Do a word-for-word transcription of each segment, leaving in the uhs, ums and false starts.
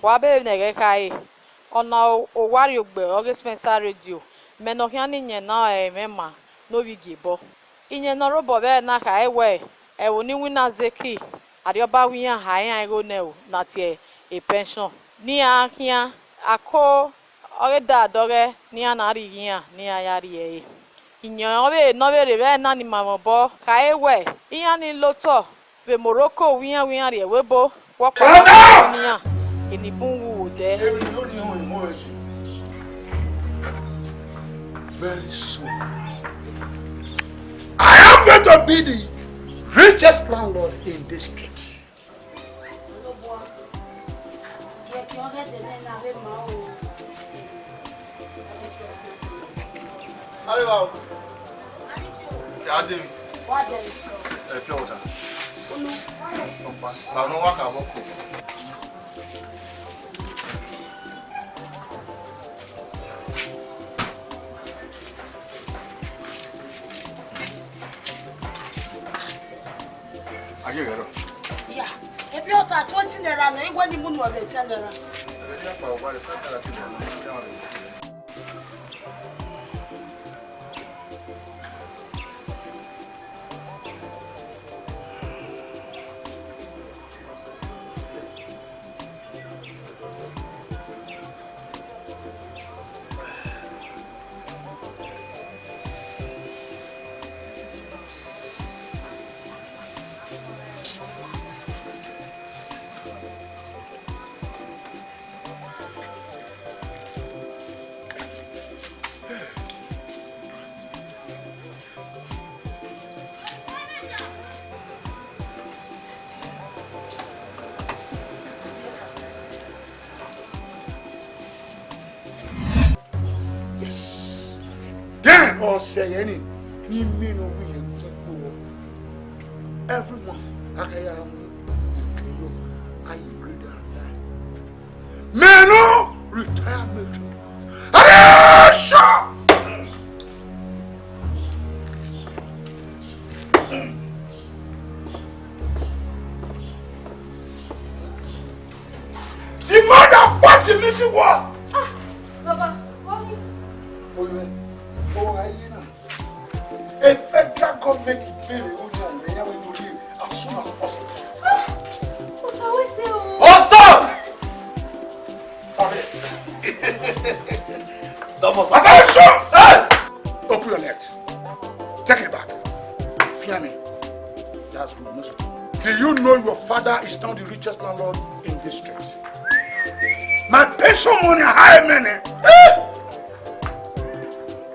Wa be vbe ne ẹghẹ khare, ọ na owa rrie ogbe ọghe Spencer Radio, mẹ ne ọ khian ne iyẹn na ọre mwẹ ma ne ovbi igiebọ. Iyẹn ne ọ rre obọ vbe ẹre na khare wẹẹ, ẹvbo ne iwinna Zeki, arriọba wẹ iran ha iran igho ne ẹvbo na tie e pension ne iran khian, ako ọghe da dọghẹ ne iran na rhie ighe iran ne iran ya rhie ẹre. Iyẹn ọvbehe ne ọ vbe rre vbe ẹre na ni ma mwẹ obọ khare wẹẹ, iran ni la otọ vbe Morocco wẹ iran wẹ iran rrie ẹvbo ebo, wẹ ọkpa ne iran, eni bun wu odẹ. Very soon, I am going to be the richest landlord in this street. Arriba o. Ya de mi. Ẹ pure water. Ọkpa, sa no wa ka bọ ko. Aye ghẹ rọ. Ya, e pure water twenty naira nọ, I wẹ ne I mu nuẹn vbe ten naira. Yes. Then ọ sẹ ẹghẹ ni, ne I miẹn ne ọ wẹ irẹn gun kpo vbọ. Every month, a ka ya mu eke yọ, a ye grade a la. Mẹ nọ retirement. Attention! The motherfucking little one! Ah, Baba, what? Oye, oh, I hear now. A federal government is paying the whole thing, and they have to leave as soon as possible. Ah, Osa, we say, oh. Osa! Attention! Hey! Open your legs. Take it back. Fear me. That's good. No sweat. Do you know your father is now the richest landlord in this street? My pension money, high money. Eh!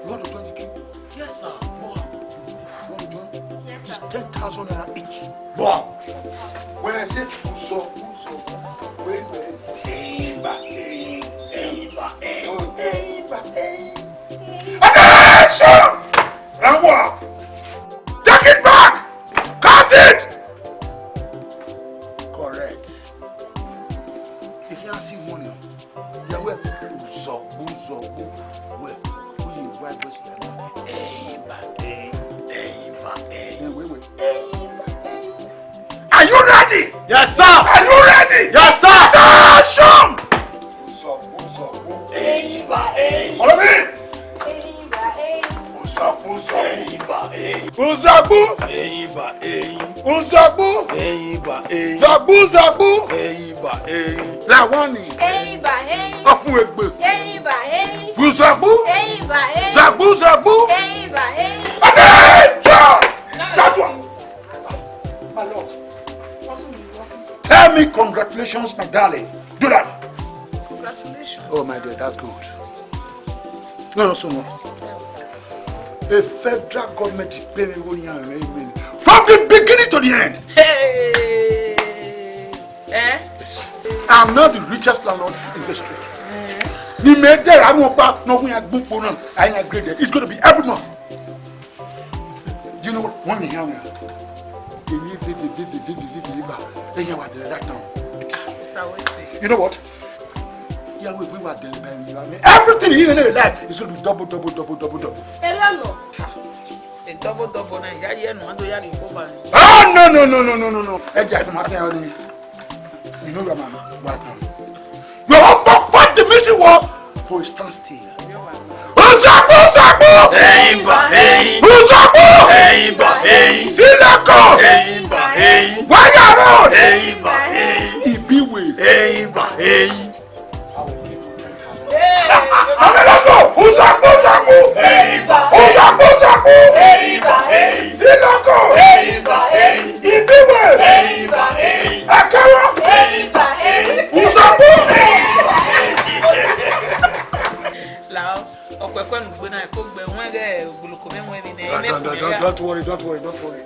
You want to join the queue? Yes, sir. What happened? You want to join? Yes, sir. It's ten thousand naira each. Wow! When I say push up, push up, wait, wait. Eimba, eim, eimba, eim, eimba, eim. Attention! Rambo! Take it back! Count it! Correct. If you see money, yeah, well, uzọgbu, uzọgbu, well, who you white dress like? Eimba, eim, eimba, eim. Yeah, wait, wait. Eimba, eim. Are you ready? Yes, sir. Are you ready? Yes, sir. Attention! Uzọgbu, uzọgbu. Eimba, eim. Follow me. Eimba, eim. Uzọgbu, uzọgbu. Eimba, eim. Uzọgbu. Eimba, eim. Uzọgbu. Eimba, eim. Zọgbu, zọgbu. Eimba, eim. Lawani. Eimba, eim. Ọfun egbe. Eimba, eim. Uzọgbu. Eimba, eim. Zọgbu, zọgbu. Eimba, eim. Attention! Sadua. My love. Tell me congratulations, my darling. Do that. Congratulations. Oh, my dear, that's good. No, no, so no. A federal government is paying me one year and eight minutes. From the beginning to the end. Hey! Eh? Yes. I'm now the richest landlord in the street. Eh? Ni me there, I won't pa no, we are good for now. I agree there. It's going to be every month. Do you know what? One thing here. Èmi vivi, vivi, vivi, vivi, vivi. Ẹ̀yin wà dẹ̀rẹ̀ that town. It's always sick. You know what? Yeah, we, we were there, baby. I mean, everything you even know in life is going to be double, double, double, double, double. Ẹ lọ nọ. A double, double na, ya ye no, ando ya ri ko ba. Ah, no, no, no. Ẹ jẹ́ àfihàn àfihàn ni. You know your man, right now. Immediately what? To a standstill. Uzagbu, uzagbu! Eimba, eim. Uzagbu! Eimba, eim. Siloko! Eimba, eim. Wayaro! Eimba, eim. Ibiwe! Eimba, eim. Ameloko! Uzagbu, uzagbu! Eimba, eim. Uzagbu, uzagbu! Eimba, eim. Siloko! Eimba, eim. Ibiwe! Eimba, eim. Akawa! Eimba, eim. Uzagbu! Lao, ọkuẹkuẹ ne ugbe na ko gbe wẹn ghẹ ogboloko mwẹ wẹn vbe nẹ. Don't, don't, don't, don't worry, don't worry, don't worry.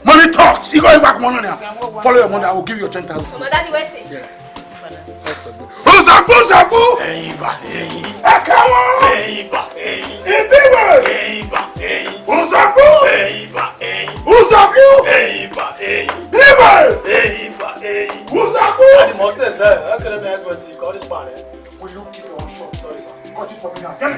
Money talks. You go back money now. Follow your money. I will give you your ten thousand. Ọmọ dadi wẹ sẹ. Yeah. Uzagbu, uzagbu. Eimba, eim. Akawa. Eimba, eim. Ibiwe. Eimba, eim. Uzagbu. Eimba, eim. Uzagbu. Eimba, eim. Ibiwe. Eimba, eim. Uzagbu. Adi must say, sir. Ekele mi twenty. Kọ di pare. Will you keep your own shop? Sorry, sir. Cut it for me now. Get it.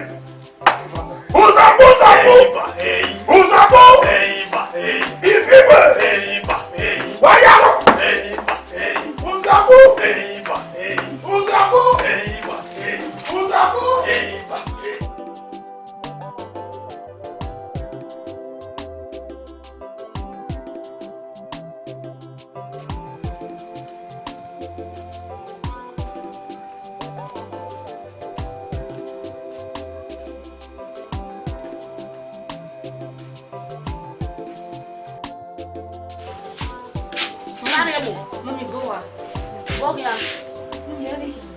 Uzagbu, uzagbu! Eimba, eim. Uzagbu! Eimba, eim. Ibiwe! Eimba, eim. Wayaro! Eimba, eim. Uzagbu! Eimba, eim. Uzagbu! Eimba, eim. Uzagbu! Eimba, eim. Mummy, bo wa. Bo ghian. Mummy, ẹ vbe khin?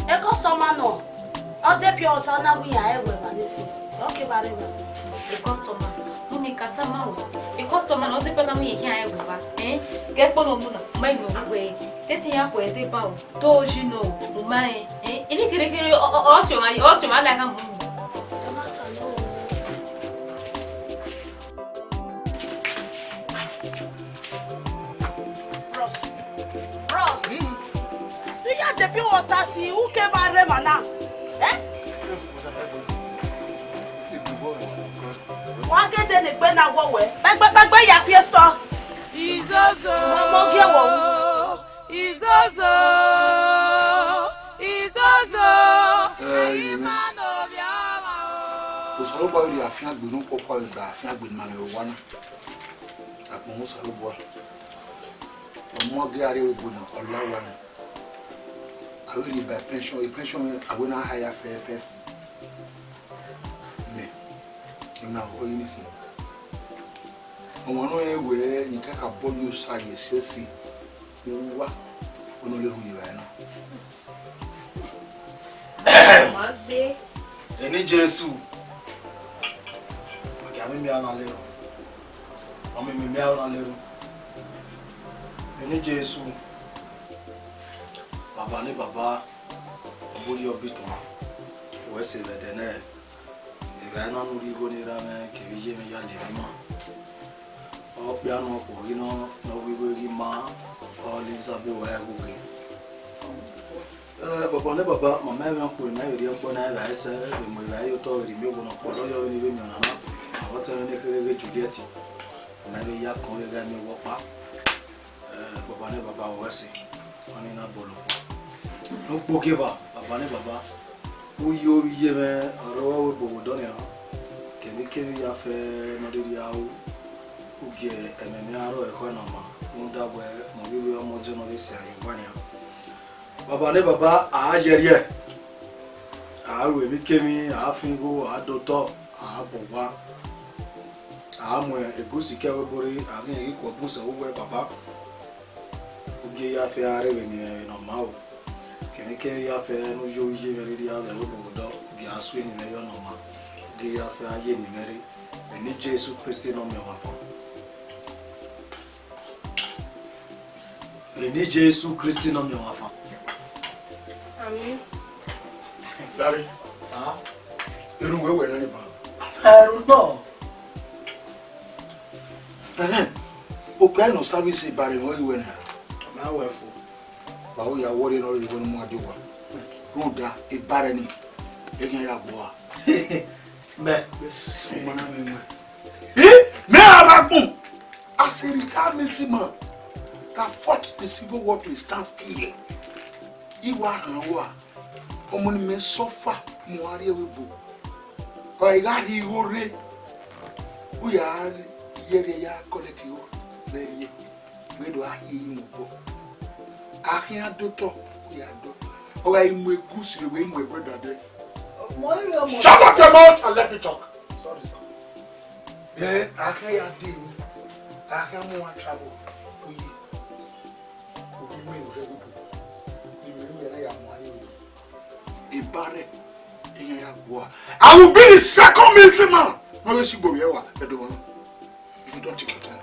E customer nọ, ọ de pure water na wẹ iran ẹghẹ ẹmwa ne sin. Ọ ke ba rre ẹmwa. E customer, Mummy, ka tama wẹ. E customer nọ, ọ de pure water na wẹ iran ẹghẹ ẹmwa. Eh? Ghẹ kpo nọ mu na, ma inu wẹ. Te te iran khuẹ deba o. To ji nọ, u ma rẹn, eh, emwi kherhe kherhe, ọ, ọ, ọ si ọmwa, ọ si ọmwa la gha mu mi. Bros, bros, iran de pure water si, u ke ba rre emwa na, eh? Wa ghe de ne egbe na wọ wẹ, kpẹgbẹkpẹgbe ya kue sọ. Izozo. Ọmọ gie wọ wu. Izozo, izozo, ẹi ma ne ovbi ọmwa o. Osanobua vbe rhie afiangbe ne ukpọkpa vbe gba afiangbe ne ima mwẹ vbe owa na. Agbọn Osanobua, ọmọ gie a rrie ẹvbo na, ọ la owa na. A vbe rhie ba pension, e pension mwẹ, a wẹ ne a ha ya fẹfẹfẹ. Mẹ, emwi na ho yi ni khin. Ọmwa ne ọ rẹn wẹẹ, ne kakabọ ye Osa ye ẹsẹse, uwa, ọ nọ lele uhunmwu ye evbare na. Ma gbe. Eni Jesu, ọ gia miẹn aro na lele. Ọ miẹn miẹn aro na lele. Eni Jesu, Baba ne Baba, ọ bu ye ọbitu, wẹ sẹ vbe ẹdẹ nẹ. Evbare na ne u rhie igho ne erha mwẹ kevbe iye mwẹ ya lele ima. Okpia ne ọ khuo ghi nọ, ne ọ ghi wẹ ghi ma, ọ lele Isabel wa ẹghẹ ughe. Eh, Baba ne Baba, ma ma mwẹ ọkpọ ne ma vbe rhie ọkpọ na vbe ẹsẹ, vbe mu evbare ye otọ vbe rhie miẹn obo ne ọ kpọlọ yọ vbene I vbe miẹn ọna na, avbe ọtẹn mwẹ ne kherhe ghe Juliet, ma vbe ya kọn vbe gha miẹn owa ọkpa. Eh, Baba ne Baba, wẹ sẹ, ọnii na bọlọ fua. Ne ukpogieva, Baba ne Baba, u ye ovbi iye mwẹ, ọre ọ ru ẹvbo vbe odọ nian, kevbikevbi ya fẹ ne ọ rhirhi ru, u gie ẹmwẹ mwẹ aro ẹkhọe ne ọ ma, rhunmwuda wẹ, mẹ ọ ghi vbe ọmọ ọdiọn ne ọ vbe sẹ a ye owa nian. Baba ne Baba, a yẹrriẹ, a ru emwikemwi, a fian igho, a do otọ, a bọ owa, a mu egusi ke ẹvbo ebo rre, a ghi rẹn ghi khuẹ bun sẹ vbe uwẹ, Baba. U gie ya fẹ a rre vbene imẹ vbe ne ọ ma o. Kevbikevbi ya fẹ ne u ye ovbi iye mwẹ rhirhi a vbe ẹvbo vbe odọ, u gie a sue eni mwẹ yọ ne ọ ma. U gie ya fẹ a ye eni mwẹ rre. Vbe eni Jesu Kristi ne ọ miẹn ọmwa fan. Vbe eni Jesu Kristi ne ọ miẹn ọmwa fan. Amen. Larry. Sa? Erhunmwu wẹ nọ ni ba? Erhunmwu nọ. Ẹhẹn. Okpia ne ọ sa vbe se ebare mwẹ, ọ ghi wẹ na? Mẹ a wẹ fo. Wa ho ya wọrriẹ ne ọ rhirhi wẹ ne u mu a die owa. Rhunmwuda ebare ni, eghian ya gbe ua. Mẹ. Ọmọ na mẹ wẹ. Eh, mẹ a rre agbọn. As a retired military man, I fought the civil war to a standstill. I wa rhan uwa. Ọmọ ne imẹ suffer mu a rrie vbe ebo. Ọ i gha rhie igho rre, u ya ye rhie ya collect igho vbe rrie, wẹ do a rhie mu obọ. A khian do otọ, u ya dọ. Ọ gha i mu egusi rre, wẹ i mu ẹguẹ dadẹ. Shut up your mouth and let me talk. Sorry, sir. Ẹ, a khian ya dee ni, a khian mu uwa travel, u yi. Ovbi mwẹ ne ọ rre ẹvbo, ne imẹ ru ẹre ya mu a rrie vbe ebo. Eba rẹ, iran ya gua. I will be the second military man ne ọ vbe si gbe ovbi ẹre wa, ẹdẹ ọmọ na. If you don't take your time.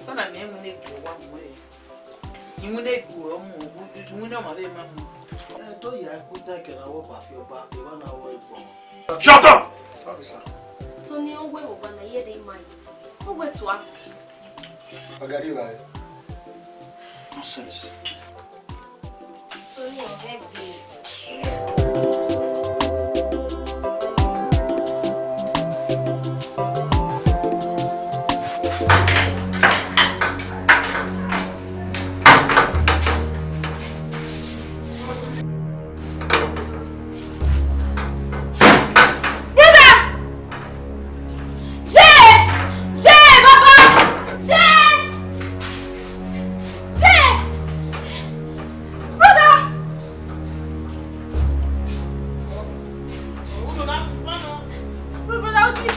Ọna mẹ mu ne gu wa mu ẹ. Imu ne gu ọ mu, imu ne ọmọ vbe ma mu. Ẹ do ya ku ta kẹrẹ awọ ba fi ọba, eva na wọ egbọ. Shut up! Sorry, sir. Tony, ọ wẹ vbe ọba na ye de ima yi. Ọ wẹ tua. Agari ba. Nonsense. Tony, ọ vẹ gbe. Brother! Shey! Shey, Baba! Shey! Shey! Brother! Brother, Oshi!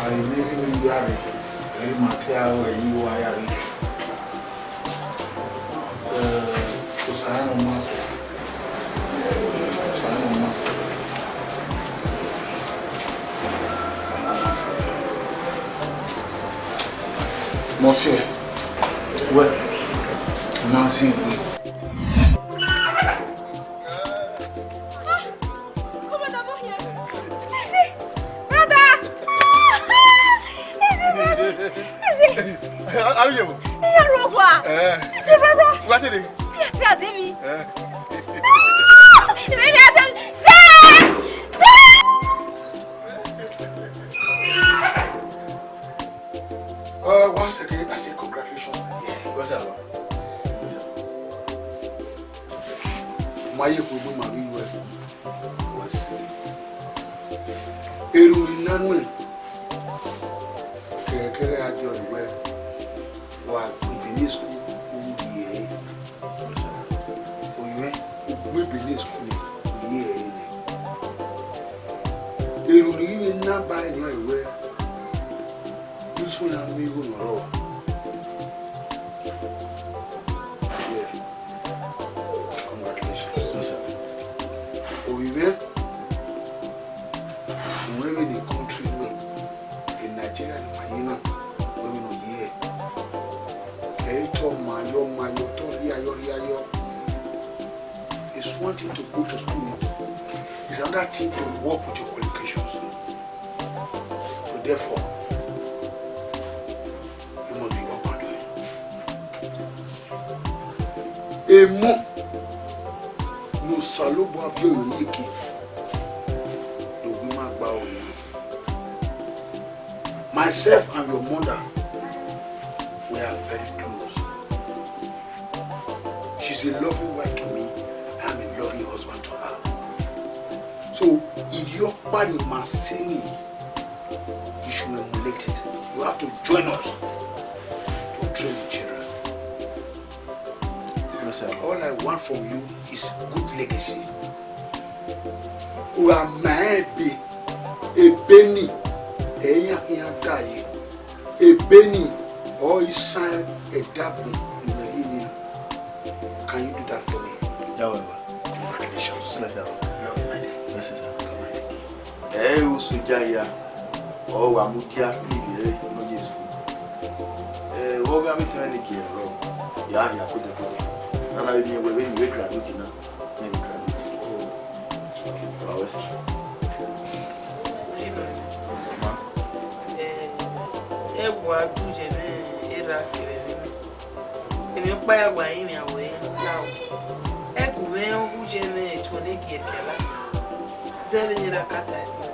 Arinmeghe ne I ya rre, ẹre ima te aro ẹre iwa ya rre. Eh, Osa ne ọ ma sẹ. Osa ne ọ ma sẹ. Mọsiẹ, wẹ, ma zẹ egbe. Come on, over here. Eji! Brother! Eji, brother! Eji! How are you? Iya, Rogwa! Eh. Eji, brother! What is it? Iya, ti ade mi. Eh. Ah! Iya, ti ade mi. Jay! Jay! Uh, once again, I say congratulations, my dear. What's up? Ma ye khuegbe ma vbe ru ẹre. Erhunmwu ne I na nuẹn, kẹghẹkẹghẹ a die ọre wẹẹ, wa gu Benin School, u rhie ẹre. Orinmwẹ, u gu Benin School nẹ, u rhie ẹre nẹ. Erhunmwu ne I vbe na ba ẹre nẹ ọre wẹẹ, ne usun iran miẹn igho ne ọ rrọọ. Yeah. Congratulations. Ovbi mwẹ, u mwẹ vbene country na, e Nigeria ne ima ye na, u mwẹ vbene ọ ye. Ẹ i te ọ ma yọ, ma yọ, te ọ rhie ayọ, rhie ayọ. It's one thing to go to school, it's another thing to work with your qualifications. Therefore, you must be up and doing. Emọ ne Osanobua viọ ye eke, do gu ima gba ore. Myself and your mother, we are very close. She's a loving wife to me. I am a loving husband to her. So, if your party must see me, you should emulate it. You have to join us to train the children. Yes, sir. All I want from you is good legacy. Ura ma ebe, ebe ni, ẹi ya khian da ye. Ebe ni, ọ i san ẹdẹ agbọn ne uwẹ rhie nian. Can you do that for me? Yeah, well, well. Congratulations. Yes, sir. Love you, my dear. Yes, sir. Come, my dear. Ẹ i ru soja hia, ọ wa mudia ne ivbi ẹre ne ọ ye school. Ẹ, vbe ọ gha vbe tama ne gie rrọọ, ya hia kode kode. Nana vbe miẹn wẹ vbene I vbe graduate na, ne I vbe graduate. Ọ wa wẹ sẹ. Ma. Ẹ, ẹ wa du ye mwẹ erha kevbe ẹmwẹ. Emwi ọkpa ya wa rinmwian wẹ la o. Ẹgu mwẹ uwu ye mwẹ etuẹ ne gie ẹfia lasa. Zẹ vbene erha ka ta ẹse.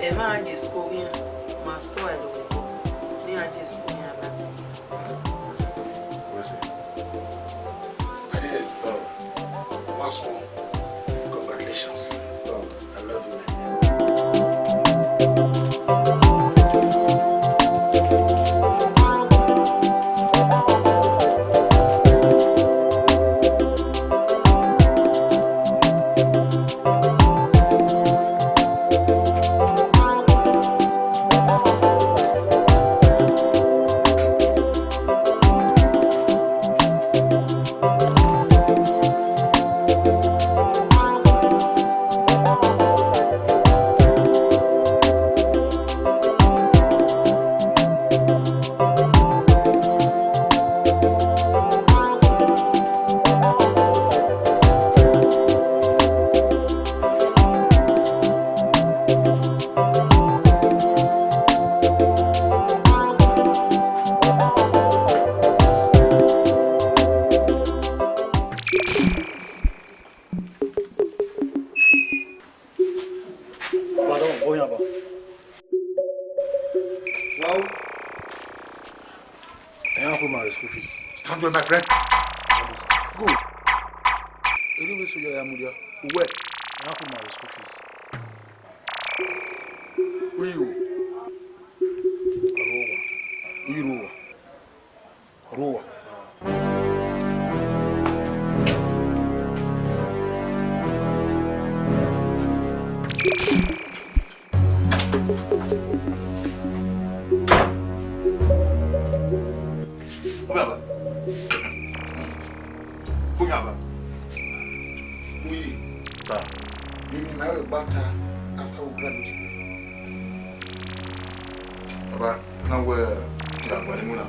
Ẹ ma je school iran, ma sẹ ọre do wẹ ne iran je school iran ladian. Wẹ sẹ. Adele, oh, once more, congratulations. Oh, I love you, my dear. Pardon, go here, ba. Wow. I am pay my school fees. Stand well, my friend. Good. Eri vbe so ya ya mudia. Uwẹ. I am pay my school fees. Who you? Arowa. Who you, Rowa? Rowa. Ọba, fún yàrá. Uyi. Sir. Èmi máa rẹ̀ gbá ta after we graduate. Baba, na wẹ ti agba ni mu na.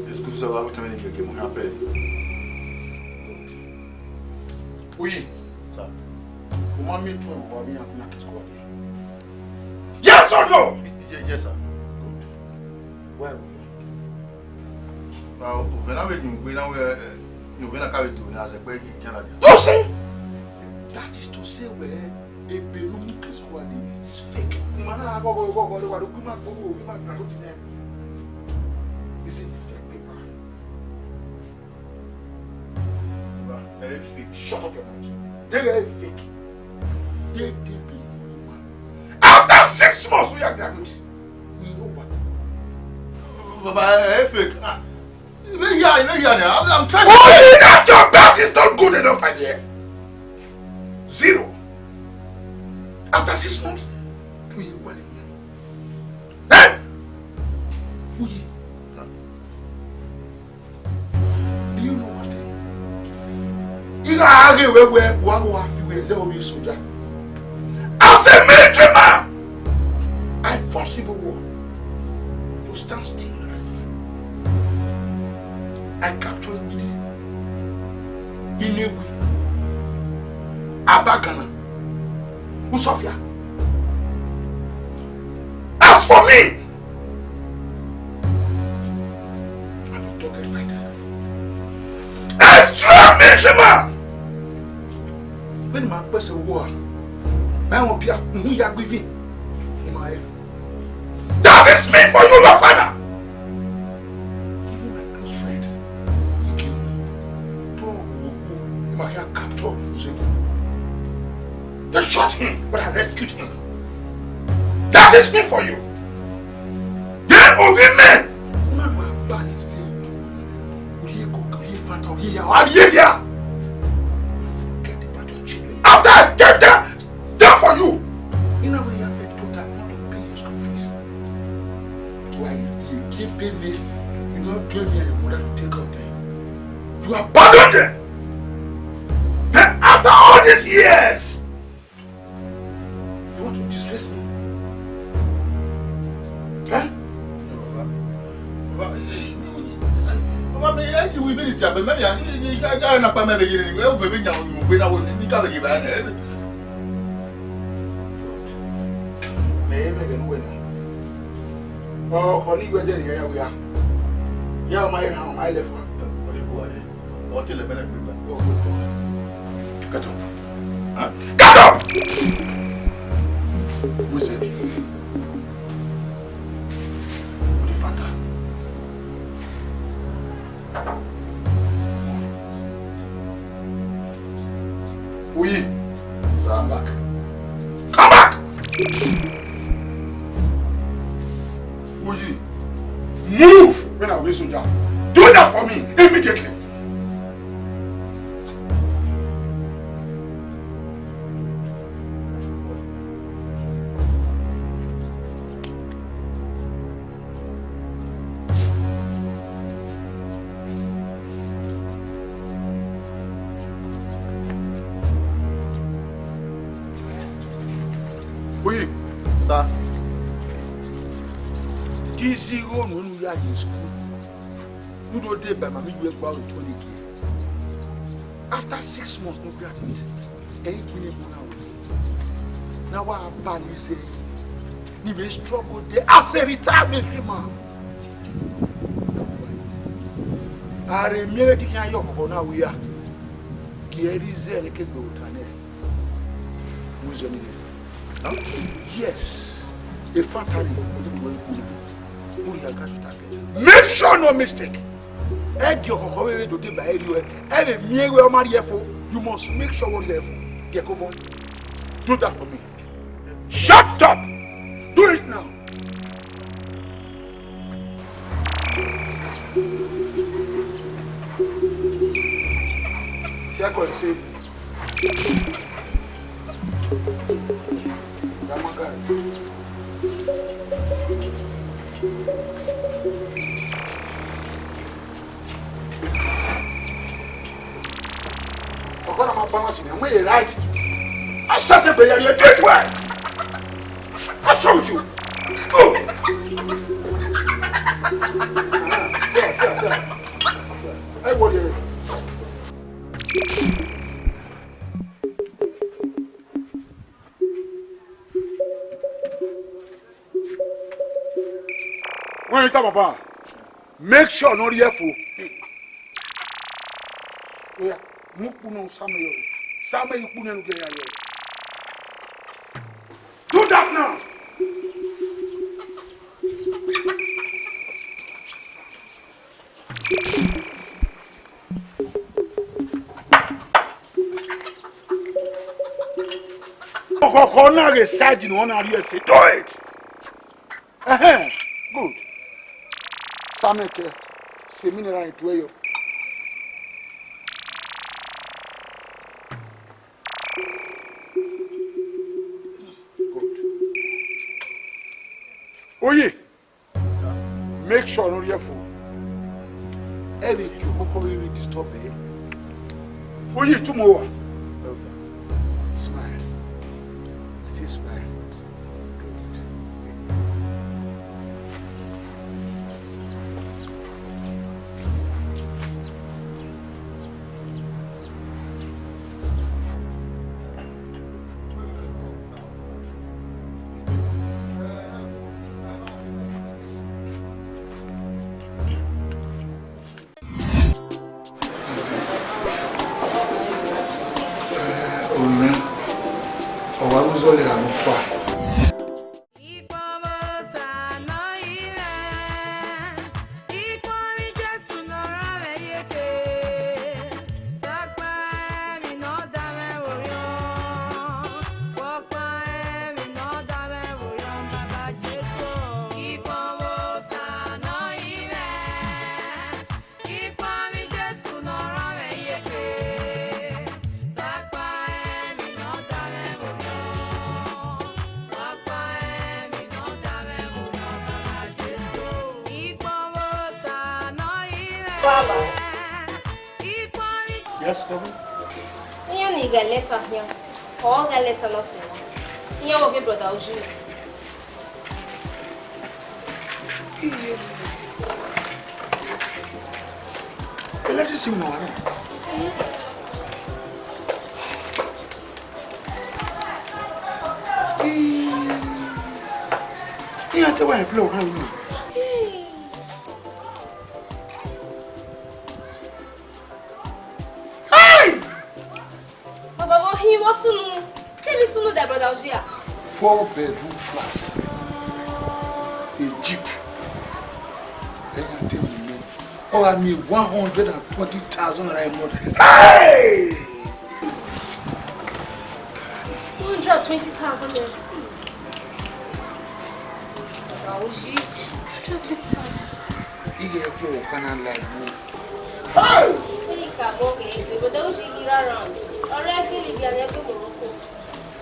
Excuse me, wa tell me ni gege mo happen. Uyi. Sir. O ma mi tun ẹvbo ba mi yan na kiss call. Yes or no? Ye-, yes, sir. Good. Why we? Ba, ovẹn na vbe yin ugbe na wẹ, eh, yin ovẹn na ka vbe do ne a zẹ kpẹ ye iyan ladian. To say, that is to say, wẹ, ebe ne u mu kiss call is fake. Ma na gọgọ, gọgọ, gọgọ, gọgọ, ima gbowo, ima gba to the name. It's a fake paper. Ẹ fake. Shut up your mouth. They are fake. They, they be no man. After six months, we are graduating. We know what. Baba, ẹ fake. Ah, you may hear, you may hear now. I'm, I'm trying to. Only that your math is not good enough, my dear. Zero. After six months, we are one. Eh? We. Do you know what? Igha ghe wẹ wẹ wa ghe wa fi wẹ zẹ ovbi soja. As a military man, I fought civil war. You stand still. I capture Igbidi, Inewi, Abagana, Usofia. I As for me, I'm a dogged fighter. A strong military man. When my person war, my own beer, who ya giving in my head. That is me for you, your father. Even my close friend, Ikenwu, Togogo, him I can capture Uzebi. They shot him, but I rescued him. That is me for you. Then Obi men. Una do abali say, Oye Koko, Oye Fanta, Oye Yawa, Oye Dia. Forget about your children. After I step down, down for you. You know what you have to do that, not to pay your school fees. Why you give me, you know, join me and your mother to take care of them. You abandon them. Then after all these years, you want to disgrace me? Eh? Baba, baba, eh, baba, me, eh, ti wi bi ti abẹ, me ya, ni, ni, ja, ja, na pa me be yere ni, me, o be be nya, o be na wo ni, ni ka be ye ba, eh. Me, me, be nu we na. Ọ, ọ ni wẹ dẹ ni ya, ya, ya. Ya, ọ ma ye na, ọ ma ye lẹ fua. Ọ ni bu wa ni. Ọ te lẹ mẹ na gbe gba. Ọ, good boy. Get up. Huh? Get up! Who is it? What the father? Uyi, come back. Come back! Uyi, move! When I wait soldier, do that for me immediately. Uyi. Sir. Te I zighe unu ne u ya ye school, ne u do deba ma mi yu ẹgbẹe aro etuẹn ne gie. After six months ne u graduate, ẹ i gbinna ebo na wẹ, ne a wa bali zẹ, ne I vbe struggle there as a retired military man. A rhe miẹn vbe te I khian ye ọkhọkhọ na wia, gie ẹre zẹ ne ke gbe ota nẹ, mu zẹ nene. Yes, efan ta ni, u do ẹre ku na, u rhie a graduate again. Make sure no mistake. Ẹ gie ọkhọkhọ vbe vbe do deba ẹre rriọ, ẹ vbe miẹn wẹ ọ ma rhie ẹfo, you must make sure wẹ ọ rhie ẹfo. Gie ẹko vọn. Do that for me. Shut up! Do it now! Second, say, Ọgọna ma balance me, I'm right. I shall say, but you do it well. I show you. Go. Sir, sir, sir. Everybody. Wẹ enter, papa. Make sure no rhie ẹfo. Oya, mu ukpu nọ, sa mẹ yọ. Sa mẹ ye ukpu nẹ ne u gie ya yọ. Do that now. Ọkhọkhọ na ghe side ne ọ na rhie ẹse. Do it. Ẹhẹn, good. Sa mẹ kẹ, sẹ mineral tuẹ yọ. Good. Oye, make sure no rhie ẹfo. Ẹ vbe gie ọkpọkpọ vbe disturb ẹ. Oye, tu mu owa. Smile. Still smile. Wa ru zọlẹ gha nọ kpa. Ikpọnmwẹ Osa nọ i mwẹ, ikpọnmwẹ Jesu ne ọ rre mwẹ iyeke. Sokpan emwi ne ọ da mwẹ vbe orhiọn, sokpan emwi ne ọ da mwẹ vbe orhiọn, Baba Jesu. Ikpọnmwẹ Osa nọ i mwẹ, ikpọnmwẹ Jesu ne ọ rre mwẹ iyeke. Sokpan emwi ne ọ da mwẹ vbe orhiọn, sokpan emwi ne ọ da mwẹ vbe orhiọn, Baba Jesu. Ikpọnmwẹ Osa nọ i mwẹ. Baba. Ikpọnmwẹ. Yes, Baba. Iran ni gha lẹta khian, ọ gha lẹta na sẹ na. Iran vbe ọghe brother Uju. Iye. Electricity wẹ ne ọ wa na. Ii. Iran te wa employ ọghe unu. Hey! Baba, vbe ọ hin vbe ọ sunu? Te emwi sunu da brother Uju a? Four bedroom flat, a jeep. Ẹ ya te mu nẹ. Ọ gha miẹn one hundred and twenty thousand naira a month. Hey! One hundred and twenty thousand naira. Baba Uju, one hundred and twenty thousand. Ighẹ ẹkpo ọkpa na la egbe. Hey! Ika bọ ke egbe, brother Uju ghi rre around. Ọ rre ẹgbẹe Libya ne ẹgbẹe Morocco.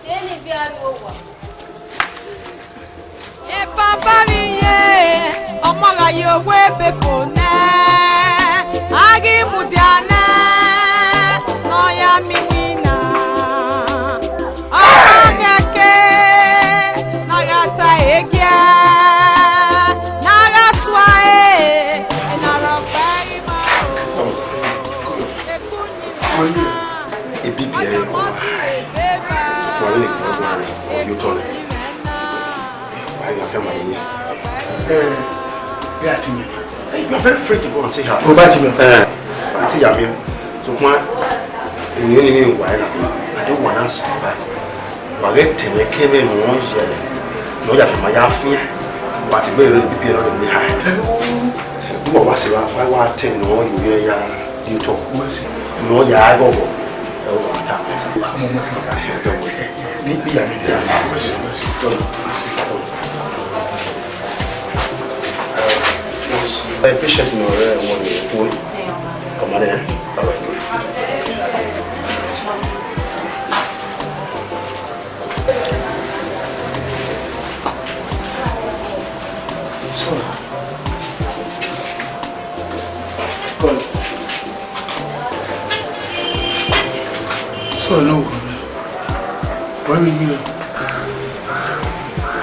Te Libya rrie owa. Ebaba vbe iye, ọmọ gha ye owa ebe fo nẹ, a ghi mudia nẹ, ne ọ ya miẹn iwinna. Ọmọ kẹkẹ, na gha ta egia, na gha sua e, ena rhọkpa i ma o. Eku ni mẹ na, ebibi ẹ ọya mọ ti ebe ba. Wa vbe ne kpọnmwẹ ọgua rre, ọ ye otọ rẹ. Wa gha fian ma ye. Eh, yeah, Timmy. Eh, you are very free to go and see her. Go back, Timmy. Eh, Auntie Yami. Sokpan, emwi ne I wa na, I don't wanna see her. Wa ghẹ tẹn mwẹ ke ẹmwẹ ne ọ ye, ne ọ ya fian ma ya fian. Wa te gbe rre ibi ẹre ọ rre ha. Wa wa se wa, wa wa tẹn ne ọ ye ya di otọ. Ne ọ ya ghọghọ. Ẹ wa ta. Ni, ni ya ni. Ya, mercy, mercy. Don't, mercy. Uh, yes. Uh, patient, you know, uh, one, one. Come on, eh? All right, good. So, come. So, no, where are you?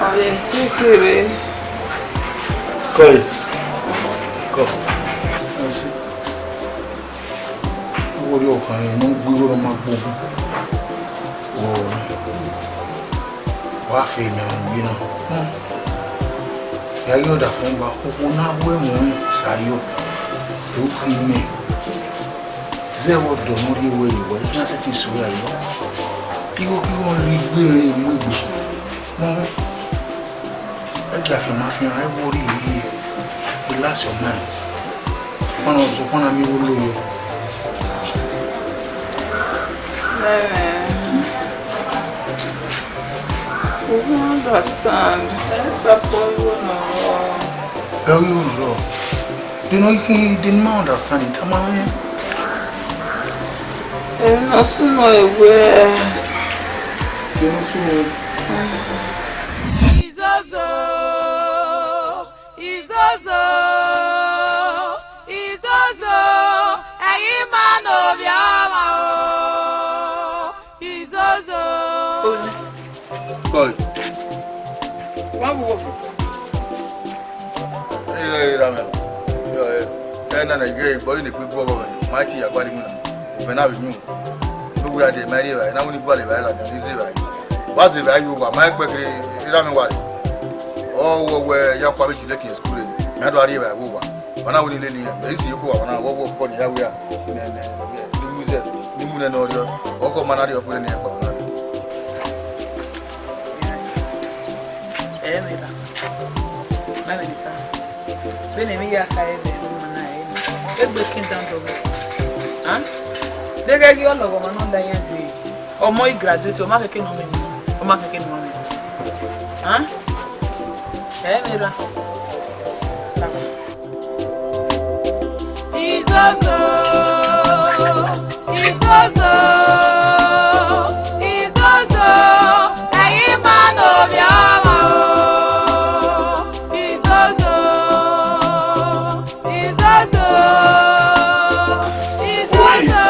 Ọ ye si kherhe. Come. Come. Let me see. Uwẹ ọkhan ne ọ gu igho ne ọ ma gbe uhunmwu. Ọ, wa fe mẹ mu ye na. Ya ghi ọdafẹn ba, okhuo na ru ẹmwẹ ọnrẹn sa yọ. Ẹ u khin mẹ. Zẹ vbe ọdọ ne ọ rhie wẹ ye, wa i khian sẹtin so ya yọ. Igho kigho rhie igbe rẹ mu egbe. Mọ, ẹ gia fian ma fian, ẹ worry ye, relax your mind. Ọna ọzọ, ọna mi wo lo yo. Mẹmẹ, u ghi understand, ẹ i kpakpa igho ne ọ rrọọ. Ẹ i ghi rrọọ. Deno I khin, deno ma understand it, tama mwẹ. Emwi ne ọ sunu ẹre wẹẹ. Emwi ne ọ sunu ẹre. Izozo, izozo, izozo, ẹi ma ne ovbi ọmwa o, izozo. Kọe. Wa vbe uwọ? Ẹ, ẹ, ẹ, ra mẹ. Ẹ, ẹ, ẹ, nana, ighẹ egbe ọre ne egbe gu ọghọ mwẹ, ma i tie ya gualọ iwinna. Ovẹn na vbe yu. Ne uwu ya dee, ma i rri evbare, ne a winna i gualọ evbare ladian, ne I zẹ evbare. Wa zẹ evbare ye owa, ma i gbe kherhe, erha mwẹ wa rre. Ọ wẹ, wẹ, ya kua vbe Juliet ye school re, mẹ i do rri evbare vbe owa. Wa na winna lele irẹn, mẹ i si ye oku owa, wa na wẹ, wẹ, ọkpọ ne I ya wia, mẹ, mẹ, mẹ, ne I mu zẹ, ne I mu nẹ ne ọ rriọ. Ọkọ ma na rriọ fo ne I kpa wa na rriọ. Ẹ vbe ra, ma vbe ta. Vbene emwi ya kha ẹre vbe ọmọ na ẹre na, egbe kin dan dọghe. Deghẹ ghi ọlọghọmwa nọ la iran dee, ọmọ i graduate, ọ ma khẹke ne ọ mwẹ, ọ ma khẹke ne ọ mwẹ. Ẹ vbe ra. Izozo, izozo, izozo, ẹ̀yin ma ne ovbi ọmwa o. Izozo, izozo, izozo,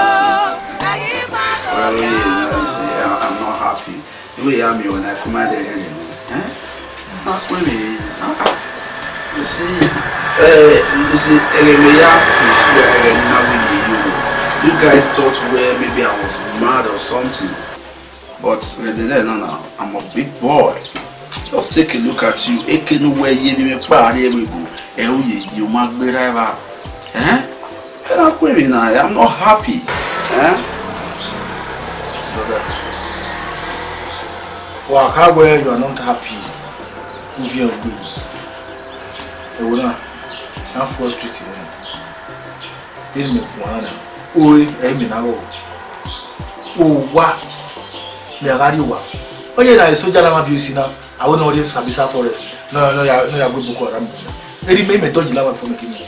ẹ̀yin ma ne ovbi ọmwa o. Well, you see, I, I'm not happy. Iwe ya miẹn ọna, ẹko ma dẹ ẹghẹ nẹ. Eh? A kue vbe, ah, ah. You see, eh, you see, ẹghẹ mẹ ya since wẹ ẹghẹ ne na wẹ ye you. You guys thought wẹ maybe I was mad or something. But, eh, the day now, now, I'm a big boy. Just take a look at you. Eke ne uwẹ ye vbe mẹ kpa rrie vbe ebo, ẹ u ye ye, u ma gberra evba. Eh? Ẹ na kue vbe na, I'm not happy. Eh? Brother, wa kha wẹ you are not happy. U viọ gbe. Ẹvbo na, na frustrate ẹre. Vbene mẹ guan na, ore ẹ i mẹ na ghọghọ. Owa, mẹ gha rrie owa. Ọ ye na e soja na ma viọ esi na, aro ne ọ rrie Sambisa forest, ne ọ, ne ọ ya, ne ọ ya gu Boko Haram. Eri mẹ, mẹ dọji la owa before mẹ ke mẹ.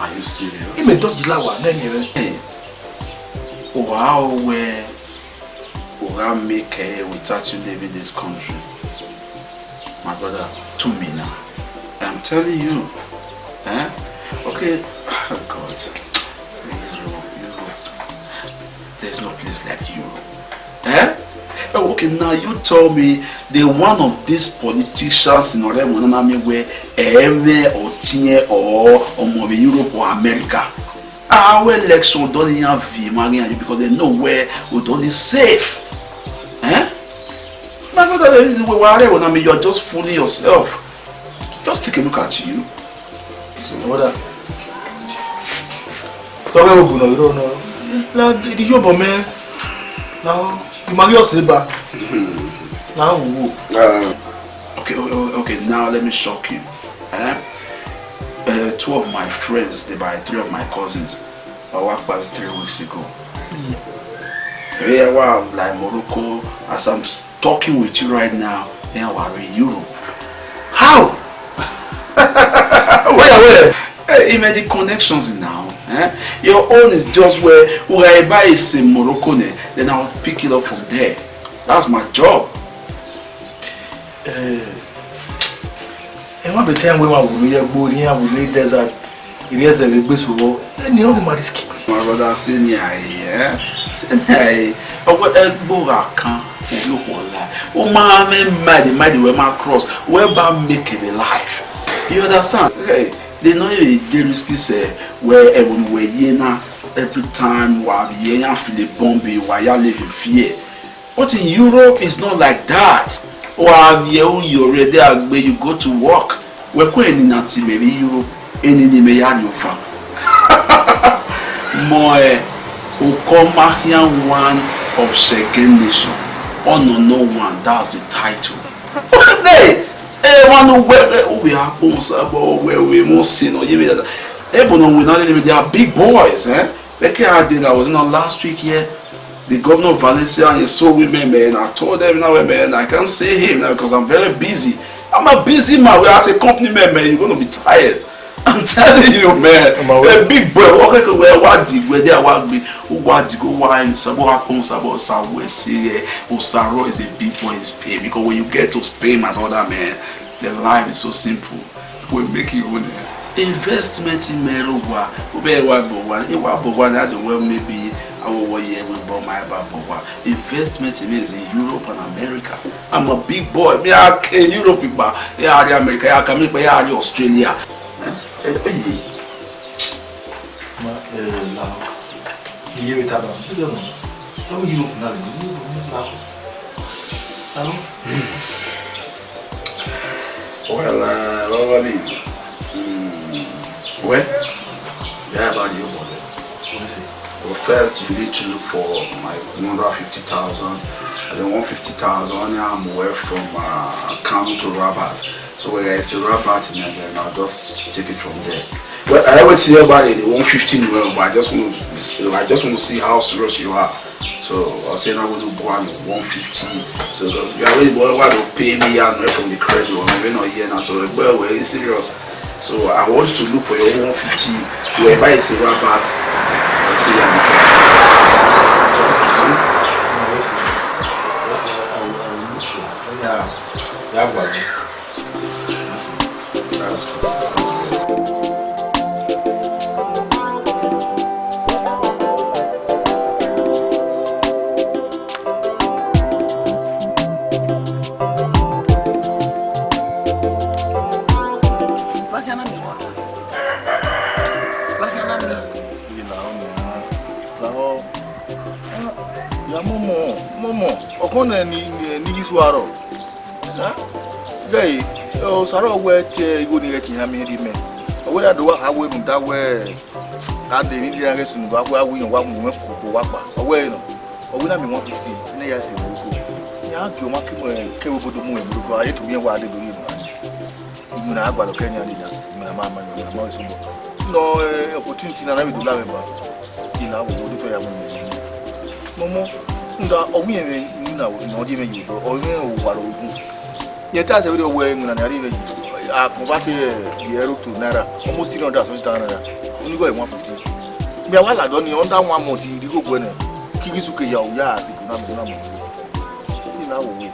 Are you serious? Mẹ dọji la owa, nẹ miẹn mwẹ. Hey, owa o wẹ, u gha make it without you leaving this country. My brother, to me now. I'm telling you. Eh? Okay. Oh, God. Europe, Europe. There's no place like Europe. Eh? Oh, okay, now you tell me the one of these politicians in Oremo Nanami where Eme or Tiẹ or Omo Europe or America. Our election don't even have him again because they know where we don't is safe. Eh? My brother, whatever, I mean, you are just fooling yourself. Just take a look at you. So, brother, talk about no, no, no. La, the job, man. Now, you might just say back. Now, who? Uh, okay, okay, okay, now let me shock you. Eh? Uh, two of my friends, they by three of my cousins. I walked by three weeks ago. Here I was, like Morocco, as I'm s- talking with you right now, here I was in Europe. How? Where, where? Eh, he made the connections now. Eh? Your own is just where Uraiba is in Morocco, ne? Then I'll pick it up from there. That's my job. Eh, ẹ ma bẹ te iran wẹ ma wulu ye ẹgbo, iran wulu ye desert, iriẹzẹ vbe gbe sẹ vbọ, eni ọ ni ma risk gbe. My brother, sẹ eni a re, eh? Sẹ eni a re. Ọ wẹ ẹgbo gha kan, ovbi okhuo la. U ma mwẹ mile, mile wẹ ma cross, wẹ ba make a life. You understand? Hey, they no even dey risky sẹ wẹ ẹvbo ne uwẹ ye na, every time wa vbe ye iran feel a bomb, wa ya live in fear. But in Europe, it's not like that. Wa vbe ru ye already agbe, you go to work. Wẹ kue eni na ti mẹ vbe Europe, eni ni mẹ ya rhie ọfa. Mọ ẹ, okọ ma khian one of Shege Nation. Ọ nọ no one, that's the title. Hey, hey, one who we we we are almost about where we must see no ye. Ebo no we not even, they are big boys, eh? Like I did, I was in last week here. The governor of Valencia and he saw women, man. I told them now, man, I can't see him now because I'm very busy. I'm a busy man. We as a company man, man, you're gonna be tired. I'm telling you, man. A big boy, what can we what did where they what be what did go wine, sabo happen, sabo sa we see, Osaro is a big boy in Spain because when you get to Spain, my brother, man, the life is so simple. We make it own. Investment in Merogua. Ube wa bogwa. Iwa bogwa na the well maybe our one year we bought my ba bogwa. Investment in is in Europe and America. I'm a big boy. Me I can Europe ba. Yeah, I America. I can make, yeah, I Australia. Eh? Eh, eh. Ma, eh, la. Iye vbe tama, iye nọ. Ọ vbe Europe na vbe, Europe na la. Aro? Well, uh, Lawani, mm, well, yeah, about you, brother. What is it? Well, first, you need to look for, like, one hundred fifty thousand, and then one fifty thousand, I'm away from, uh, Kano to Rabat. So when I say rap out in there, then I'll just take it from there. Well, I always see everybody the one fifty well, but I just want to, I just want to see how serious you are. So I'll say now we do go on one fifty. So because you are really what to pay me, I'm not from the credit or maybe not here now. So well, well, it's serious. So I want you to look for your one fifty wherever it's a rap out. I'll see you. Ya momo, momo, ọkhọ nẹ ni, ni, ni ghi suarọ. Ghẹ, Osaro wẹ te igho ni ghẹ ke iran miẹn rhie mẹ. Ọ wẹ na do wa kha wẹ rhunmwuda wẹ a de emwi ne iran ghẹ sunu vbe a wẹ a wẹ iran wa mu mwẹ koko wa kpa. Ọ wẹ nọ, ọ wẹ na miẹn one fifty ne ya sẹ vbe oko. Iran gie ọmwa ke mu ke vbe obodo mu mwẹ vbe oko, a ye to miẹn wa de do rhie nọ. Iwinna a gualọ kẹ nian nina, iwinna ma ma, iwinna ma wẹ sẹ obọ. Nọ, eh, opportunity na na vbe do la mwẹ ba. I la wo, wo do tọ ya mu. Momo, nda, ọ wi ẹmwẹ iwinna wo, nọ di ẹmwẹ yi do, ọ mwẹ o wa ro gun. Yẹn ta sẹ vbe ọ wẹ iwinna na ri vbe yi. A kun ba ke, eh, ye ẹro to naira, almost three hundred and something thousand naira. Onigho ẹ one fifty. Mi a wa la dọ ni, under one month, I di go guẹ nẹ. Ki ghi suke ya, o ya a si kun na mi, na mi. I la wo wo.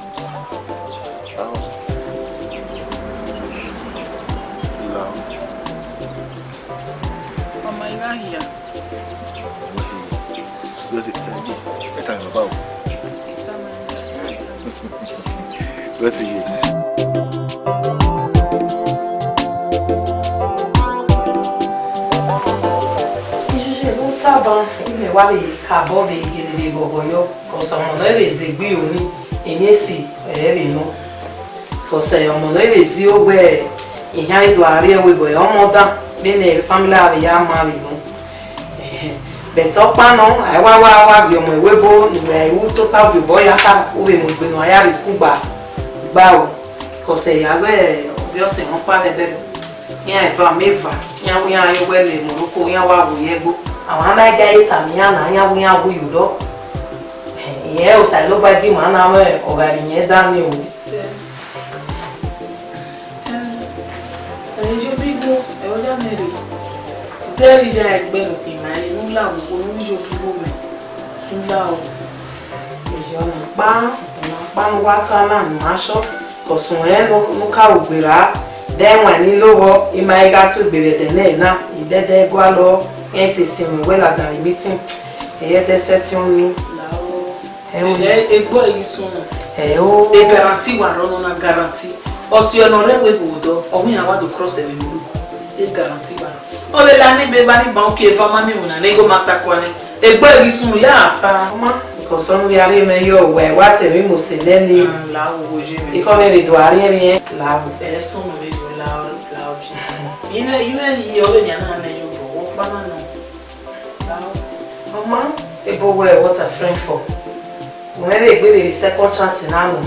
Ọ ma I gha hia. Wẹ sẹ ye. Wẹ sẹ ye. Ẹ ta mẹ baba o. Wẹ sẹ ye. Ijije vbe utaban, imẹ wa vbe kabọ vbe gele vbe ghọghọ yọ, cause ọmọ ne ọ vbe zẹ egbe iro ni, emwi esi ẹre vbe nọ. Cause ọmọ ne ọ vbe zẹ iro wẹ, iran i do a rrie ẹvbo ebo ọmọ dan, vbene family avbe ya ma vbe nọ. But ọkpa nọ, a i wa wa wa gie ọmọ ẹvbo ebo ne uwẹ i ru tota viọ obọ ya kha, u vbe mu egbe ne a ya rhie kugba gba o. Cause ya ghe ovbi ọse nọ ọkpa vbe ẹdẹrẹ. Iran eva, mẹ eva, iran wẹ iran ye owẹ lẹ Morocco, iran wa wu ye ẹgbo. Àwọn amága ye tama iran na, iran wẹ iran wu ye odọ. Irẹn Osanobua gie ima na mwẹ ọghe iyẹn dan ni o. Ẹi ye obọ igho, ẹ ọ ya mwẹ rre. Zẹ vbe ya ẹgbẹ ne okhin ma rre, ne u la vbe oko, ne u ye obọ igho mwẹ, ne u la o. Eyi ọna kpa, ọna kpa ne uwa ta na, ne uwa chọ, cause rẹn ne u ka ru gberra, de ẹwaẹn ni lovọ, ima i gha tu egbe vbe ẹdẹ nẹ na, idẹdẹ gualọ, rẹn te sinmwi wẹ ladian vbe meeting, ẹyẹ de sẹtin ọnii. Ẹo. Ẹ, egbe ọre ghi sunu. Ẹo. E guarantee wa rọ nọ na guarantee. Ọ si ọnọ rre ẹvbo ebo odọ, ọ wẹ iran wa do cross ẹvbo ebo. E guarantee wa rọ. Ọ vbe la ni be ba ni ban oke eva ma miẹn iwinna ne igho ma sa kua nẹ. Egbe ọre ghi sunu ya sa. Ọma, because ọnii vbe a rhie mwẹ yọ, wẹ wa te emwi mose nẹ ni. Ah, la wo wo ye mwẹ. Ikọ mwẹ vbe do a rhiẹnrhiẹn, la wo. Ẹ sunu vbe yo la, la oji. Ime, ime yi ọ vbe nian na nẹ yo bọ, wọ kpa na nọ. Ọma, ebo wẹ what a friend for. Wẹ vbe gbe vbe second chance na nọ.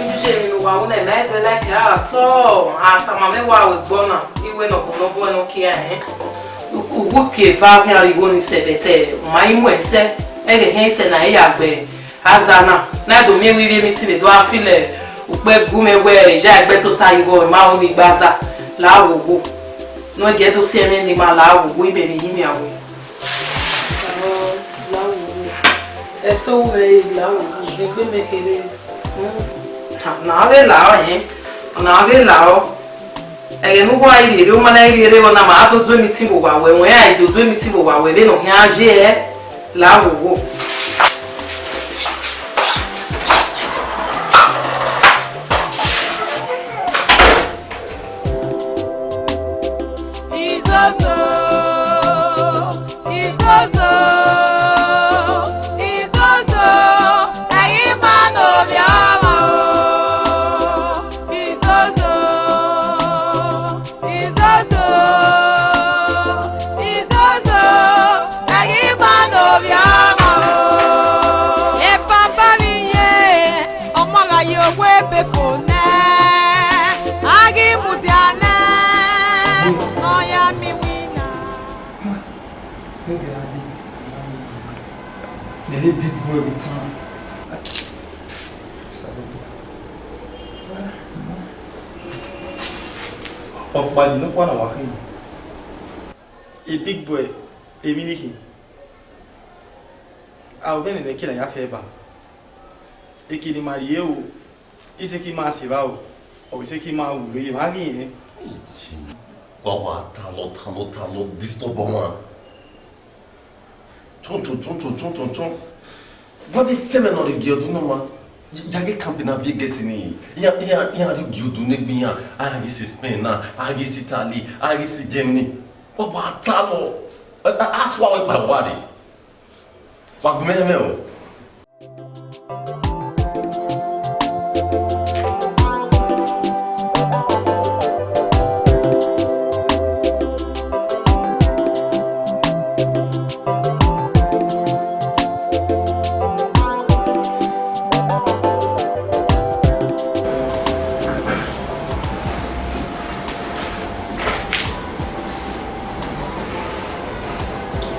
Ijije emwi ne uwa ru nẹ, mẹ i de like at all. A tama mwẹ wa ru egbe ọna, iwe ne ọ bọ ne ọ bọ ne ọ kia ẹn. Uwu ke eva khian rre igho ni sẹ, but, eh, u ma i mu ẹn sẹ, ẹghẹ khian i sẹ na i ya gbe. Aza na, na do miẹn vbe ivbi meeting do a feel ukpẹ gu mwẹ wẹ, iya ẹgbẹ tota igho, ima ru ni gbe aza, la wo wo. Ne ọ gie do si ẹmwẹ ne ima la wo wo, imẹ vbe yi mia wẹ. Ọ, la wo wo. Ẹse u mwẹ re, la wo wo, zẹ egbe mẹ kherhe. Hmm. Ha, na ghe la ọ, ẹn. Na ghe la ọ. Ẹghẹ ne uwa i rhiẹrẹ, u ma na i rhiẹrẹ, ọ na ma a do do meeting vbe owa wẹ, wẹ a i do do meeting vbe owa wẹ, vbene ọ khian ye ẹ, la wo wo. Izozo, izozo, izozo, ẹ̀yin ma ne ovbi ọmwa o. Izozo, izozo, izozo, ẹ̀yin ma ne ovbi ọmwa o. Ene big boy vbe tan. Ọkpa ni nọkpa na wa khin. E big boy, emwi ni khin. A, ovbi ẹmwẹ mwẹ ke na ya fẹ ba. Eke ne ima rrie o, iseki ima si evba o, ọ ghi seki ima wu vbe ye emwa ghi rẹn. Wa wa talọ, talọ, talọ, disturb ọmwa. Chọn, chọn, chọn, chọn, chọn, chọn, chọn. Wa vbe te ẹmwẹ ne ọ rhie gie ọdun nọ ma. Ya ghe company na viẹ gẹsi ni. Iran, iran, iran rhie gie ọdun ne egbe iran. A ghi si Spain na, a ghi si Italy, a ghi si Germany. Wa wa talọ. A, a, a sua wẹ gba wa re. Wa gu mẹ ẹmwẹ o.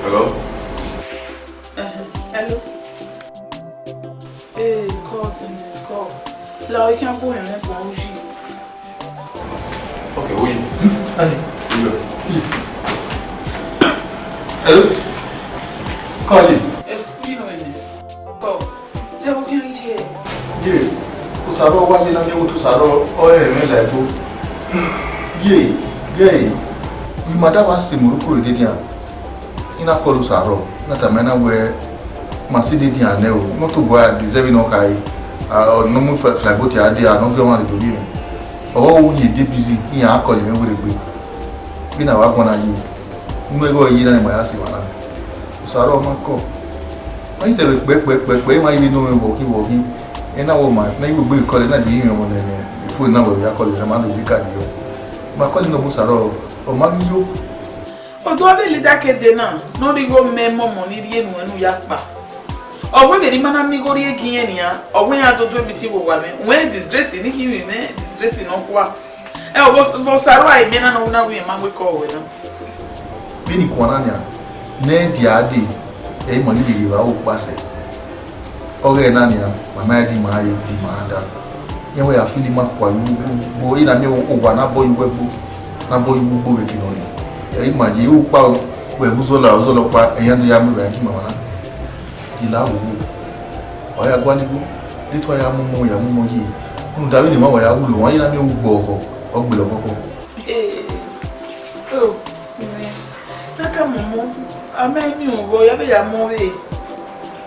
Hello? Ẹhẹn, hello. Ee, call, call. La, ọ i khian gu ẹmwẹ kpa uyi. Okay, wait. Hey. Hello? Call him. Ẹ, uyi nọ ẹnẹ. Call. Ẹ, ọ khian iye. Ye, Osaro wa ye na miẹn vbe Osaro, ọ rẹn mwẹ la ẹko. Ye, gẹe, I ma da wa sẹ Morocco rre dia. I na call Osaro, I na tama ẹn na wẹẹ, ma sẹ dia nẹ o, ne ọ tobọ a deserve ne ọ khare, a, ọ ne ọ mu fly, fly boat a dia, ne ọ gie ọmwa rre do ye mwẹ. Ọ ghe ọ ru ye de busy, iran a call mwẹ werriegbe. Vbene a wa guan na ye, unu ẹghẹ ọ ye na ne ima ya sẹ emwa na. Osaro ma call. Ma yi sẹ vbe kpẹkpẹkpẹkpẹ, ima yi vbe ne ọ mwẹ vbọ khin vbọ khin. Ẹna wẹ ma, na yi vbe egbe call, na de rinmwian ọmọ nẹ, nẹ, phone na wẹ ya call, na ma do de card yọ. Ma call nọ bu Osaro, ọ ma ghi yo. Ọdọ avbe leader ke de na, ne ọ rhie igho mẹ mọmọ ni rhie nuẹn ne u ya kpa. Ọ wẹ vbe ne ima na miẹn igho rhie gie irẹn nian, ọ wẹ iran do do emiti vbe owa mwẹ, wẹ disgrace ni khin vbe mwẹ, disgrace nọkhua. Ẹ, vbe Osaro a, imẹ na ne ọ na wẹ irẹn ma wẹ ikọ ruẹ na. Vbene I kuan na nian, ne dia dee, ẹ i ma ghi lele evba ro kpa sẹ. Ọghe na nian, ma ma di ma re di ma da. Iran wẹ ya fili ma kua ye ugbo, ugbo, I na miẹn owa ne a bọ ye uwu ẹgbo, ne a bọ ye uwu ugbo vbe eke nọ rre. Ẹ i ma ye ru kpa, wẹ vbe uzọla, uzọla ọkpa, ẹ i ya do ya mu evba gie ima na. I la vbe owo. Wa ya gualọ igho, de te wa ya mu ọmọ, ya mu ọmọ ye. Rhunmwuda vbene ima wa ya wulo, wa i na miẹn ugbo ọghọ, ọ gbele ọkọkọ. Ee, o, mẹ, na ka mu ọmọ, a ma miẹn ugho, ya vbe ya mu ọmọ vbe.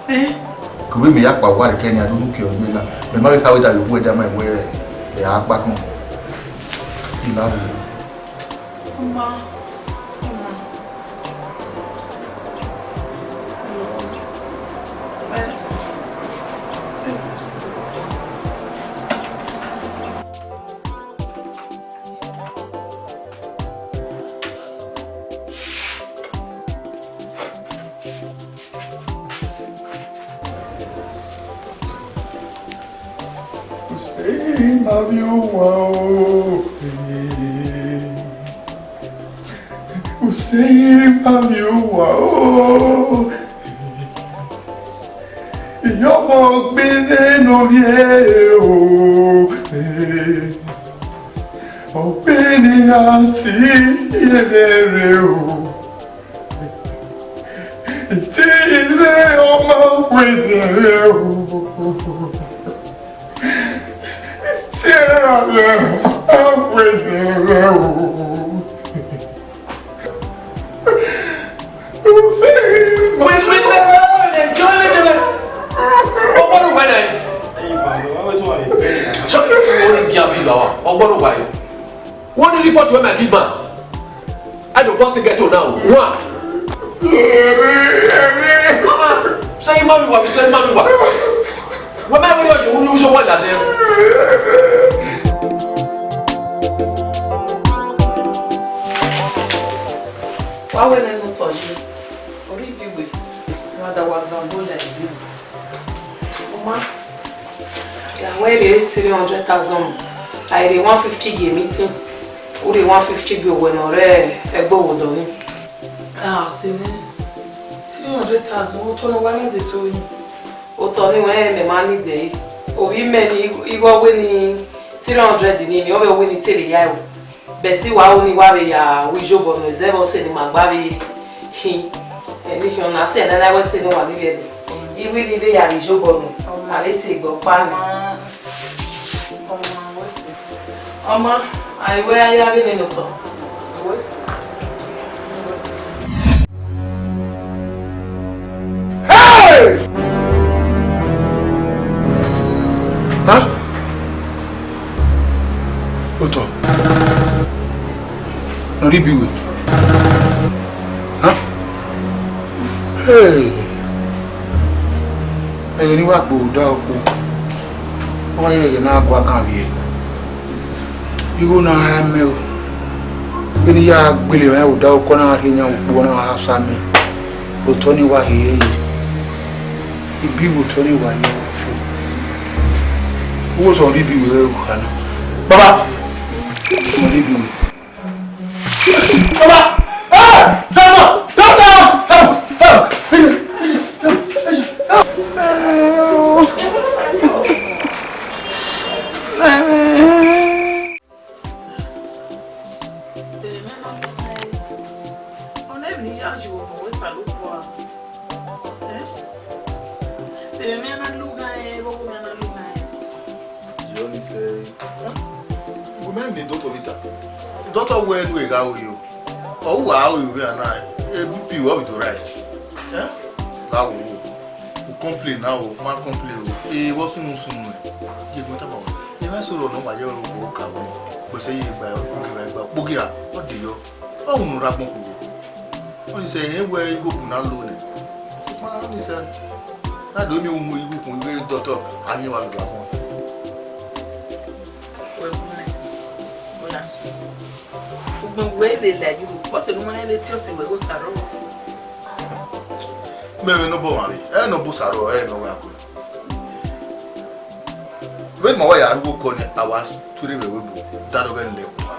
Ẹ? Ke vbe mẹ ya kpa owa rre kẹ nian, do nu ke ọ ye na. Mẹ ma vbe kha wẹ da ye okhuo ẹdẹ ama wẹ ẹ a kpa kọn. I la vbe. Ọma, ọma. Useyi ma vbe owa o. Useyi ma vbe owa o. Iyọmọ ọgbẹnẹ ne ovbi ẹre o. Ọgbẹnẹ a ti ẹmwẹ rre o. Iti rẹ ọma wẹdẹrẹ o. Iti rẹ ọma wẹdẹrẹ o. Wait, wait, wait, wait, wait, wait, wait, wait. Ọgbọdọ wẹdẹ. Sọ orí bí a bí lọ wa. Ọgbọdọ wẹdẹ. Wọ́n ní report wẹ́ my big man. I don't bust the ghetto now. One. Sẹ́yìn má mi wà, sẹ́yìn má mi wà. Wọ́n máa ń rí ọ̀yọ́ wúlú wúlú wọ́n lálẹ́. Wa wẹ nẹnu tọ yi, orí ibi wẹ, wọn da wa gan bó lẹ ibi wẹ. Ọma, ya wẹ rẹ three hundred thousand, a rẹ one fifty gie meeting, u rẹ one fifty gie owẹ ne ọ rẹ ẹgbẹ owo dọ ni. A sẹ mwẹ, three Three hundred thousand, otọ ne wa need eso yi. Otọ ni wẹ mẹ ma need ẹre. Ovbi mẹ ni igho wẹ ni three hundred ni, ni ọ vbe wẹ ni te rre ya ẹvbo. But wa ru ni wa vbe ya ru iyobọ nọ, zẹ vbe ọse ne ima gba vbe khin. Ẹ, ne I khian na sẹ, ẹna na wẹ sẹ ne wa ni vbiẹ nẹ. I will ni vbe ya ru iyobọ nọ, a vbe tie egbe ọkpa nẹ. Ọma, a i wẹ a ya ghe nene otọ. Hey! Huh? Otọ. Nọ rhie ibiwe. Huh? Hey! Ẹghẹ ne I wa gbe odaro kpo, ọ wa ye ẹghẹ ne a gua kan vbiẹ. Igho na ra mẹ o. Vbene I ya gbele mwẹ odaro kọ na rhie yan ukpo na sa mẹ. Otọ ni wa hiehie. Ibiwe otọ ni wa hiehie fo. Uwosọ rhie ibiwe rẹ ru kha na. Baba! Nọ rhie ibiwe. Baba! Eh! Doctor! Doctor! Help! Help! Ọna emwi ne I ya ye ọmọ wẹ Osanobua. Eh? Emwi ne a na lughan ẹre, vbe ọghe ne a na lughan ẹre. Jọni sẹ, wẹ mẹ miẹn dọtọ vbe ta. Dọtọ wẹ nu e gha ru yo. Ọ ru a ru vbe ana, e B P ọ vbe do rise. Eh? Gha wo. U complain na o, ma complain o. E vbe ọ sunu sunu nẹ. Ye gun tama wa. E vbe sọrọ nọ ma ye ro ko ka wo. Gbẹsẹ ye gba, kpogi ra, kpogi ra. Ọ de yọ. Ọ wu ne u rre agbọn kugbe. Ọni sẹ, rẹn wẹ igho okun na lo nẹ. Sokpan ọni sẹ, na do miẹn uwu igho okun ighe dọtọ, a ghi wa vbe agbọn. Wẹ wu nẹ, ọ ya sunu. Ugbẹn wẹ vbe la yi ru, ọse ne u ma rẹn vbe tie ọse wẹ ghe Osarọ. Mẹ vbe ne obọ mwa vbe, ẹ ne ọ bu Osarọ, ẹ ne ọ wa ku. Vbene ma wa ya rre ugho kọ nẹ, a wa tuorre vbe ẹvbo ebo, danọ ghẹ lẹ kua.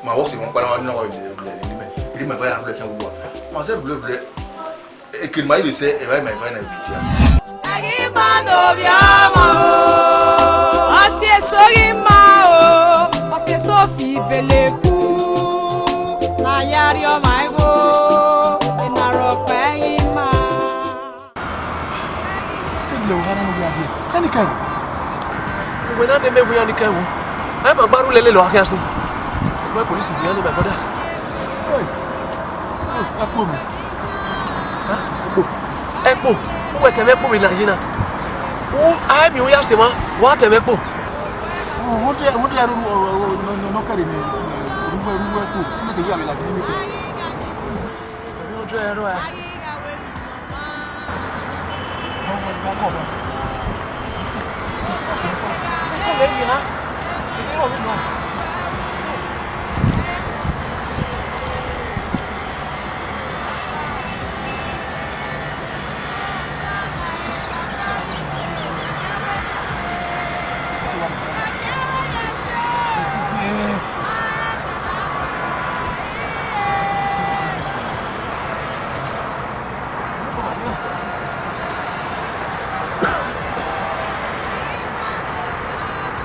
Ma vbe ọse mwa ọkpa na wa ni na wa vbe lẹ, lẹ, lẹ, lẹ, lẹ, ma zẹ rhulẹ rhulẹ. Eke ne ma i vbe sẹ, evba ma evba na vbe dia. Ẹghi ma ne ovbi ọmọ o, ọ si eso ghi ma o, ọ si eso fi beleku, ne a ya rrie ọmwa igho, ena rhọkpa ẹghi ma. Egbele wa na no ya die. Ẹni kẹrù. Uwẹ na ne mẹ wẹ ẹni kẹrù. Ẹ ma gbaru lele lọ akhian si. Ẹgbẹ polisi bi ẹni mẹ bọda. Hey. Ẹ kpo mi. Ẹ kpo. Ẹ kpo. Uwẹ tẹmẹ kpo mi na yina. U a mi u ya se ma. Wa tẹmẹ kpo. Wọ́n dẹ̀ wọ́n dẹ̀ rú ọ̀rọ̀ ọ̀rọ̀ nọ kẹrì mi. Rúwẹ́ rúwẹ́ kò. Ó lè tẹ̀lé àmì làbí mi. Seven hundred euro, eh?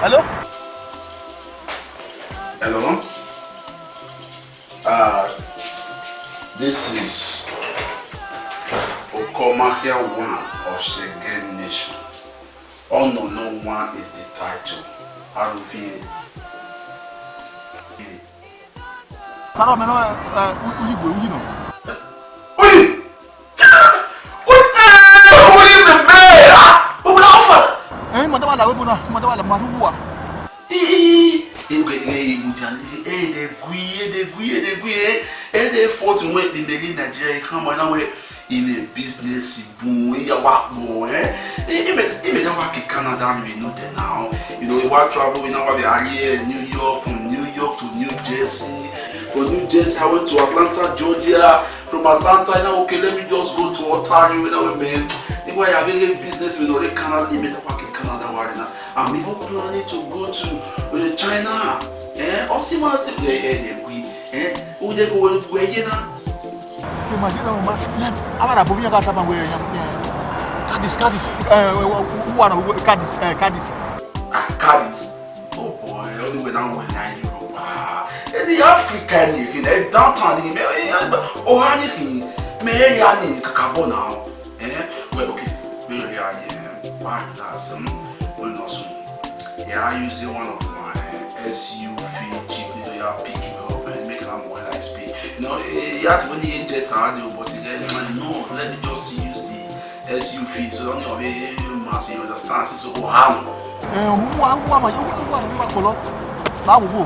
Hello? Hello? Uh, this is Okomahia One of Shege Nation. Ono no one is the title. Aruvie. Saro mẹ nọ, ẹ, ẹ, u-, uyi gbe, uyi nọ. Uyi! Uyi, ẹ, uyi mẹ mẹ! Ah, u bla ọfa! Ẹ, mada wala webo na, mada wala maru wa. Ii, ii, ii, ẹ, ẹ, ẹ, ẹ, ẹ, ẹ, de gui, ẹ, de gui, ẹ, de gui, ẹ, ẹ, de fọt wẹ, bi mẹ ghi Nigeria, ẹ, khan ma na wẹ, in a business bun, I ya wa kpọ, eh? I, I mẹ, I mẹ ya wa ke Canada, you know, there now. You know, I wa travel, you know, wa be here, New York, from New York to New Jersey. From New Jersey, I went to Atlanta, Georgia. From Atlanta, you know, okay, let me just go to Ontario, you know, man. I wa ya be business, you know, the Canada, I mẹ ya wa ke Canada, wa na. I'm even planning to go to, uh, China. Eh? Ọ si ma ti, eh, eh, eh, we, eh? U de go wẹ, wẹ ye na? Imagine, oh, man. Yeah, abara bobi ya ga taba we, eh, Cadiz, Cadiz. Eh, wa, wa, wa, Cadiz, eh, Cadiz. Ah, Cadiz. Oh boy, only when I went to Europe. Ah, in the Africa, you know, eh, downtown, you know, eh, oh, I need me, me, I need kakabo now. Eh, well, okay, we really are, eh, why that's, um, we not soon. Yeah, I use one of my S U V jeep, you know, you pick him up and make him more like speed. You know, eh, you have to when he get out, but he get, no, let me just use the S U V, so don't you be mass, you understand, so go home. Eh, who are, who am I? Who are, who are you? Now we go.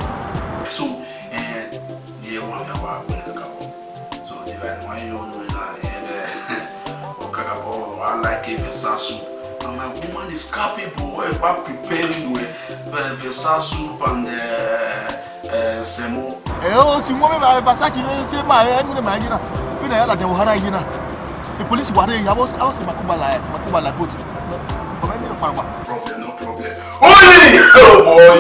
So, eh, yeah, one of our, so the right one, you know, na, eh, Okakapo, I like it, Versace. And my woman is capable, eh, about preparing, eh, Versace and, eh, eh, Semo. Eh, oh, si mo me ba Versace ne se ma, eh, ni ma yina. Bi na ya la de ohara yina. The police were there, I was, I was in Makubala, eh, Makubala boat. Problem, no problem. Oyi! Oh boy!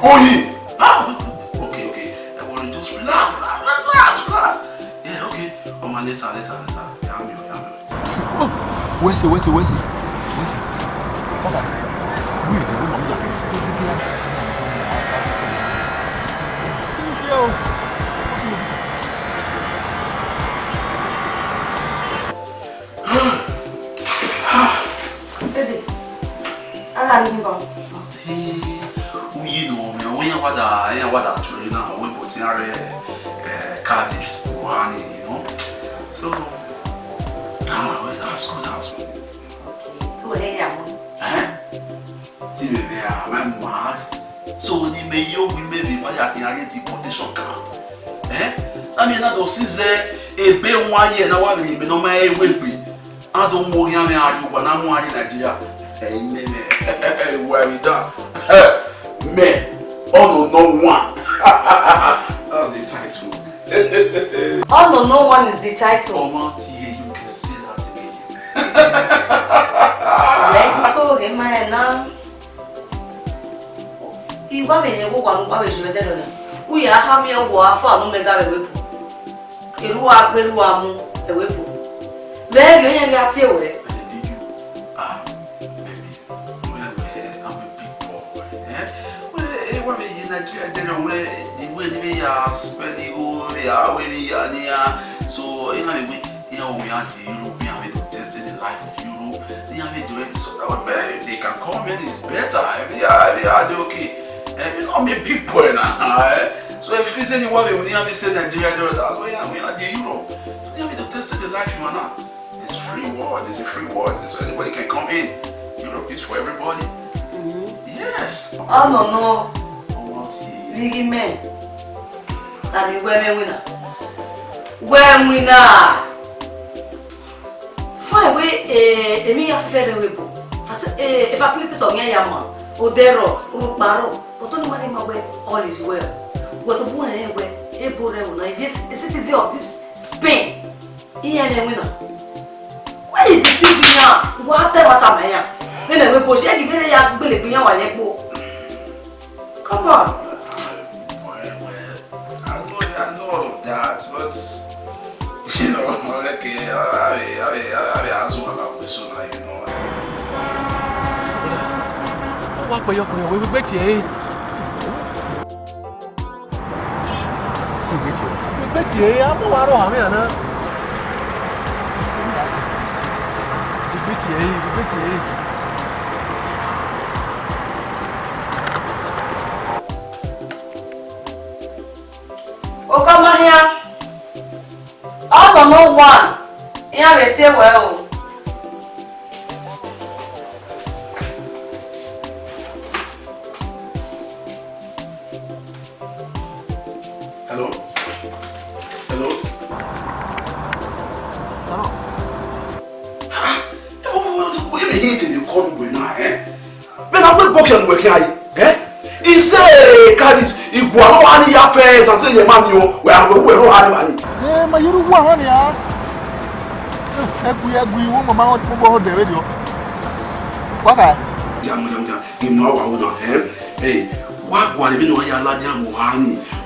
Oyi! Ah, okay, okay. Don't worry, just relax, relax, relax, relax. Yeah, okay. Oh man, later, later, later. Yeah, I'm here, I'm here. Oh, where's it, where's it, where's it? Where's it? Papa, we dey go, mama. Baby, I got you, bro. Hey, uyi no, me, we ya wada, ya wada ture na, we but ya re, eh, Cadiz, Wuhan, you know. So, ah, well, that's good, that's good. Okay, so hey, yeah, man. Eh? See, baby, am I mad? So, ni me yo, we maybe, why I can get deportation camp? Eh? I mean, I don't see the, a be one year now, I mean, me no my way. I don't know him, I do, but I'm one in Nigeria. Hey, me, me. Where we done? Me. Oh, no, no one. That's the title. Oh, no, no one is the title. Ọmọ ti ẹ, you can say that again. Lẹ́yìn tó rẹ̀ máa ẹ̀ náà. Iwa vbe rẹn vbe owa ne uwa vbe ye ẹdẹrẹ na, u ya khama iran wọ afọ amu mẹ ga vbe ẹvbo ebo. Erha uwa gbe, erha uwa mu ẹvbo ebo. Vbe ẹghẹ iran gha tie ruẹ. Ah, baby, wẹ, wẹ, I'm a big boy, eh? Wẹ, eh, wa vbe ye Nigeria ẹdẹrẹ wẹ, the way ni vbe ya spend igho, vbe ya wẹ ni ya ni ya. So, iran vbe wẹ, iran wẹ iran di Europe, iran vbe do test the life of Europe. Iran vbe do it so that way, man, if they can come in, it's better. Every year, every year, they okay. Eh, you know, I'm a big boy now, eh? So if you say you want me, we have to say Nigeria, that's why we are the Europe. So you have to test the life, man. It's free world. It's a free world. So anybody can come in. Europe is for everybody. Mm-hmm. Yes. Oh, no, no. Oh, what's it? Big man. That is where we winner. Where winner. Fine, wẹ, eh, emwi ya fẹfẹ rre vbe ebo. Fat-, eh, facilities ọ khian ya ma, odẹ rrọọ, urhukpa rrọọ, but ọni ma rhie ma wẹ all is well. Wẹ tobọ rẹn wẹ, ebo rẹ ẹvbo na, he is a citizen of this Spain. Iran ne winner. Why you deceive me now? Wa ta ẹmwata ma iran. Vbene wẹ ebo, ṣe ghi vbene ya gbele egbe iran wa ye kpo. Come on. Well, well, I know, I know all of that, but, you know, okay, I, I, I, I, I ask one of this one, you know. Wa pẹyọ pẹyọ, we, we gbe tie. We gbe tie. We gbe tie, a mọ wa rọ hamẹ ana. We gbe tie, we gbe tie. Okọ ma hian, ọ nọ ne one, iran vbe tie wẹ o. Hello? Hello? Hello? Ah, eh, oh, oh, oh, eh, eh, eh, eh, call you now, eh? Vbene a wẹ egbe khian ne uwẹ khian ye, eh? I sẹ Cadiz, I gualọ oha ni ya fẹ ẹzazẹ ye ma miẹn, wẹ a wẹ uwẹ rre oha ni ma ni. Eh, ma ye rre uwu oha nia. Eh, ẹgui, ẹgui, wo mama, wo mama, wo dẹ vberriọ. Wa kha? Jam, jam, jam. Ghi mu awa ro na, eh? Eh, wa gualọ vbene ọ ya ladian vbe oha ni.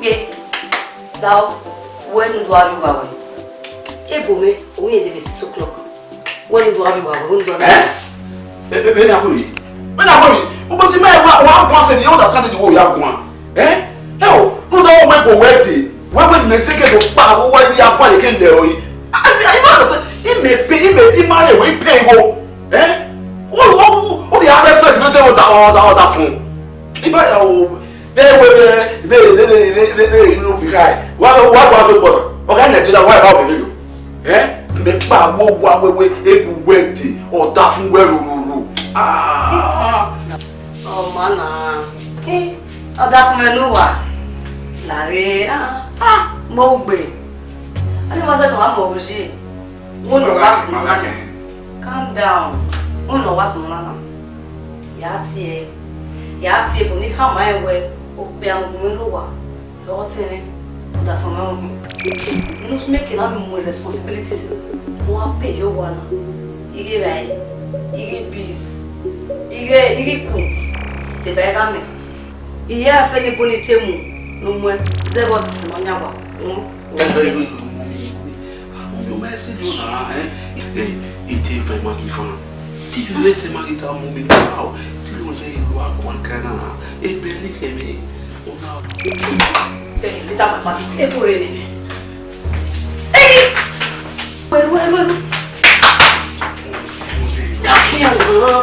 Ye, dao, wẹ ne u do gha vbe uwa wẹ. Ebo mwẹ, u rẹn dee vbe six o'clock. Wẹ ne u do gha vbe uwa wẹ, wẹ ne u do gha vbe Eh? Vbe, vbe, vbene a khorre? Vbene a khorre? Ugbẹn si ma wa, wa guan sẹ ne I understand the way ya guan. Eh? Ẹ o, rhunmwuda wẹ ebo wẹ dee, wẹ wẹ ne imẹ sẹ ke do kpa vbe uwa, I ya guan ye ke lẹ ọre. I, I, I ma understand. Imẹ pe, imẹ, I ma rẹn wẹ I pay igho. Eh? Who, who, who, who dey have respect vbe sẹ ọda, ọda, ọdafẹn? I ba ya o, vbe, vbe, vbe, you know, be high. Wa, wa, wa, wa, wa, ọga Nigeria, wa, wa, wa, wa, eh? Mẹ kpa wo wa wewe, ebu wẹ dee, ọdafẹn wẹ rororo. Ah! Ọ ma na. Eh, ọdafẹn mwẹ ne uwa. Lare, ah, ah, mo gbe. Ani wa sẹ tọ wa mọ oje. Wo ne wa sun na. Calm down. Wo ne wa sun na. Ya tie. Ya tie, bọ ne I khama rẹn wẹ, okpia ne u gu mwẹ ne uwa, ọ tẹn mwẹ, ọdafẹn mwẹ ọ. Ne u make na mu responsibilities, ne u wa pay ye owa na. I ghe evbare, I ghe bills, I ghe, I ghe ikun, deba I gha mẹ. I ya fẹ ne ebo ni te mu ne u muẹn zẹ vbe ọdafẹn ne ọ yan wa. Mummy, mummy, mummy, ọ ma sẹ do na, eh? Eh, eh, te vẹ Maggi fan. Te you rate Maggi ta, mummy, now? Te you rate you are one kind of, eh, belly kemi. Oh, now. Eh, leta mama, eh, pure ni. Eh! Wẹru, wẹru, wẹru. Kakhian na.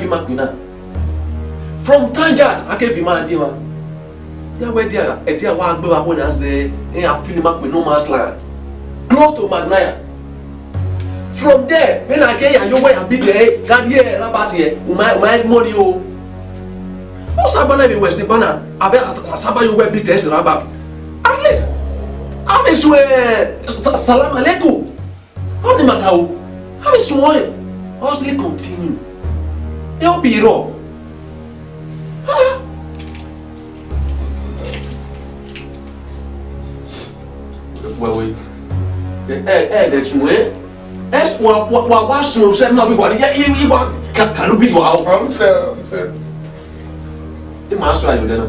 fi ima kpina. From Tanjat, a ke fi ima die emwa. Ya wẹ dia, ẹdia wa gbe vbe aho na zẹ, e a feel ima kpin no man's land. Close to Magnaya. From there, vbene a ke ya ye owẹ ya beat ẹre, gha rrie Rabat ẹre, u ma, u ma money o. Ọ saba na vbe wẹ sẹ eba na, a vbe sa, sa, saba ye owẹ beat ẹre sẹ Rabat. At least, a vbe suẹn, sa, salam aleikum. Ọ ni ma ka o. A vbe suẹn ọnrẹn. Hustling continue. E obi rrọọ. Wẹ we. Ẹ, ẹ, ẹ dẹ sun, ẹ? Ẹ s-, wa, wa, wa, wa sun sẹ ma bi wa ni, ẹ, i, i wa ka, ka lu bi wa o. I'm sorry, I'm sorry. I ma sọ ayo dẹ na.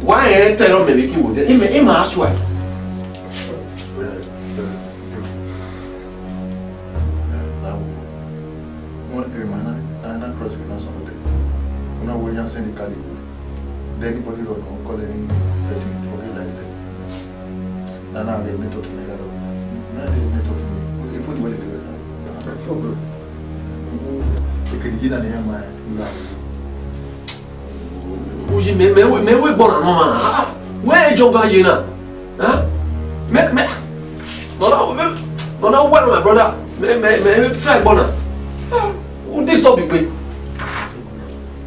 Wa ẹ tẹ lọ mẹ bi ki wo dẹ. I mẹ, i ma sọ ayo. Ẹ, ẹ, ẹ, ẹ, la wo. Wọn, ẹ, ma na, na, na cross we na sọ dẹ. Una wo yan send the card. Then anybody run, no call any person, forget like that. Na, na, they may talk in like that. Na, they may talk in. Okay, phone, what they do? Phone, bro. Okay, the na, na, na. Uyi, mẹ, mẹ, mẹ wẹ gbọna nọ ma. Ah, wẹ jọ ga ye na. Huh? Mẹ, mẹ, nọ na, mẹ, nọ na well, my brother. Mẹ, mẹ, mẹ try gbọna. Ah, u disturb igbe.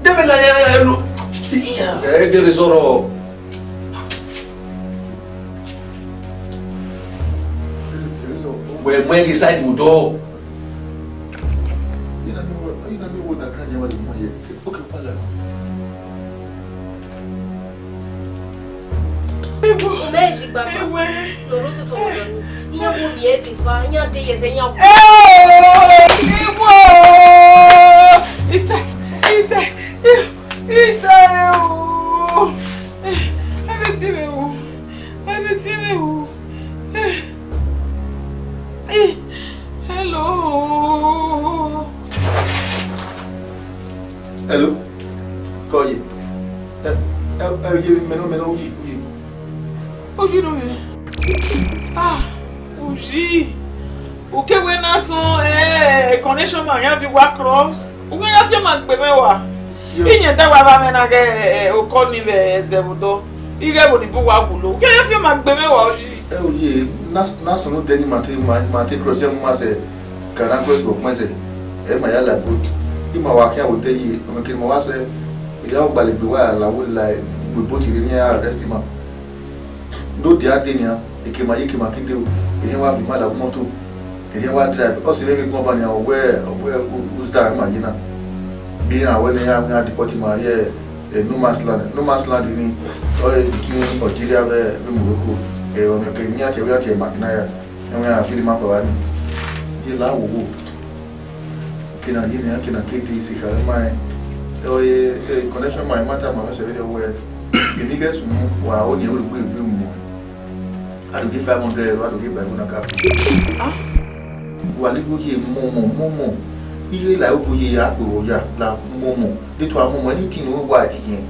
Debe na ya, ya, ya, no. Yeah. Eh, there is all. Wẹ mu ẹn ghe side vbe odọ. Ina mi wo, ina mi wo da kan yawa de mu ye. Okay, wala. Mẹ ji gba fa. Ewe. No ru tutu wo ni. Iyan wo bi e ti fa, iyan de yese, iyan wo. Eh, ewe. Ita, ita, ita, o. Eh, ẹbẹ ti rẹ o. Ẹbẹ ti rẹ o. Eh, eh, hello. Hello. Kọ ye. Ẹ, ẹ, ẹ, ye mẹ nọ, mẹ nọ, uyi, uyi. Uyi nọ mẹ. Ah, uyi. Uke wẹ na sọn, eh, connection ma ya vi wa cross. Uke ya fi ma gbe mẹ wa. Yo. Iye da wa ba mẹ na ghe, eh, okọ ni vbe ẹzẹ vbe odọ. Ighe ẹvbo ni bu wa wulo. Uke ya fi ma gbe mẹ wa uyi. Ẹ uyi, na, na sunu de ni ma te, ma, ma te cross ya mu ma sẹ. Ka na cross vbe ọkpẹn sẹ. Ẹ ma ya la boat. I ma wa khian vbe odẹ yi, ọmọ kene ma wa sẹ. Ẹ ya gbalẹ egbe wa la wo la mu boat rre, iran arrest ima. Ne odia dee nian, ekema ye ekema ke dee o, erriẹn wa viọ ima la vbe imọto, erriẹn wa drive, ọ sẹ vbe ẹghẹ egbọn ọba nian, ọ wẹ, ọ wẹ Uzda ma ye na. Vbe iran wẹ ne iran, iran deport ima rrie, eh, no man's land, no man's land ni, ọ re between Algeria vbe, vbe Morocco, eh, ọmọ ke iran tie, iran tie Magna ya, ẹmwẹ iran feel ima kọ vba ni. Ye la wowo. Kena ye nian, kena ke dee isi khare ma rẹn. Ẹ, ẹ, connection ma, ma ta ma mwẹ sẹ vberriọ wẹẹ, emwi ghẹ sunu, wa ho ni ẹvbo egbe egbe mu. A do gie five hundred euro, a do gie ba ẹvbo na ka. Ah? Wa la igho ye mọmọ, mọmọ. Ighe la igho ye a kpe vbe oya, la mọmọ. De tua mọmọ, anything ne u wa ẹtin yẹn.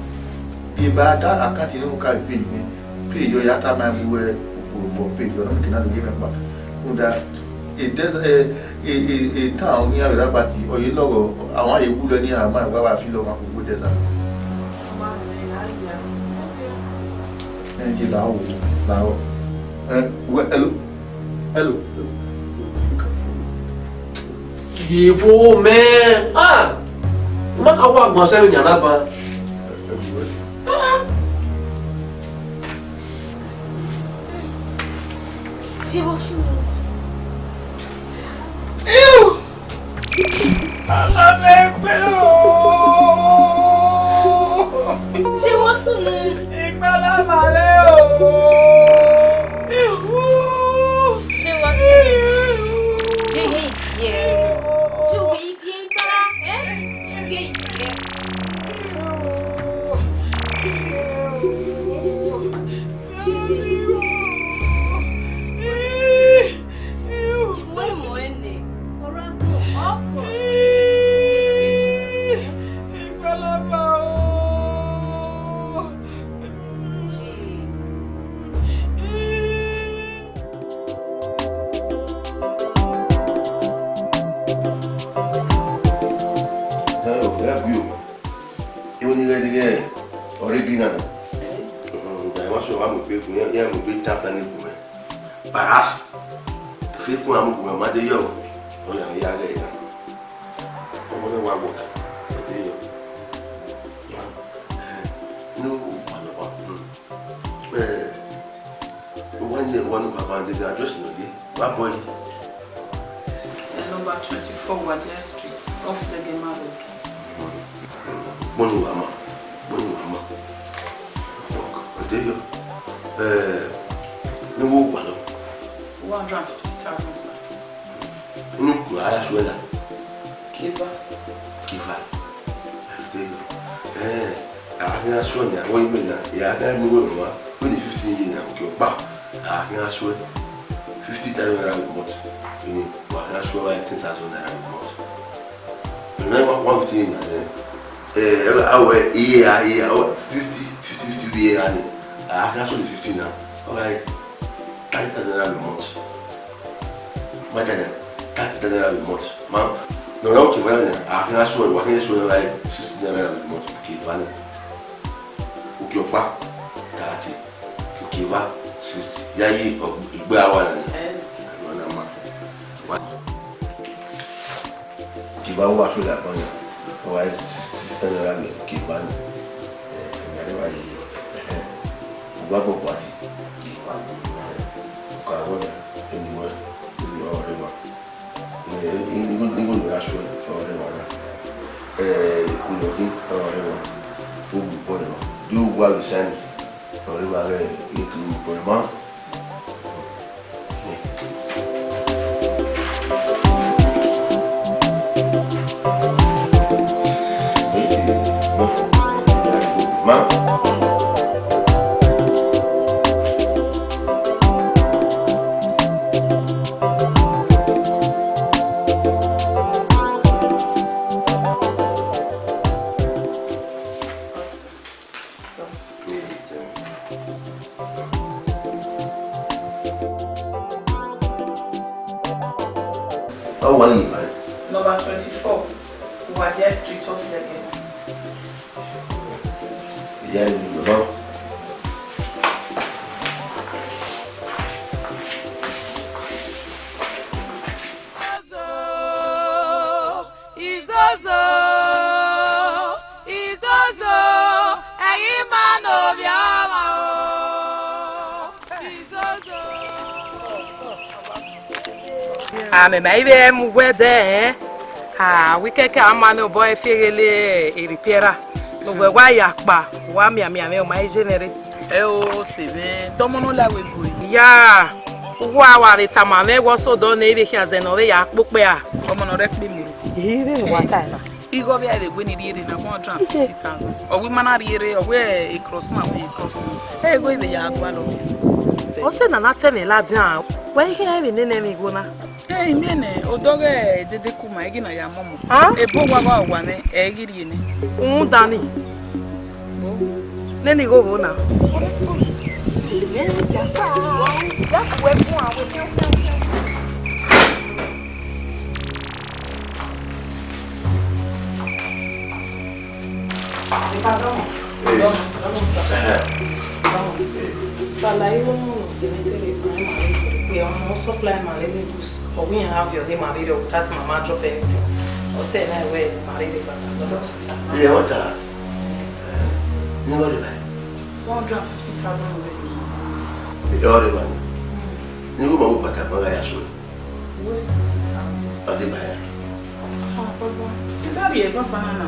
Eva da account ne u ka pay yẹn. Pay yọ ya ta ma mu wẹ, u kpe obọ pay yọ, ne ọ kina do gie mwẹ kpa. Rhunmwuda, e desert, e, e, e, e town ọghe iran vbe Rabat, ọ ye lọghọ, a wa ye wu lẹ ni a ma wa wa fi lọ ma kugbe desert. Ẹ, ye la o, la o. Ẹ, wẹ, hello, hello. Ye vbo mẹ? Ah! Ma ka wa gbọn sẹ vbe nian na ban. Ye vbo sunu? Ew! Amamẹ gbe o! Ye vbo sunu? Igbalama rre o! Ew! Ye vbo sunu? Ye ye ye. Ye vbo ye? Viẹ igba, eh? Ke ivie. Mu emọ ẹnẹ, ọ ra gbọn, ọ cross. Igbalama o. Ẹ o, ẹ gui o. Iwẹ ni ghẹ deghẹ ọre gina nọ. Ọmwa sẹ wa mu egbe gun, iran mu egbe ta plan gun mwẹ. Baras. Efe kun a mu gun mwẹ, ma de yọ. Ọ ya ya ghẹ na. Ọmọ ne wa wọ, ma de yọ. No, wa no wa. Eh, one day, one of our days, I just know you. What boy? Uh, number twenty-four Wadia Street, off Legema Road. Money wama, money wama. Fuck, I tell you. Eh, no more one. One hundred and fifty thousand, sir. Unu kura ya suẹ la. Kiva. Kiva. Ẹ, a khian suẹ nia, wẹ imẹ nia, a khian mu wẹ mwa, wẹ ni fifteen year nia, okẹ ọkpa, a khian suẹ fifty thousand naira a month. Ini, wa khian suẹ wa ten thousand naira a month. Ẹ, one fifty year nia, ẹ, ẹ, a wẹ iye a, iye a, fifty, fifty, fifty year a ni, a khian suẹ ni fifty na, ọ gha thirty thousand naira a month. Imagine, thirty naira a month. Ma, no, no, okay, well, a can ask you, I can ask you, like, sixty naira a month. Okay, fine. Ọkpa thirty, Okeva sixty, ya ye igbe awa na ni. Ẹn. Awa na ma. Wa. Okeva wa so la kọn ya. Wa sixty naira ni Okeva ni. Eh, ya de wa ye. Eh. Wa bo kwati. Kwati. Eh, ka wo ya. Eni wa. Eni wa re ma. Igho ne a suẹn ọre emwa na, ikun ne ọ khin ọre emwa, uwu ukpọn emwa, de uwu avbe sani ọre emwa ghẹ ikun uwu ukpọn emwa. Ma. Ọ wa ye evba? Number twenty-four, Uwadia Street, off Legede. Iya ni baba. Izozo, izozo, ẹ̀yin ima ne ovbi ọmwa o. Izozo. Amẹ ma i vbe mu uwẹ dẹ, ẹn? A, wẹ kẹkẹ a ma ne obọ ẹfe ghele erripiẹ ra, ne uwẹ wa ya kpa, wa mianmian mwẹ, ọ ma i je mwẹ rre. Ẹ o, sẹ mwẹ, dọmọ ne ọ la wẹ bu ẹre. Ya, uwa wa vbe tama mwẹ wẹ ọ sẹ odọ nẹ, I vbe khian zẹ ne ọ vbe ya kpokpẹ ra? Ọmọ ne ọ rre ẹkpẹ mu rre. Ire ne uwa ta na. Igho vbe a vbe wẹ ne I rhie rre na, one hundred and fifty thousand. Ọ wẹ ima na rhie rre, ọ wẹ e cross ma wẹ e cross na. Ẹ, igho I vbe ya gualọ. Ọ sẹ na na tẹ mwẹ ladian, wẹ i khian vbe nene mwẹ igho na. Ẹ, I miẹn nẹ, odọghẹ dede ku ma, ẹ ghi na ya mọmọ. Ah? Ebo wa wa owa nẹ, ẹ i ghi rhie nẹ. Rhunmwuda ni. Nene igho vbo na? Fala, I want to say, ọmọ supply ma lele bus. Ọ wẹ iran vbe ọghe ma vberriọ without mama drop anything. Ọ sẹ na wẹ ma rre vbe kpakpa, God of sister. Iye, ọ ta. Ni wọ rre ba? One hundred and fifty thousand already. Iye, ọ rre ba ni. Ni wọ ma wo kpata ma gha ya so. Wẹ sixty thousand. Ọ dee ba ya. Ah, Baba. Ẹ gha rhie Baba na na.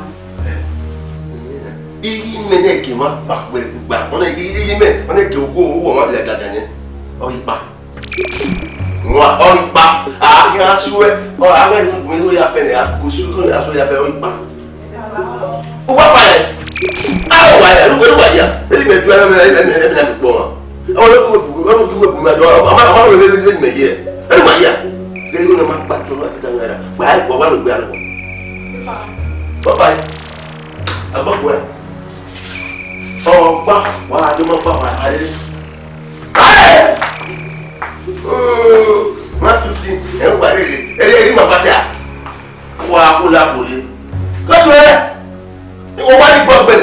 Iye, imẹ nẹ ke ma kpa kpẹrẹ kugba. Ọna iye, iye mẹ, ọna ke ogo, owo ma ya dada nẹ. Ọ ghi kpa. Wa, ọ ghi kpa, a ghi a suẹ, ọ, a ghi a nu, ya fẹ nẹ, a ku su, ko ya suẹ ya fẹ, ọ ghi kpa. Uwa pa ẹ. A wa ya, ru, ru wa ya. Eri mẹ du ẹ, ẹ, ẹ, ẹ, ẹ, ẹ, ẹ, kpọ ma. Ọ, ru, ru, ru, ru, ru, ru, ma dọ, ọ, ma, ma, ru, ru, ru, mẹ ye. Eri wa ya. Eri wa ma kpa, tọ, ma, tita, ma, ra. Wa, wa, wa, wa, wa. Bye bye. Agbọgbọ ẹ. Ọ gba, wa, do ma gba, wa, a, ẹ. One fifteen, ẹ ń wà rere, ẹ rí, ẹ rí màá bá tẹ à. Wà á kó lápò yé. Kótó ẹ, ìwọ wá ní gbọgbẹ,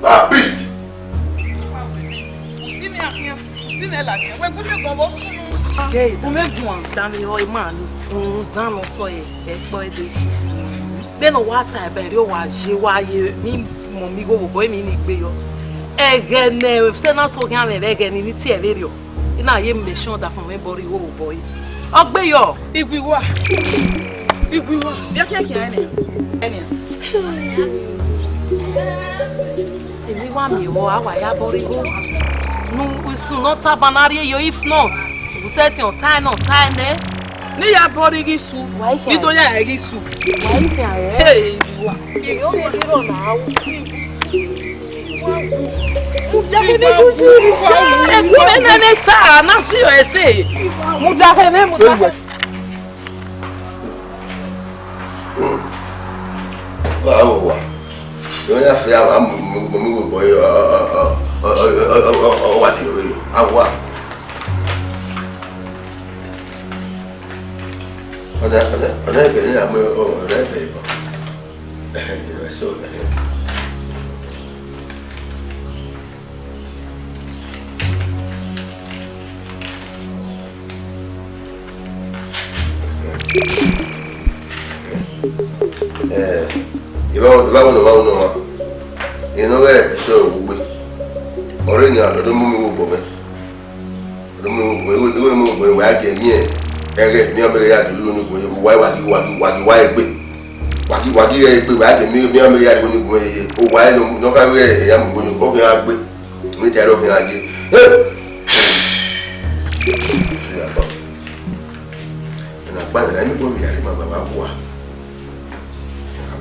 bá beast. Usi ne ladian, wẹ gu mi guan vbe osunu. Ke u me guan danmwehọ ima ni, rhunmwuda ne ọ sẹ ẹre, ẹkpọ ẹdẹ. Vbene ọ wa ta ẹbẹre, ọ wa ye, wa ye, mi mọ mi igho vbe obọ, emi ni gbe yọ. Ẹghẹ ne sẹ na so khian mwẹ vbe ẹghẹ ni, ni tie vberriọ. I na ye mẹ shọn da fọn mwẹ bọ rre igho vbe obọ ẹre. Ọ gbe yọ. Iguiwa. Iguiwa. Bia khian khian ẹnẹ. Ẹnẹ. Emwi wa miẹn vbọ, a wa ya bọ rre igho. Ne usun ne ọ taba na rrie yo, if not, u sẹtin ọ tae nẹ, ọ tae nẹ. Ne I ya bọ rre igho isu. Wa i khian. Ne I do ya ẹre igho isu. Wa i khian rẹ. Hey, Iguiwa. Iyo, ne I rhirọ na, a wu. Mudia khẹ vbe juju. Ẹkun mwẹ nene sa, na si rẹ ẹse. Mudia khẹ vbe, mudia khẹ. Wa, wa, wa. Yọ ya fẹ, a mu, mu, mu, mu, mu, ọ, ọ, ọ, wa di yọ vbe lo. A wa. Ọda, ọda, ọda ẹbẹ ni a mu, ọ, ọda ẹbẹ bọ. Ẹhẹ, ẹhẹ, so, ẹhẹ. Eh, eva, eva wẹ ne ọ ma unu ọmwa. Eno ghẹ ẹsẹ ugbe. Ọre nian, ọ do mu mi vbe obọ mwẹ. Ọ do mu mi vbe obọ mwẹ. Igho, igho mu obọ mwẹ, wa gie miẹn. Ẹghẹ, miẹn ọmọ ya do igho ni obọ mwẹ. Wa, wa, wa, wa, wa egbe. Wa gi, wa gi egbe, wa gie miẹn, miẹn ọmọ ya do igho ni obọ mwẹ ye. O wa, no, no, ka wẹ, ya mu igho ni, ọ ghi a gbe. Ni ta ẹre ọ ghi a gbe. Hey! Ya bọ. Ena kpa na, eni kpo vbe iyare ma baba wa.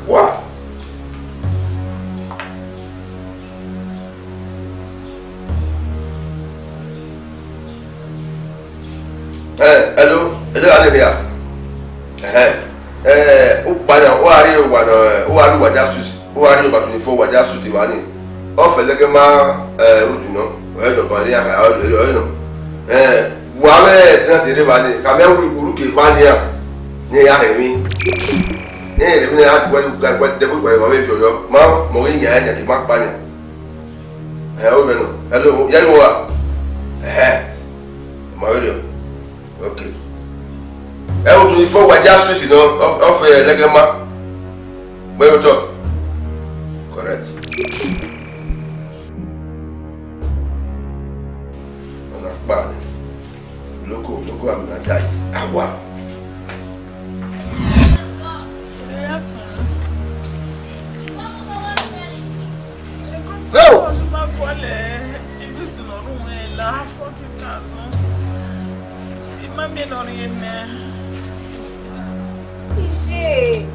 Wa. Eh, hello, hello, Hallelujah. Ẹhẹn. Eh, ukpa na, u gha rrie owa nọ, u gha rrie owa justice, u gha rrie owa twenty-four owa justice evba ni. Ọ fẹlẹ gẹ ma, eh, udu nọ, ọ yẹ dọban rrie akha, ọ yẹ nọ. Eh, wa mwẹ tenant rre evba ni, ka mẹ ru, ru ke evba ni a, ne ya hẹ emwi. Ne ya hẹ emwi ne ya dẹbu gba evba vbe yọyọ, ma, mọ ghi yan ẹn, ya ke ma kpa yan. Ẹ, o mẹ nọ. Hello, ya ni wa. Ẹhẹ. Ma vberriọ. Okay. Ẹ, o twenty-four owa justice nọ, ọ, ọ fẹlẹ gẹ ma. Wẹ otọ. Correct. Ọna kpa nẹ. Loko, loko, ami na die. Awa. Hello. Iye.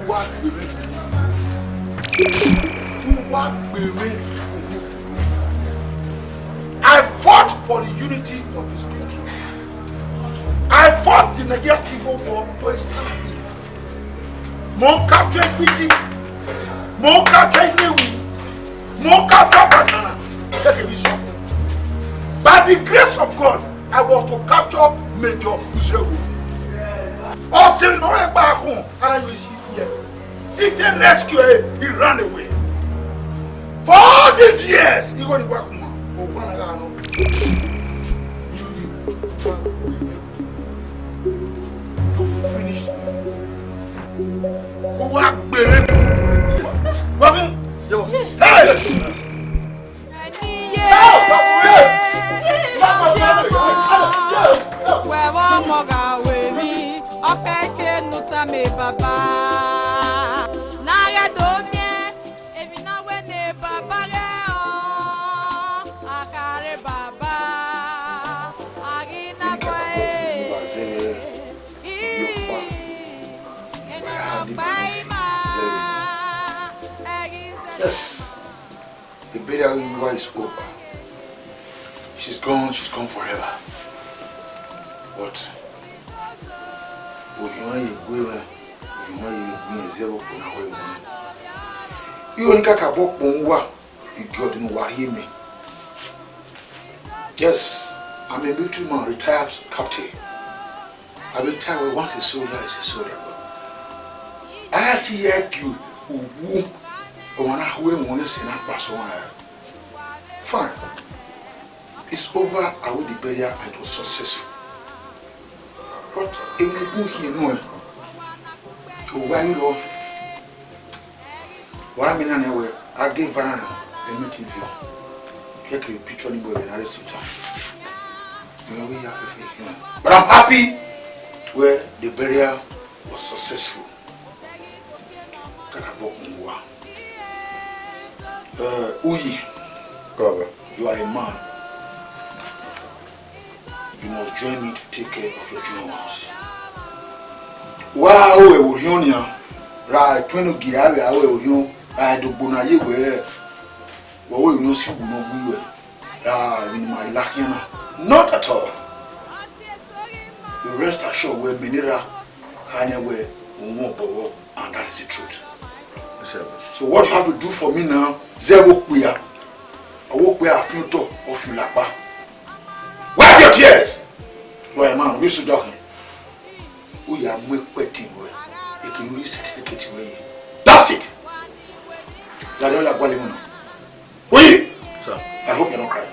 Uwa kpere. Uwa kpere. I fought for the unity of this country. I fought the Nigeria Civil War to establish it. Mo capture Ekiti. Mo capture Nnewi. Mo capture Batana. Take a vision. By the grace of God, I was to capture Major Usuewu. Ọ sẹ ne ọ rre gba khun, ara yo isi fi ẹe. He take rescue, eh, he ran away. For all these years, he go to work, man. Oh, one I got no. You, you, you finished me. Ó wá gbèrè mi. Wá fún. Hey! Wẹ vbe ọmọ gha wẹ emwi, ọ khẹ ke ne u tama baba. Ne a ghẹ do miẹn, emwi ne a wẹ ne baba ghẹ ọ, a khare baba, a ghi na guẹ ẹre. Ii, ena rhọkpa ima, ẹ ghi zẹ. Yes. The burial is over. She's gone, she's gone forever. But orhiọn ye gue mwẹ, orhiọn ye gue mwẹ zẹ vbe okhuo na wẹ mwẹ. Ighẹ ọni kakabọ kpọnmwẹ uwa, I gie ọdẹ ne uwa rhie mẹ. Yes, I'm a military man, retired captain. I been tell you, once a soldier is a soldier. I actually like you, who, who, and I who want to say that person. Fine. It's over, I will the burial, and it was successful. But in the book here, no, why you know? Wa miẹn na nẹ wẹẹ, a ghe eva na rran ẹmwẹ T V. Kẹkẹ picture ni mu ẹvbo na rre soja. Mẹ wẹ ya fẹfẹ khian. But I'm happy where the burial was successful. Kakabọ kun wa. Uh, Uyi, Baba. You are a man. You must join me to take care of your junior ones. Wa ru ẹvbo orhiọn nian, ra tuẹn ne ogie avbe aro orhiọn, ra do gbe na ye wẹ, wẹ wẹ orhiọn si uwu ne ọ gbe wẹ, ra emwi ne ima la khian na. Not at all. You rest assured wẹ mẹ ne erha kha nẹ wẹ, u wọn obọ vbọ, and that is the truth. So what you have to do for me now, zẹ vbe okpia, ọ vbe okpia a fian otọ, ọ fian lakpa. Wipe your tears. You are a man, we should talk him. U ya mu ekpẹtin ruẹ, ekene u rhie certificate ruẹ ye. That's it. Daddy, ọ ya gualọ emwi na. Uyi! Sir. I hope you're not crying.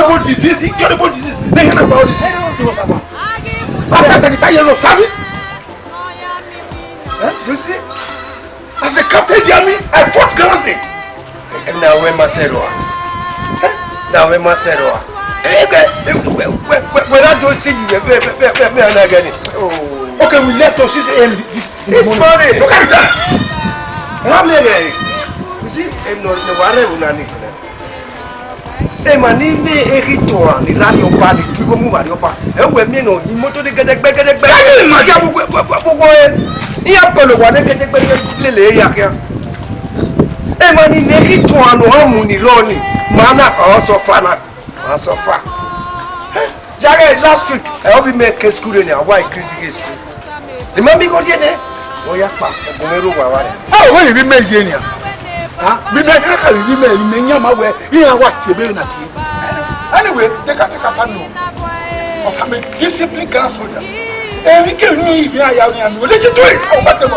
incurable disease, incurable disease. They can about this. After thirty-five years of service, eh? You see, as a captain in the army, I fought gallantly. Na wẹ ma sẹ rua. Na wẹ ma sẹ rua. Wẹ na do si yi wẹ, wẹ na gẹ ni. Oh. Okay, we left to six a m this, this morning. Look at that. Wa miẹn ghẹ. You see, em nọ ne wa rre una ni. Emwa ni miẹn eghi tuan ni rre Arriọba ni tu igho mu vbe Arriọba. Ẹ wẹ miẹn nọ ni moto de gẹdẹgbẹ gẹdẹgbẹ. Can you imagine? Gbogbo, gbogbo, gbogbo, eh. Iran bẹlẹ owa ne gẹdẹgbẹ lele ya khian. Emwa ni miẹn eghi tuan ne ọ mu ni rrọọ ni. Ma na ọ suffer na. Ma suffer. Ya ghẹ last week, ẹ, ovbi mẹ ke school rre ni, a wa increase ghe school. De ma miẹn igho rhie nẹ, ọ ya kpa, ẹgbẹn mwẹ rre owa vbe rre. A, ovbi mẹ ye nian. A, ovbi mẹ, ovbi mẹ, ovbi mẹ yan ma wẹ, iran wa tie ebe na tie. Anyway, they can take after me. Ọsa mẹ discipline grand soldier. Emwi kemwi ne iran ya rinmwian, they should do it. How about them?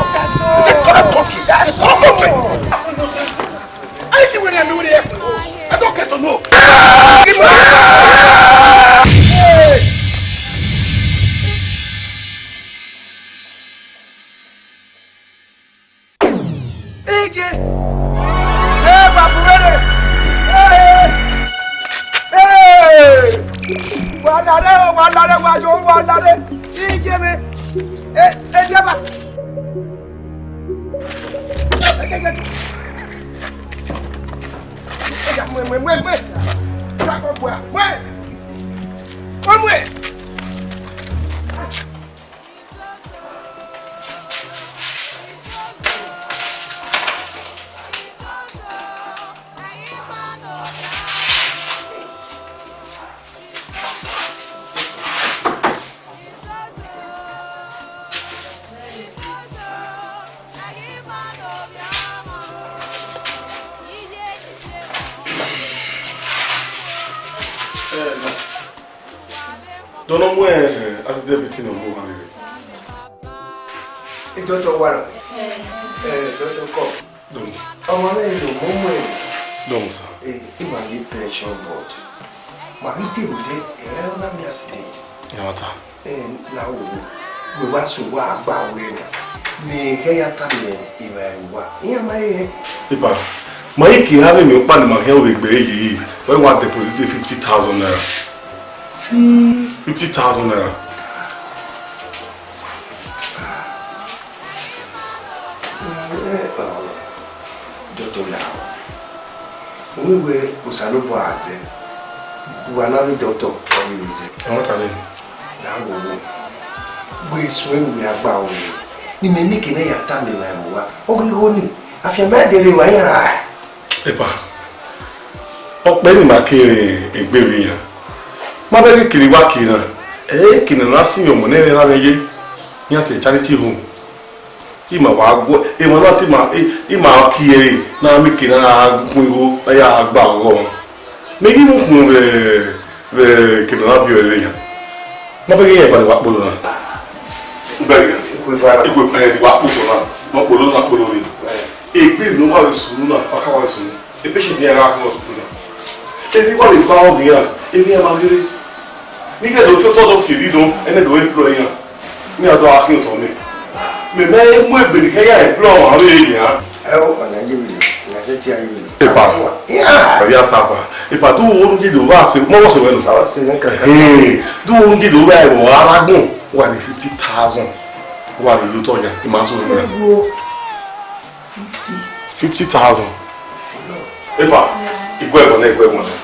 It's a corrupt country. It's a corrupt country. Anything we dey do, we dey help. I don't care to know. Ije. Eh, babu wẹrẹ. Eh, eh. Wa lare o, wa lare, wa yo, wa lare. Ije mẹ. Eh, eh, driver. Oya, mue, mue, mue, mue. Oya, kọ gbe, mue. Ọ mue. Dọnọ mu accident victim nọ mu ohan rere. Doctor wa rọ? Eh, doctor kọ. Dọnọ. Ọmọ na iro mo mu ẹre. Dọnọ, sir. Eh, I ma ghi pension, but ma ghi te vbe de, eh, na mi accident. Ẹ ma ta. Eh, na wo, wẹ wa so wa gba wẹ na. Mẹ ghẹ ya ta mẹ evba ẹvbo wa. Iran ma he hẹ. Epa, ma i ke ha vbe emwi ọkpa ne ma khian vbe gbe ye, wẹ wa deposit fifty thousand naira. Fi- Fifty thousand naira. Doctor ya. Uwẹ Osanobua azẹ. Uwa na ghi doctor, ọ ghi vbe zẹ. Ọ ta le. Ya wo wo. Gbe suẹn wẹ a gba ore. Ni mẹ neke ne ya ta mẹ evba ẹvbo wa. Ọ ghi gho ni. Afianma dẹ rre wa iran ra. Epa, ọkpẹ ni ma ke egbe vbe iran. Ma bẹghe kiri wa kiri na, ẹ i kiri na na sin ọmọ nẹ ra vbe ye, iran te charity home. I ma wa guẹ, emwa na te ma, i, i ma ki ẹre, na mieke na gha gun igho, na ya gba ọghọ ọmwa. Mẹ ghi mu khun vbe, vbe kevbe na viọ ẹre yan. Ma bẹghe iran eva ni wa kpolo na. Bẹghe, ikue, eh, ni wa kpotọ na, ma kpolo na kpolo ni. Egbe ne uwa vbe sunu na, ọ ka wa vbe sunu. E patient ne iran gha khin hospital na. Emwi wa vbe gba ọghe iran, emwi iran ma ghere. Ne ighẹ do fi otọ do fi emwi do, ẹnẹ do employ iran. Ne iran do gha khin otọ mẹ. Mẹ ma mu egbe ne I ya employ ọmwa vbe nian. Ẹ o, ọna ye vbe, ọna sẹ tie ye vbe. Epa. Iran. Ẹvbi ata pa. Epa, do wo unu gidi o, wa se, mo wo se wẹ no. Wa se wẹ kaka. Hey, do wo unu gidi o, wa ẹvbo ara gbọn. Wa ni fifty thousand. Wa ni yo tọ yan, I ma so wẹ. Fifty thousand. Epa, I gu ẹbọ nẹ, I gu ẹbọ nẹ.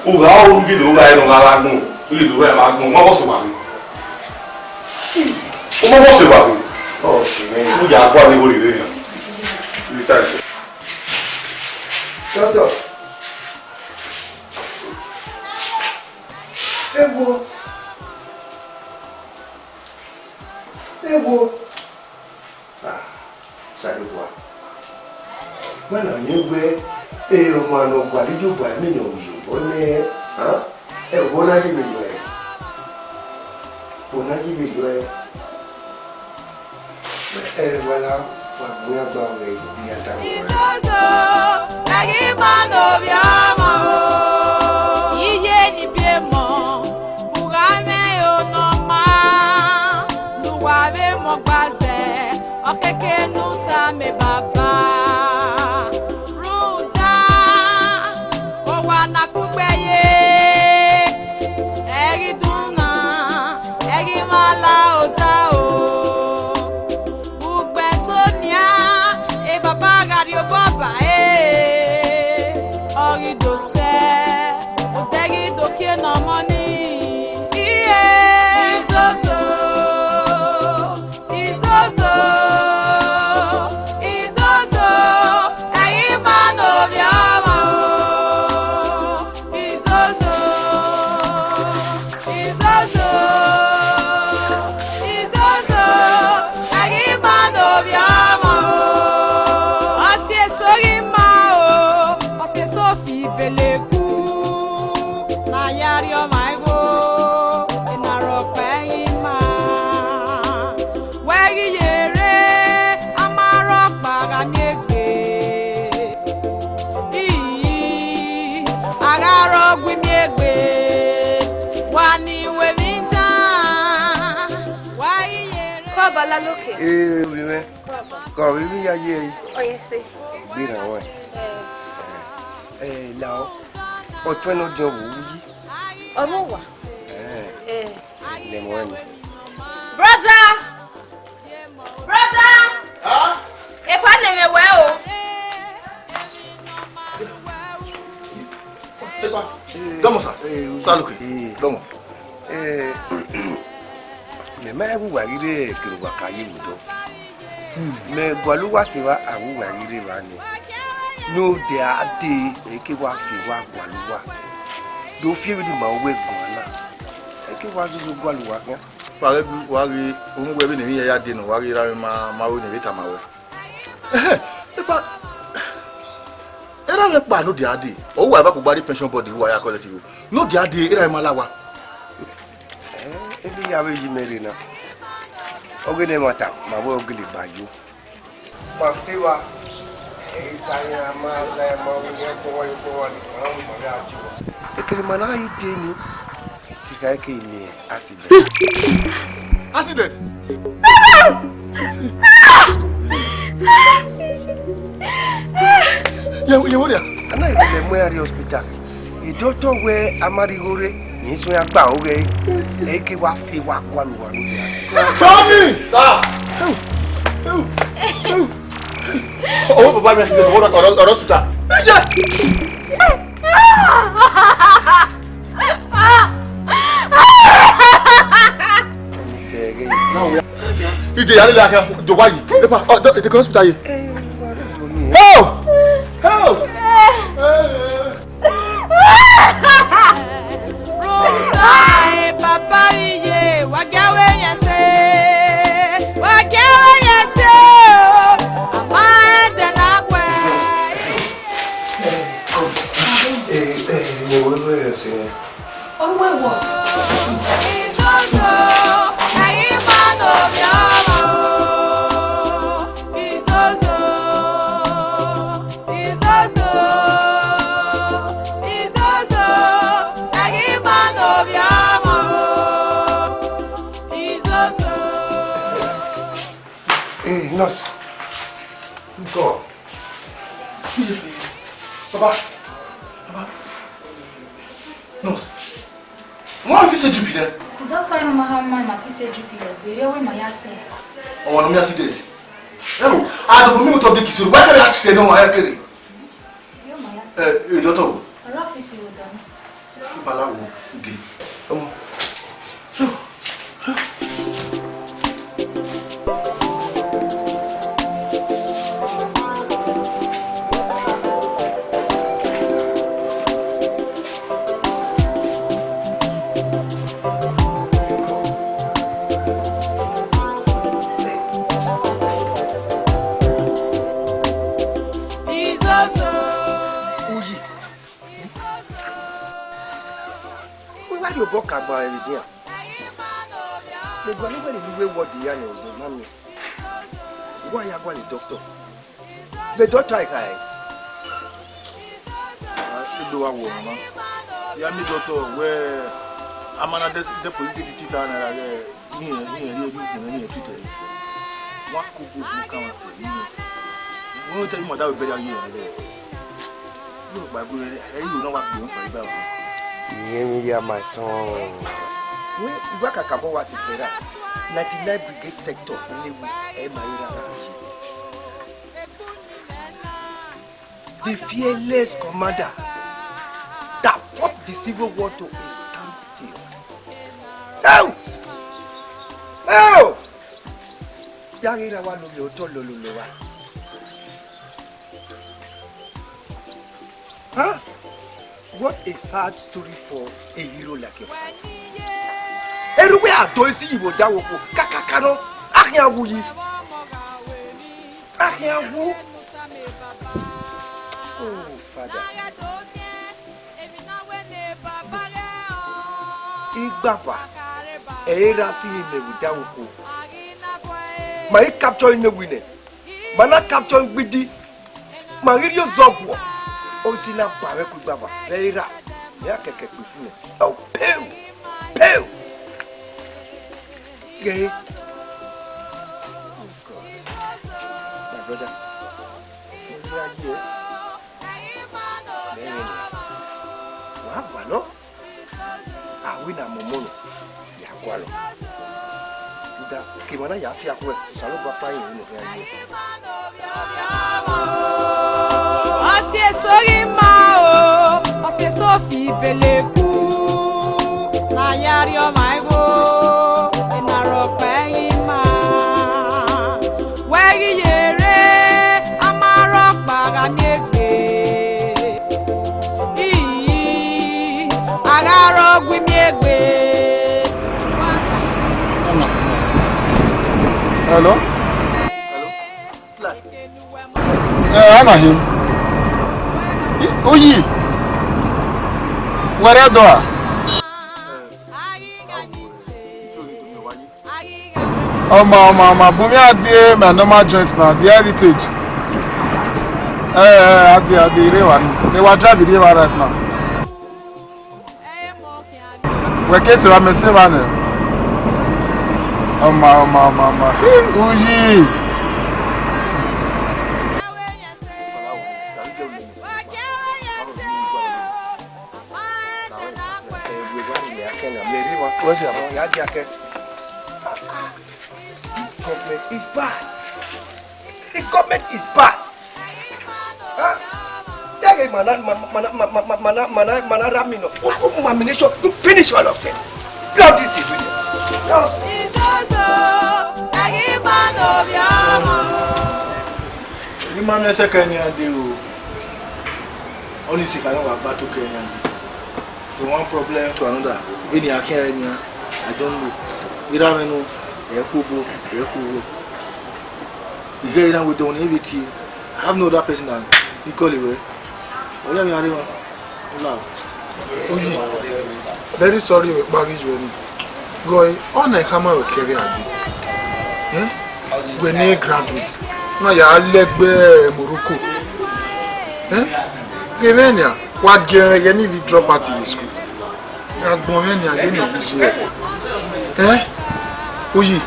U gha ru gele u gha rẹn ne ọ gha la gbọn, u gele u gha la gbọn, u ma vbọ sẹ wa rre. U ma vbọ sẹ wa rre. Ọ, sẹ mwẹ. U ya gua ne igho rre yan. Doctor. Ewo. Ewo. Ah, Osanobua. Wẹ na miẹn wẹ, eh, ọmwa ne ọ gualọ iyobọ, ẹmwẹ ne ọ ru iyobọ nẹ, ah, ẹ, wẹ na ye vberriọ ẹre. Wẹ na ye vberriọ ẹre. Ẹ, wẹ la, wa gbẹn agba ọghẹ, I ya tama ruẹ. Izozo, ẹghe ima ne ovbi ọmwa o, iye ni biẹ mọ, u gha mwẹ ro ne ọ ma, ne uwa vbe mu ọgba zẹ. Ọ keke ne u tama Baba, rhunmwuda owa na kugbe ye, ẹ ghi dun na, ẹ ghi mwẹ la ota o. Ugbẹn eso nian, e Baba gha rhie obọ ba ẹre, ọ ghi do sẹ, odẹ ghi do kie ne ọmọ ni. Iye, izozo. Izozo, izozo, ẹghe ima ne ovbi ọmwa o. Izozo, izozo, izozo, ẹghe ima ne ovbi ọmwa o. Ọ si eso ghi ma o, ọ si eso fi beleku, ne a ya rhie ọmwa igho, ena rhọkpa ẹghe ima. Wẹ ghi ye rre, a ma rhọkpa gha miẹn egbe. Ii, a gha rhọ gu miẹn egbe, wa ni wẹ emwi dan, wa ghi ye rre. Kọbọ Laloke. Ee, ovbi mwẹ. Kọbọ. Kọbọ, ovbi mwẹ ya ye ẹre. Ọ ye ẹse. Gbe na wẹ. Ẹ. Ẹ, la ọ. Ọtuẹn ne ọ diọn vbe uwu yi. Ọ vbe owa? Ẹ. Ẹ. Nẹ mẹ ọnrẹn. Brother! Brother! Ah? Epa ne mwẹ wẹ o. Epa. Dọmọ sa. Laloke. Dọmọ. Ẹ, mẹ ma wu uwa ghi rre kere uwa ka ye vbe odọ. Mẹ gualọ uwa sẹ evba, a wu uwa ghi rre evba nẹ. Ne odẹ a dee, eke wa fi uwa gualọ uwa. Do fi emwi ne ima wẹ guan na. Eke wa zozo gualọ uwa khian. Wa ghẹ gu, wa ghi, unu wẹ vbene emwi hia ya dee nọ, wa ghi ra mwẹ ma, ma ru ne vbe tama ruẹ. Epa, erha Ẹkpa ne odia dee, ọ wa eva kugba rhie pension board wa ya collect igho. Ne odia dee, erha ima la wa. Ebe ya vbe yi mẹ rre na. Ọghe ne ẹmwata, ma wẹ ọ gele ba yo. Ma se evba, ẹ i sa iran, ma sa ẹmọ vbe iran kpọnmwọnmwẹ kpọnmwọnmwẹ, ọ ma vbe a ju uwa. Ekene ma na i de ni, sika ke miẹn accident. Accident? Ye, ye, what? A na rhie mu ẹre rrie hospital. E doctor wẹ a ma rhie igho rre, rẹn suẹn a gba oghe, ẹ i ke wa fi wa gualọ uwa ne ude. Tommy! Sir! Ọwọ baba mi accident, ọwọ ọrọ ọrọ suta. Ide ya lele akha do wa yi. Epa, ọ do de hospital ye. Oh! Oh! Rotama e papa iye, wa gia wẹ yẹn se, wa gia wẹ yẹn se o, a ma dẹ na kue. Eh, eh, mo wẹ wẹ yẹn se. Ọ wẹ wọ. Izozo, ẹ̀yin ma nọ ovbi ọmọ o. Izozo. Izozo, izozo, ẹ̀yin ma nọ ovbi ọmọ o. Izozo. Hey, nurse. Go. Baba, baba. Nurse. Wọ́n fi ṣe G P dẹ. Dókítà yẹn máa ma ma fi ṣe G P ẹ̀ gbé yẹ̀wò ìmọ̀ yá sí. Ọmọ ọ̀nà mi accident. Ẹ wò, àdùnnú mi ò tọ́ dé kìí sórí. Wọ́n kẹ́rẹ́ accident náà wọ́n á kẹ́rẹ́. Yóò mọ̀ yá sí. Ẹ ẹ dọ́tọ̀ wò. Ọ̀rọ̀ ọ́fíìsì wò dànù. Babaláwo oge. Ọmọ. Izozo. Uyi. Wẹ wa rhie obọ ka gba ẹre dian. Vbe gualọ wẹ ne uwu wọdi ya ne ọzọ ma miẹn. Wa ya gualọ doctor. Vbe doctor a kha ẹre. Egbe wa wọ ọmwa. Ya miẹn doctor wẹ a ma na dẹ, dẹ police take two thousand naira ghẹ. Ni ẹ, ni ẹ, ni ẹ, ni ẹ, ni ẹ treat ẹ. Wa ko go go ka wa se ni. Wọ́n tẹ́ ìmọ̀ dáwọ̀ bẹ́ẹ̀ yẹ ẹ. Yóò gba gbé ẹ, ẹ yóò náà wá gbé wọn pẹ̀lú báwọn. Ìyẹn ń yá my son. Wọ́n ìwà kàkà bọ́ wá sí Kẹ́rà, ninety nine brigade sector, Nnewi, ẹ máa yẹ rárá yìí. The fearless commander that fought the civil war to a standstill. Hell! Hell! Ya ghi ra wa love otọ lọlọlọ wa. Huh? What a sad story for a hero like your father. Erha uwẹ a do esi yi vbe odaro okhuo kakaka nọ, a khian wu yi. A khian wu. Oh, Father. Igbava, ẹ i ra si imẹ vbe odaro okhuo. Ma i capture Nnewi nẹ, ma na capture Ngbidi, ma ghi rhie ozọ guọ, ozi na ba mwẹ ku igbava vbe ẹ i ra, mẹ a kẹkẹ kpe fu nẹ. Oh, pew! Pew! Ghe. Oh, God. My brother, I hear you. Wa gualọ, a wẹ ne a mọmọ nọ, ya gualọ. Rhunmwuda, ke emwa na ya fi akhuẹ, Osanobua kpa rẹn ne ọ khian ye. Ọse eso ghi ma o, ọse eso fi beleku, ne a ya rhie ọmwa igho, ena rhọkpa ẹre ghi ma. Wẹ ghi ye rre, a ma rhọkpa gha miẹn egbe. Ii, a gha rrọọ gu imiẹn egbe. Hello? Hello? Ẹ, a na hin. Uyi, wẹrẹ dọ a? Ọma, ọma, ọma, bun mwẹ a die my normal joint na, the Heritage. Eh, eh, a die, a die, rre evba ni. Mẹ wa drive rre evba right now. Wẹ ke sẹ evba, mẹ sẹ evba nẹ. Ọma, ọma, ọma, ọma. Uyi. What's your, ya dia ke? This government is bad. The government is bad. Huh? Tell him, man, man, man, ra me no. Open my ammunition, you finish all of them. Bloody civilian. Just Izozo, ẹ̀yin ma ne ovbi ọmọ. Ima mẹ sẹ kẹ nian dee o. Ọnii sẹ ka na wa gba to kẹ nian dee. From one problem to another. Vbene a khian nian, I don't know. Erha mwẹ nọ, ẹ khu obo, ẹ khu obo. Ighe na we do ne vbe tie. I have no other person than Ikọli wẹ. Ọ ya mi arre wa. Oyi, very sorry, wẹ kpa ghi ju ẹre. Gọe, ọ na khama wẹ kẹrẹ a gbe. Eh? Wẹ ne graduate. Na ya lẹgbẹ Morocco. Eh? Ghe mwẹ nia, wa gie ẹghẹ ne I vbe drop out of school. Agbọn mwẹ nia, ghe ne I vbe ye. Eh? Oyi,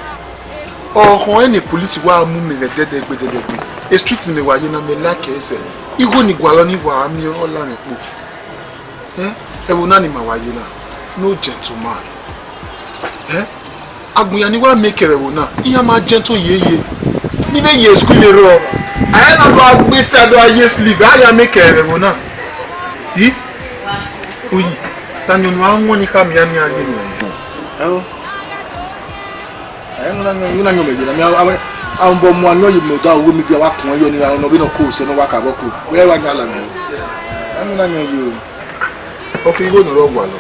ọkhọn ẹre ne police wa mu mẹ vbe dẹdẹgbe dẹdẹgbe. E street ne mẹ wa ye na, mẹ like ẹre sẹ. Igho ni gualọ ni wa miẹn ọ la mwẹ kpo. Eh, ẹvbo na ni ma wa ye na, no gentleman. Eh, agbọn iran ni wa make ẹvbo na, iran ma gentle yeye. Ni vbe ye school erhọ, a i na do gha gbe ta do gha ye sleeve, a ya make ẹvbo na. I, Uyi, ta ni unu a wọn ni khama iran ni a ye nẹ? Ẹo. Ẹ, unu na yọn, unu na yọn mẹ ye na, mi a, a, a mbọ mu a yọn ye mẹ ọdọ, a wẹ mi bia wa kun ẹyọ ni ra nọ vbene ọ ko sẹ ne ọ wa ka vbọ ko. Wẹ wa yan la mẹ. Ẹ, unu na yọn ye o. Ok, igho ne ọ rre gualọ.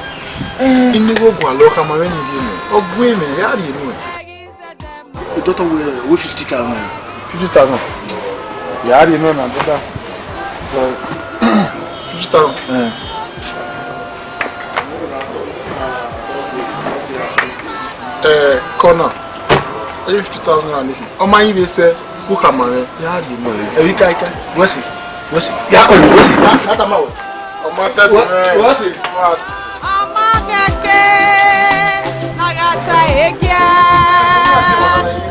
Inu igho gualọ khama mwẹ ni rhie nẹ. Ọ gue mwẹ, ya rhie nuẹn. Dọktọ wẹ, wẹ fifty thousand naira. Fifty thousand? Ya rhie nuẹn na, brother. Fifty thousand? Eh. Eh, kọ na. Ẹ ye fifty thousand naira ni. Ọ ma yin vbe sẹ, u khama mwẹ, ya rhie nuẹn. Ẹ, ika, ika. Wẹ si, wẹ si. Ya kọ, wẹ si. Ọ ma sẹ. Wẹ si. Ọmọ kẹkẹ, na gha ta egia,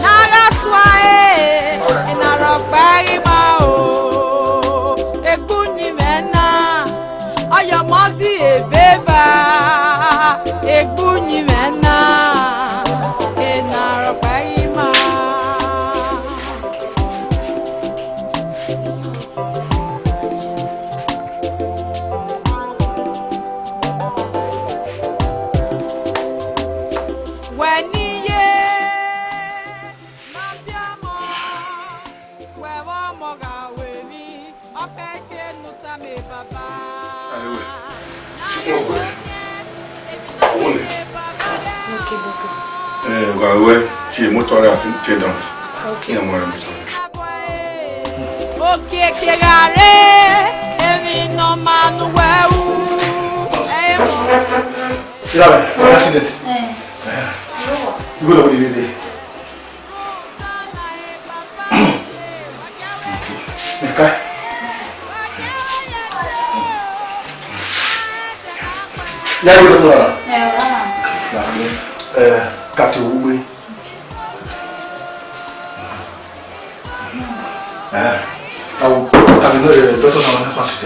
na gha sua e, ena rhọkpa i ma o, egbu yin mwẹ na, ọyọmọ si eveva, egbu yin mwẹ na, ena rhọkpa i ma. Wẹ ne I ye, ma biẹ ọmọ, wẹ vbe ọmọ gha ru emwi, ọ khẹke ne u tama baba. Ayewe. Ọwọle. Okay, doctor. Eh, gha ruẹ tie motor rẹ asin tie dance. Okay. Iran mu ẹre motor. Okiekie gha re, emwi ne ọ ma nu wẹ ru, ẹ i mọ. Ira bẹ, accident. Eh. Eh. You go to the lady. Mẹ ka. Ya yo to la. Eh, ka te wu gbe. Eh, awo, abi no, eh, doctor na wan fast.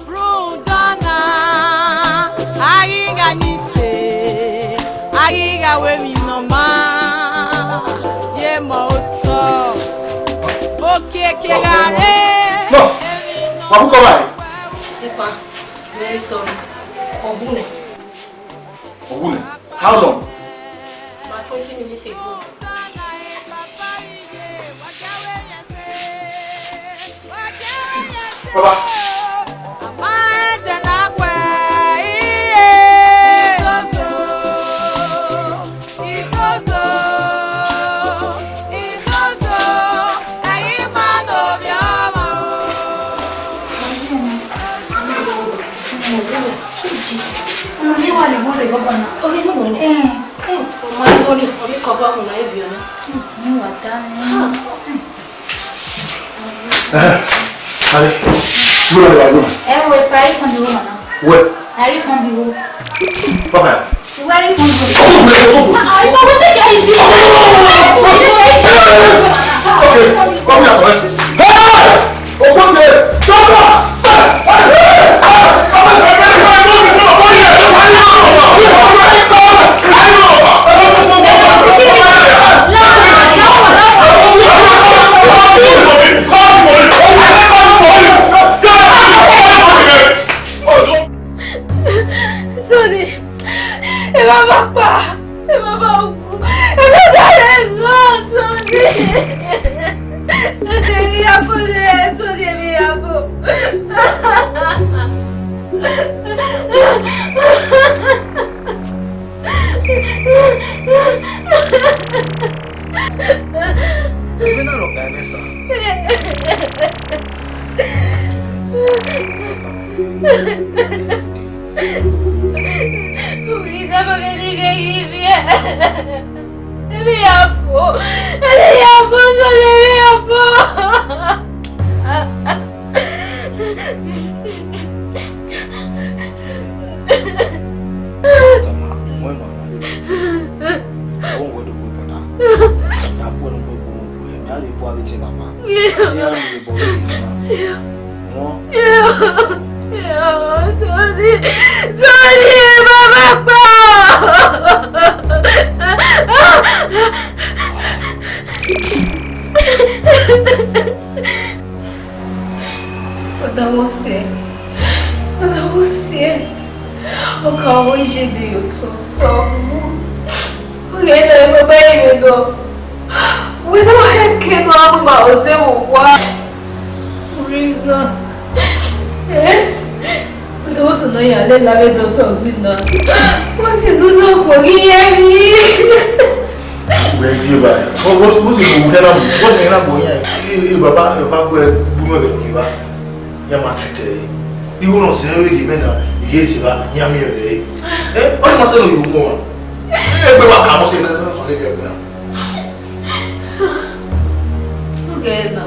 Rhunmwuda ọna, a ghi gha yin ise, a ghi gha ru emwi ne ọ ma ye mọ otọ. Okiekie gha re, no, emwi ne ọ ma. Epa, very sorry. Ọ wu nẹ. Ọ wu nẹ? How long? About twenty minutes ago. Baba. Ọmọ ẹgbẹ ni, ọmọ ikọ bọ ọmọ na ebi ọna. Ni wa da ni. Are, wúrọ̀ ni wà lónìí. Ẹ wo, ìparí kan ni wọ́n mọ̀ náà. Wẹ́. Àrí kan ni wọ́n. Bákan. Ìwé rí kan ni wọ́n. Ọkùnrin, ọkùnrin. Ah, ìwọ wo tẹ̀lé ayé sí ọkùnrin? Okay, come here, boy. Hey! Ogbonge, stop that! Tony, ẹ má bá pa, ẹ má bá kú, ẹ má bá rẹ rán Tony. Ẹ má bá rẹ rán Tony, ẹ má bá rẹ rán. Ebe na rhọkpa ẹmwẹ sa. Uwẹ, Izọma, vbene I ghe ghi viẹ, emwi ya fo, emwi ya fo, Tony, emwi ya fo. Tama, mu ẹmwẹ mwa. Ọ wẹ do gbe brother. Ya bu ẹre mu egbe mu bu ẹre. Mẹ a vbe bu avbe te baba. Te iran vbe bọ vbe izọma. Wọ́n. Tony, Tony, baba pa. Ọdavọse, ọdavọse, ọ ka wẹ iye de ye otọ, ọ ghẹ na ẹ baba ẹre nọ, wẹ ne ọ hẹ ke nọ, a ma ọzẹ vbe owa. Urhi ghan. Eh? Ọdavọse nọ ya lele avbe dọtọ gbe na. Wẹ si ne u na khuo ghi ye emwi. Wẹ viọ ba. What's what's the problem? What's the problem? Baba, baba, gbunu ẹghẹ ne ọ ba. Ya ma treat ẹre. Igho ne ọ sẹ vbe ghe mẹ na, I ye sẹ evba, ya miẹn ẹre. Eh, ọ ma sẹ ne ọ ye ugbọn. Egbe wa ka mọ sẹ na, na, na, na. Oghẹ na,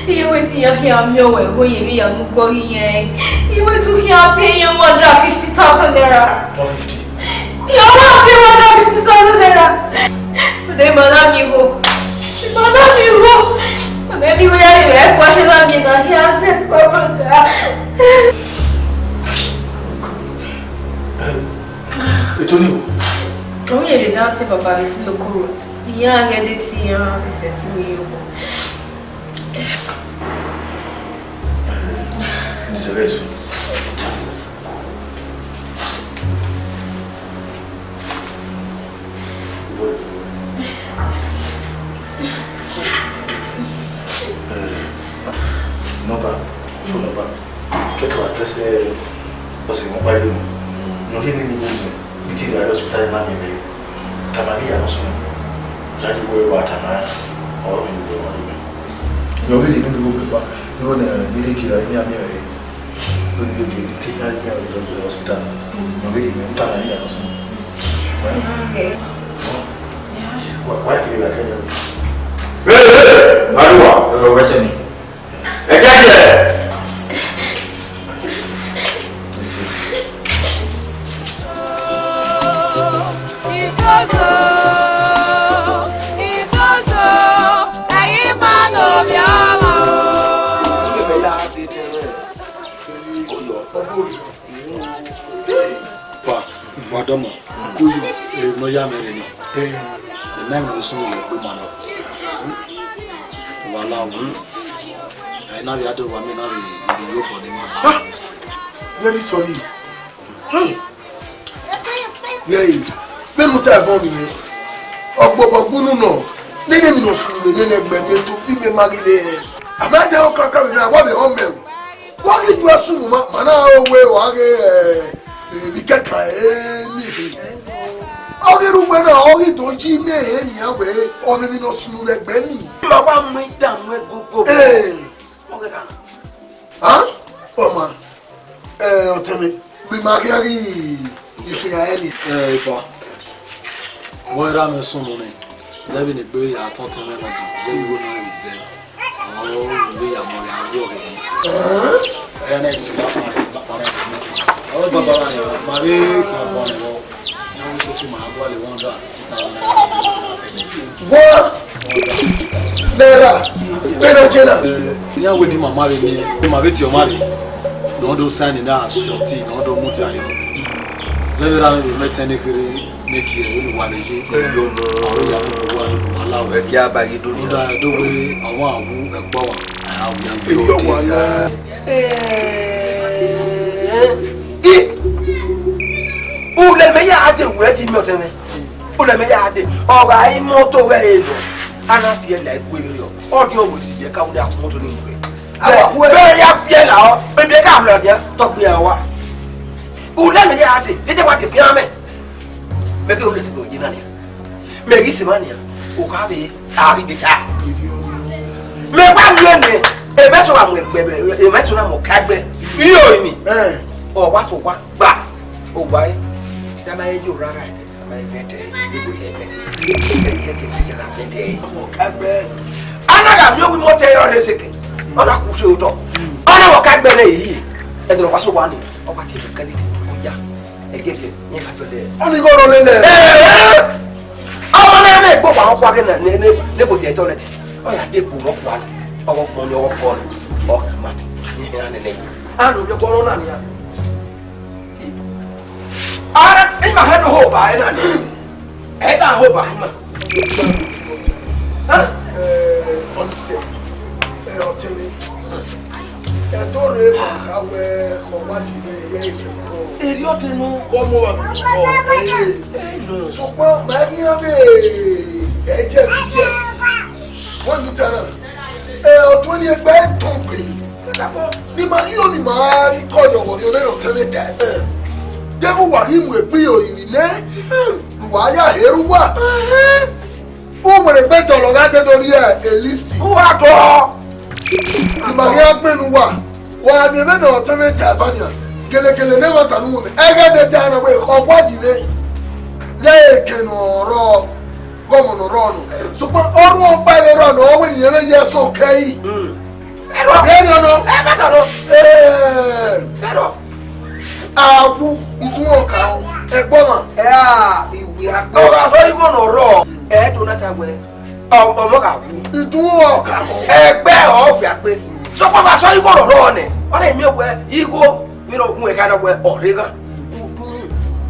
iye wẹ te iran khian miẹn wẹ igho ye emwi ya mu gọ ghi yẹn. Iye wẹ te u khian pay iran one hundred and fifty thousand naira. One fifty. Iran wa pay one hundred and fifty thousand naira. Rhunmwuda ima na miẹn igho. Ima na miẹn igho. Mẹ miẹn igho ya rre vbe ẹfua hia na miẹn na hia zẹ kpọrọ da. Etoni o. Ọ yẹn rre ne a tie baba vbe esi loko ro. Iran ghẹ de tie iran vbe sẹtin vbe ye obọ. Mister Vesu. Nọmba, phone number. Kẹkẹ wa address, eh, ọsẹ wọn pa yẹn. Nọ hini ni gbogbo. Bi te rhie hospital na miẹn vbe. Tama ghi ya nọ sunu. Yayi wẹ wa tama, ọ rọ mi vbe wan do mẹ. Yọ vbe de nene vbe obọ pa, yọ ne, eh, ne de gira eni amẹ rẹ. Yọ ne de gira eni amẹ rẹ hospital. Yọ vbe de nene tama ghi ya nọ sunu. Okay. Wa, wa kiri la kẹjọ. Hey, hey, Aduwa, ọ̀rọ̀ wẹsẹ̀ ni. Ẹ jẹ́ jẹ́. Izozo, Izozo, ẹ̀yin máa nà mí ọmọ o. Pa, wa dọmọ, kuyu, eh, nọ ya mẹ rẹ ni. Eh, ẹ na mẹ sunu lẹ gbe ma nọ. Wa la wu. Ẹ na vbe a do wa mẹ na vbe vbe yo bọ ni ma. Ha! Very sorry. Hmm. Yẹẹ, vbene u ta ẹbọ vbe mwẹ, ọgbọgbọ gbunu nọ, nene emwi ne ọ sunu vbe nene ẹgbẹ ne Etobi mẹ ma ghi vbe hẹ. A ma dẹ okrakra vbe mwẹ, a wa vbe họn mẹ o. Wa ghi ju ẹsun ma, ma na ro wẹ wa ghe, eh, eh, vbe ikẹka, eh, ni. Ọ ghi rre uwẹ na, ọ ghi do yi mẹ, eh, nian wẹ, ọ mwẹ emwi ne ọ sunu vbe ẹgbẹ ni. Ma wa mu idamu ẹgogo. Eh. Ọ ghe na. Ah? Ọma, eh, ọtẹn mwẹ, vbe ima khian ghi ikhian ẹre ni. Ẹ, epa, wẹ ra mwẹ sunu nẹ, zẹ vbene egbe ya tọn tẹn mwẹ na dee, zẹ vbe igho na vbe zẹ, ọ vbe ya mọ ya gbe ọghe nẹ. Ẹ na ti wa kpa rẹ, kpa rẹ. Ọ baba na, ma vbe kpa bọ nẹ vbọ. Wọ́n lẹ́ra pẹ̀lú ọjọ́ náà. Iran wedi mama vbe miẹn, ma vbe tie ọmwa rre. Ne ọ do sign na shorty, ne ọ do mudia yọ. Zẹ vbe ra mwẹ vbe mẹ sẹ ne kherhe ne khin ẹre ne uwa vbe ye. Ọ ya vbe wa, wa la wẹ. Ẹki a ba yi do nia. Ọ da do wẹ ọmwa wu ẹkpọ wa, a ya wu ya. Èmi ọmọ àná. Ẹ, ẹ, ẹ. Ulẹ mẹ ya de wẹ ti mi ọtẹn mẹ. Ulẹ mẹ ya de. Ọ gha i mọto vbe ẹ nọ. A na fi ẹla egbe vberriọ. Ọ diọn wẹ si ye ka u na ku mọto ni mu vbe. Awa, wẹ ya fi ẹla ọ. Ebe ka họra dia, tọgbe a wa. Ulẹ mẹ ya de. Ede wa de fian mẹ. Mẹ ke ulẹ ti gbe ye na nia. Mẹ ghi sẹ emwa nia, okha vbe a ghi gbe ta. Mẹ wa miẹn nẹ, emwa eso na mu ẹgbẹ, emwa eso na mu ọka ẹgbẹ. Iyo eni. Ẹ. Ọ wa so wa gba. Owa e, da ma ye yo ra ga ede, da ma ye mẹtẹ, ibo te mẹtẹ. Ẹ, ẹ, ẹ, ẹ, ẹ, ra mẹtẹ. Ọmọ ọka ẹgbẹ. A na gha miẹn owi mọtẹ yọ rre seke. Ọ na ku se otọ. Ọ na mu ọka ẹgbẹ nẹ ehiẹ. Ẹdẹ ne ọ wa so wa ni, ọ wa tie mechanic, ọ ya. Ẹgẹgẹ, yẹn ka tọlẹ. Ọ ni gọrọ lele. Ee! Ọmọ na vbe gbe okhuo ọkpa ghe na ne, ne, ne bo tie toilet. Ọ ya de bu ọkpa. Ọghọ kpọ ni, ọghọ kpọ ni. Ọ ka mat. Ni hẹ na nene. A no de kpọ na nia. Ara, ima hẹ no hoba ena ni. Ẹ ta hoba ima. Hàn? Ẹ, ọnise. Ẹ, ọtẹn ni. Ẹdẹ rre ma ka wẹ ọwa yi vbe ẹghẹ kẹrọ. Erriọ ọdẹ nọ. Wọ́n mú wa mi nọ. Ẹ nọ. Sọkpọ ma ghi hàn vbe ẹjẹ vbe iyẹ. Wọ́n mi ta na. Ẹ, ọtun ni ẹgbẹ́ tán pé. Ni ma yọ ni ma ikọ yọwọ ni olẹ nọ tẹlẹ tẹ. Dẹ́mu wà ní ìmù ẹ̀gbìn òyìnbí nẹ. Wà á yà hẹ́rù wà. Uwere gbe dọlọ gha dedo rhie e list. Uwa dọ. Ima ghi a gbẹn ne uwa, wa miẹn vbene ọtẹn mwẹ ta eva nian, gelegele ne ẹmwata ne uwẹ mwẹ, ẹghẹ ne da na wẹ ọkpa yi vbe, ghẹ eke ne ọ rrọọ, ghẹ ọmọ ne ọ rrọọ nọ. Sokpan ọrhuẹn ọkpa vbe rrọọ nọ, ọ wẹ ne irẹn vbe ye ẹsọn kẹe. Ẹrọ. Vbe rriọ nọ. Ẹ ma tọ nọ. Ee. Ẹrọ. Awu, itunwẹ ọka ọ, ẹgbọmwa. Ẹ a, iwe akpẹ. Ọ gha sọ igho ne ọ rrọọ, ẹ do na ta wẹ, ọ, ọmọ gha wu. Itunwẹ ọka ọ. Ẹgbẹ ọ wẹ akpẹ. Sokpan ọ gha sọ igho ne ọ rrọọ nẹ, ọ na miẹn wẹ igho, vbene ọ wu ẹka na wẹ ọ rre ghan. Udu,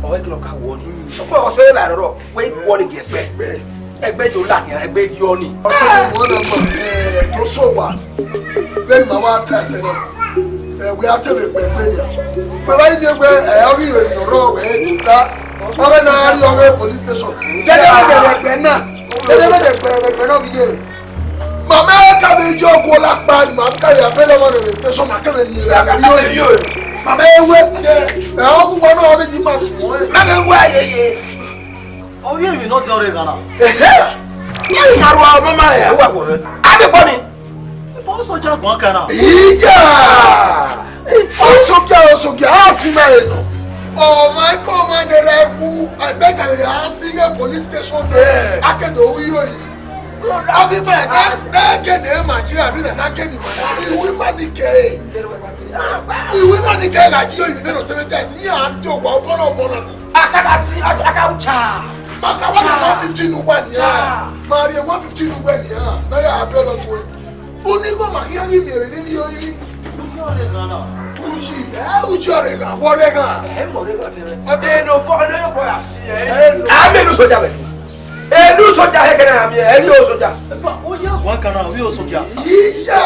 ọ i kele ọka wọ ni. Sokpan ọ sọ evba rrọọ, wẹ i wọ ni gie ẹgbẹ. Ẹgbẹ. Ẹgbẹ do ladian, ẹgbẹ yọ ni. Ọtẹn ne mọ na ma, ẹ, do so wa. Vbene ma wa ta ẹsẹ na. Ẹ, wẹ a te vbe kpẹ egbe nia. Wẹ wa miẹn wẹ, ẹ, ọ ghi ru emwi ne ọ rrọọ wẹ, ẹ, ta. Ọ ghe na rrie ọghe police station. Dede vbe dẹrẹ ẹgbẹ na. Dede vbe dẹrẹ ẹgbẹ na ọ ghi ye. Mama ẹ ka vbe yo ọgua ọla kpa ni ma ka ya bẹlẹ ọmọ ne station ma kẹmẹ ni ye. Mama ẹ wẹ, ẹ, ọ gua na ọ vbe yi ma sun ẹ. Mama ẹ wẹ ayeye. Ọ ye emwi ne ọ diọn rre ghan na. Ehe! Ẹ ma ru ọmọ ma hẹ, wa wọ rẹ. A vbe kpọ ni. Bọ soja guan kan na. Iya! Ọ soja, ọ soja, a ti ma he nọ. Ọmọ ẹkọ ọmọ ne rẹ wu, ẹgbẹ kan ya si ghe police station nẹ. Eh. A ke do wi yo yi. A ghi ma na, na ke ne ma je, abi na, na ke ni ma na. Iwu ima ni ke. Iwu ima ni ke gha ji yo yi vbe no tẹmẹ tẹsi. Iya, a ti ogba ọbọrọ ọbọrọ. Akaka ti, aka ucha. Maka wa na one fifty nu wa nia. Ma rie one fifty nu wa nia. Na ya abẹ lọ tuẹ. Oni go ma hia ni mi ere ni ni oyi. Uji, eh, uji ọre ga, wọre ga. Eh, mo re ga tẹrẹ. Ọtẹ no bo, no yo bo ya si, eh. Eh, no. A mi lu soja bẹ. E lu soja he kẹrẹ a mi, e lu soja. Epa, o ya gua kana, o yo soja. Iya.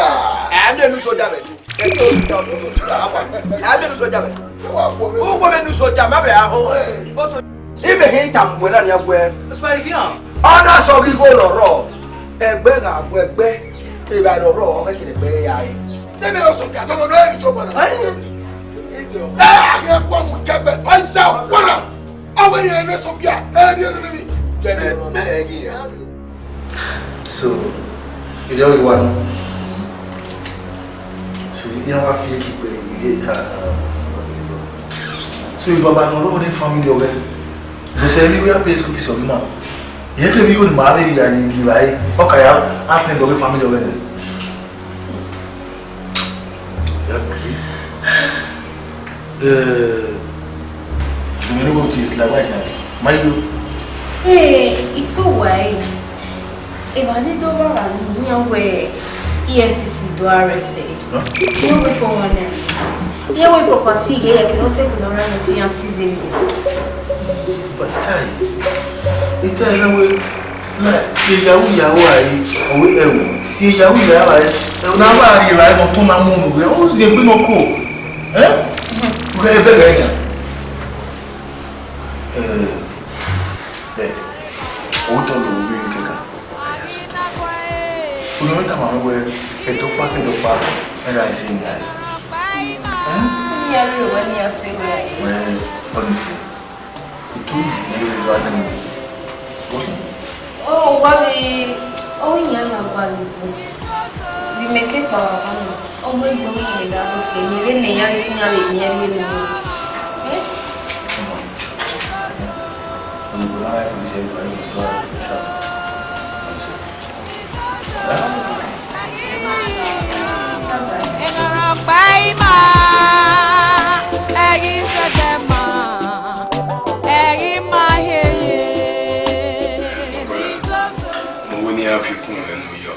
A mi lu soja bẹ. Ẹ tó ní ọdún tó ti rà wá. Ẹ á bẹ̀rù sójà bẹ̀. Ó wọ bẹ́ẹ̀ ní sójà, má bẹ̀ á hó. Ó tó. Ibẹ̀ kì í ta mùgbẹ́ náà ní ẹgbẹ́. Ẹgbẹ́ yìí hàn. Ọ̀nà sọ bí kò lọ̀rọ̀. Ẹgbẹ́ náà gbọ́ ẹgbẹ́. Ìbá lọ̀rọ̀ ọ̀rẹ́ kìlẹ̀ pé ya yìí. Nínú oṣù kí àtọ́mọ náà rí ìjọba náà. Ẹ àyẹ̀kọ́ mú jẹgbẹ́. Ọ̀nà wọ́nà. Awe yẹn ne sọ bia, ẹ ri ẹnu ni. Mẹ, mẹ, ẹ ri ẹnu. So, ilé ọyọ wa nọ. So, iran wa fi eki pẹ ilé ka. So, ibaba nọ lọwọ ne family ọghẹ. Joseph, ni wẹ a pay school fees of man. Ye ke mi ko ni ma re ya ni gi ba e. O ka ya attend the family of it. Ya pay. Eh, you know what is like, why can't? My you. Hey, it's so why? Emwa ni do rara ni iran wẹ E F C C do arrest. Huh? Iran wẹ four one nine. Iran wẹ property ye ya kino se kino ra no ti iran seize. But guy, the guy na wẹ, like, si yahoo yahoo ai, ọ wẹ ẹwu, si yahoo yahoo ai, ẹwu na wa rhie ra mọ to na mu nu wẹ, o zie gbe mọ ko. Eh? Wẹ ebe gẹ ya. Eh, eh, o to lo wẹ kẹkan. Unu wẹ tama mwẹ wẹ, ẹdọkpa ke ẹdọkpa, ẹre a i sẹ nia. Eh? Iran rhie ruẹ ne iran sẹ ruẹ. Wẹ, honestly, I told you, you were running. What? Ọ wa vbe, ọ iran na gba lele. Vbe imẹ ke kpao ọmwa na, ọ wẹ gu iran gha vbe sẹ, ne vbene iran te iran vbe miẹn vbe ru. Eh? Come on. Mo wẹ ne iran fi ukpọn mwẹ ne uyọ,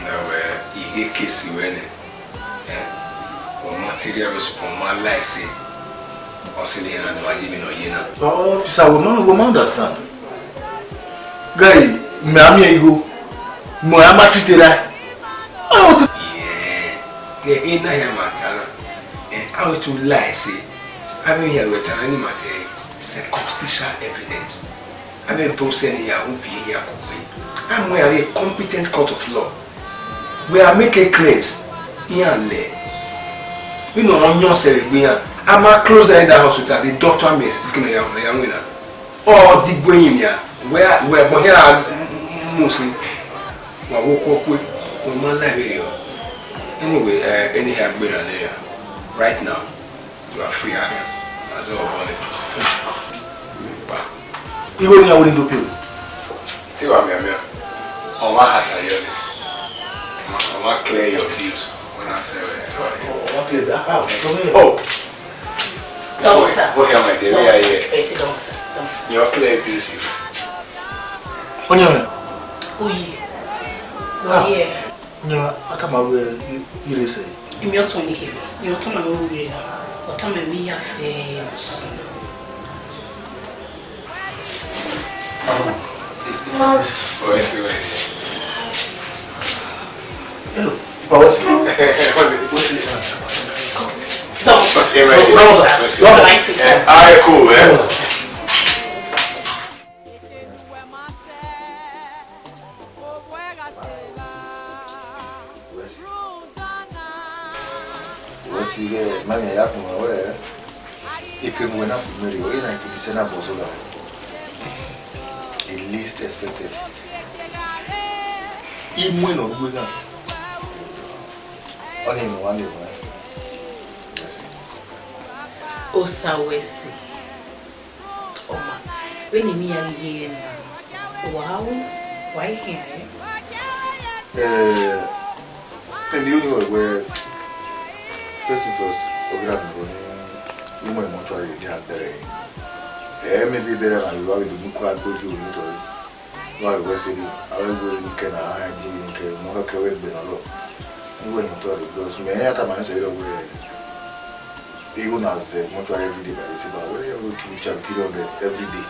ne wẹ ighe kesi ruẹ nẹ, eh, ọ material vbe sokpan ọ ma la ẹse, ọ sẹ ne iran ne ọ ye emwi ne ọ ye na. Officer, we ma, we ma understand. Guy, mẹ a miẹn igho, mẹ a ma treat rae. Ọ, yeah, yeah, ena hia ma ta na. Eh, a wẹ to la ẹse. A vbe hia wẹ ta na ni ma te circumstantial evidence. A vbe bọ sẹ ne iran hu viọ iran kugbe. A mu iran rrie competent court of law. We are making claims. Iran lẹ. Vbene ọ yọn sẹ vbe egbe iran. A ma close down that hospital, the doctor amẹ certificate ne iran, ne iran winna. Ọ di gbe yin nia, wẹ, wẹ ẹbọ hia mu sin, wa wo okuọ kue, wa ma la vberriọ. Anyway, eh, eni hia gberra ne ya. Right now, you are free, Ahian. That's all about it. Igho ne iran wẹ ne I do pay o. Te wa mianmian, ọ ma hasa yọ ni, ọ ma clear your bills when I say, eh, ọ ma clear that house. Oh. Come on, sir. Go here, my dear. Come on, sir. Hey, sit down, sir. Come on, sir. Your clear bills. Onye. Oye. Ah. Oye. Onye, a tama wẹ i, i rre sẹ. Emi ọtẹn ni kebe. Emi ọtẹn na wẹ u rre na. Ọtẹn mẹ mi ya fe ọsẹ. Wẹ si ghẹ, ma miẹn ya kpọnmwẹ wẹ, ekẹ ne uwẹ na kpe mẹ rre, ọ i na kidie sẹ na bọ zola. The least expected. I mu ẹn ne ọ rre uwẹ na. Ọnii ne uwa miẹn ruẹ. Osa wẹ si. Ọma, vbene I miẹn iran ghi ye ẹre na, wa ru, wa i khian rẹn. Eh, maybe you know where, first thing first, ọ ghi ra miẹn wẹ ne I mu ẹn mortuary ne a bẹrẹ. Eh, maybe bẹrẹ na, you have to look at those you need to. Wa vbe wẹ kherhe, avbe ẹvbo ni kẹ na, a rẹn di ni kẹ, mẹ ọ kẹkẹ wẹ egbe ne ọ rrọọ. Iwẹ hin otọ rre, because mẹ i ya tama ẹn sẹ rọ wẹ, igho na zẹ mortuary every day by the same, wẹ ya go to charity three hundred every day.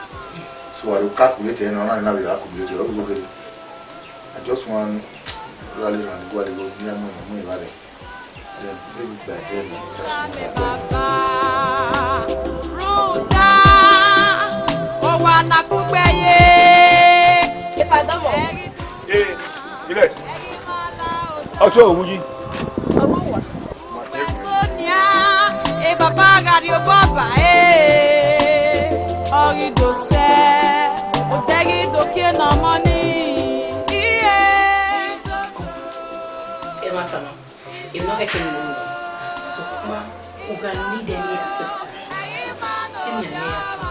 So I dey calculate ẹn, ọ na na vbe accumulate, ọ vbe kherhe. I just wan rally round, go a little near me, me, me, Ruta, owa na kugbe ye. Epa dọmọ. Ee, Juliet. Ọtọ Owuyi. Sonia, e baba gari obọba, e. Ọghi do sẹ, odẹ ghi do kie ne ọmọ ni. Iye. Emwa tama, emwi ne ọ khẹke ne I ru nọ, sokpan u gha need any assistance, emianmian ya tama.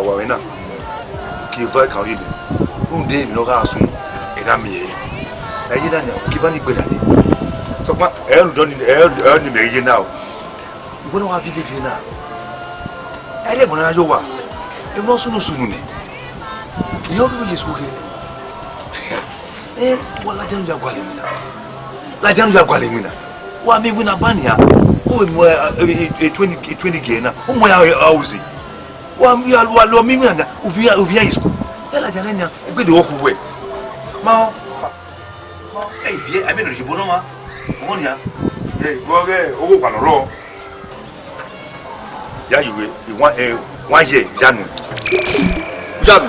wa mwẹ na. Ke eva kan rhie mẹ. Rhunmwuda emwi ne ọ gha sunu, ẹ na miẹn ẹre. Ẹ ye na nia, ke eva ni gberra nẹ. Sokpan, ẹ ru dọ ni, ẹ ru, ẹ ru ni mẹ ye na o. Ugbẹn na wa viẹ viẹ na. Ẹ rhie ẹgbọn na yo wa. Emwi ne ọ sunu sunu nẹ. Iyẹn ọ ghi ye school kherhe. Ẹ, wa ladian ya gualọ emwi na. Ladian ya gualọ emwi na. Wa miẹn iwinna ba nian. U mu, eh, eh, eh, twenty, twenty giẹ na. U mu ya, eh, house. Wa, wa, wa lọ miẹn iwinna na. U viẹ, u viẹ school. Ẹ ladian nẹ nian. Egbe do khu wẹ. Ma, ma, ẹ viẹ, ẹ mẹ nọ ye bo nọ ma. Ọmọ nian. Ẹ, vbe ọ ghe, owo wa nọ rrọọ. Ya yi we, one, eh, one year, ya nu. Ya mi.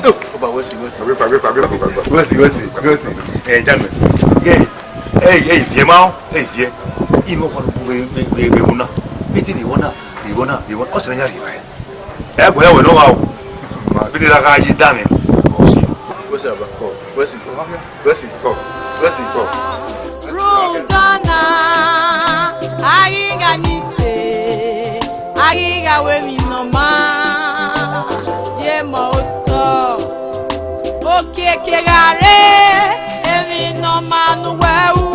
Oh, Oba, wẹ si, wẹ si. Wẹ si, wẹ si, wẹ si. Eh, ya nu. Eh, eh, eh, viẹ ma, eh, viẹ. Imo kwa bu we, we, we, we una. Mete ni wona, ni wona, ni wona. O se ya ri vai. Ẹ gbẹ wẹ no wa o. Bi ni ra ga yi da mẹ. O si. Wẹ si, Oba. Wẹ si. Wẹ si. Wẹ si. Rhunmwuda na, a ghi gha yin ise, a ghi gha ru emwi ne ọ ma ye mẹ otọ. Okiekie gha re emwi ne ọ ma ne uwẹ ru.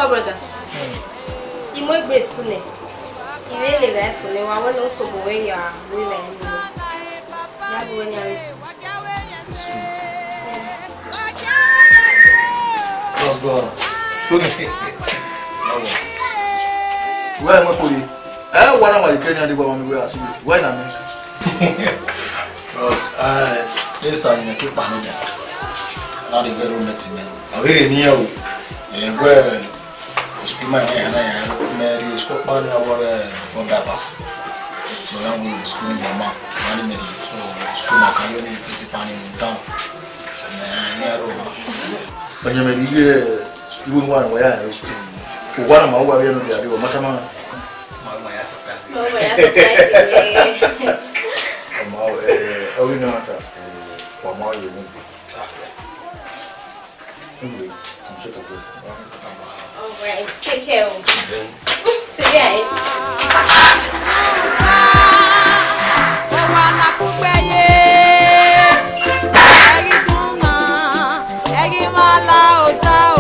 Oh, brother, I mu egbe school nẹ, I vbe lele evbare fo nẹ, wa wẹ ne u tobọ wẹ ya ru evbare nẹ. Ya bu wẹ yan re school. Ọgọ. Wẹ mọ kori. Ẹ wa na wa ike ni a de gba wa mi wẹ asu. Wẹ na mi. Bros, eh, this time you keep on me. Na the very room next me. Avere ni o. Eh, wẹ school man ya na ya me ri school pa ni awore for that pass. So ya we school ni mama. Na ni me so school man ka yo ni principal ni down. Onye mere ihe iwu nwa na ya ro. Uwa na ma uwa bia no dia de wa mata ma. Ma ma ya surprise. Ma ma ya surprise. Ọmọ, eh, orí náà ta, eh, ọmọ yìí mú. Anyway, I'm sure to go. All right, take care. See you. Ẹghi dun na, ẹghi ma la ota o.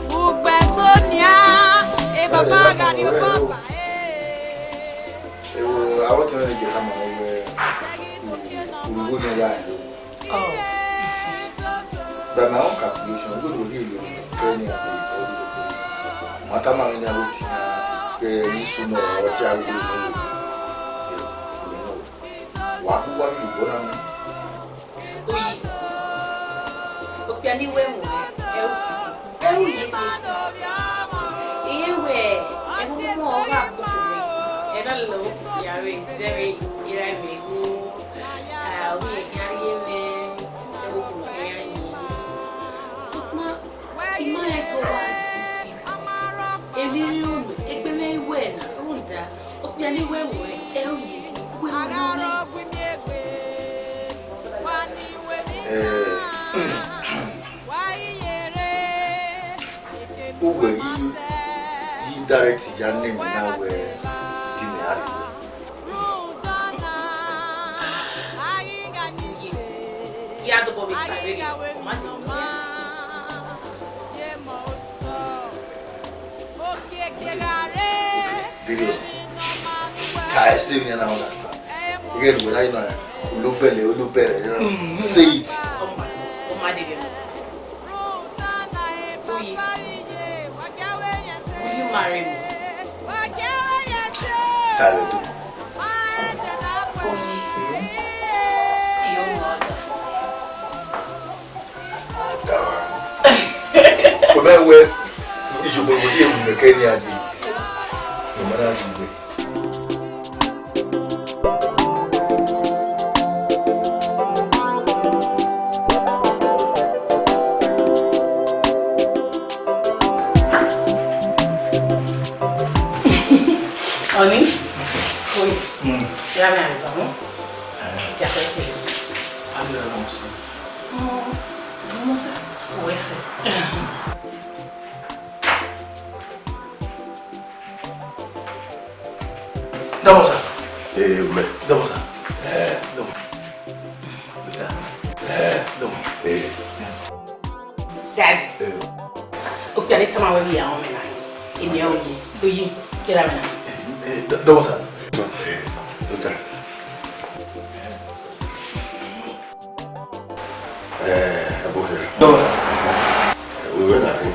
Ugbẹn so nian, e baba gha rrie obọ ba e. Ewo, I want to get a man where you go there. Oh. By my own calculation, we will really tell me about it. Mata ma ni aro ti na ke ni suno o ti a wi ni. Wa ku wa bi bo na mi. Oyi. Okpia ni wẹ mu ẹ u. Ẹ u ye. Iye wẹ ẹ mu mu ọ gha ko. Ẹ na lo ya re zẹre ira mi go. Ah, oyi ya ye me. Ẹ wo ko ya yi. Sukma. Ima ẹto wa disi. Emwi rhie unu, egbe mwẹ i wẹ na, rhunmwuda, okpia ni wẹ wẹ, ẹ ru ye, wẹ mu wẹ. Eh, uwẹ ghi, Direct ya ne mẹ na wẹ, di mẹ a rre. Ya dobọ vbe ta vberriọ, ọ ma dee. Dede o. Ka ẹse emwi na understand. Ighẹ ne uwẹ na, you know, olobẹlẹ, olobẹlẹ, you know. Mm. Say it. Ọ ma, ọ ma dede. Uyi. Will you marry me? Ka ẹre do. Uyi. Iyo. Ọ ma wẹ, iyobọ ne ọ ye ru mẹ kẹ ne a dee. Ọ ma na dee. Honey, honey. Mm. Ya me algo, ¿no? Eh. Ya fue que. Algo vamos a. Mm, vamos a. O ese. Dọmọ sa. Ee, mẹ. Dọmọ sa. Ee, dọmọ. Ee, dọmọ. Ee. Daddy. Ee. Okpia ne tama wẹ vbe ya ọmọ na. Eni ẹ oye. Oye. Kẹra mẹ na. Ee, dọ-, dọmọ sa. Ee, dọmọ sa. Eh, ẹbọ khin. Dọmọ sa. Eh, wẹ na khin.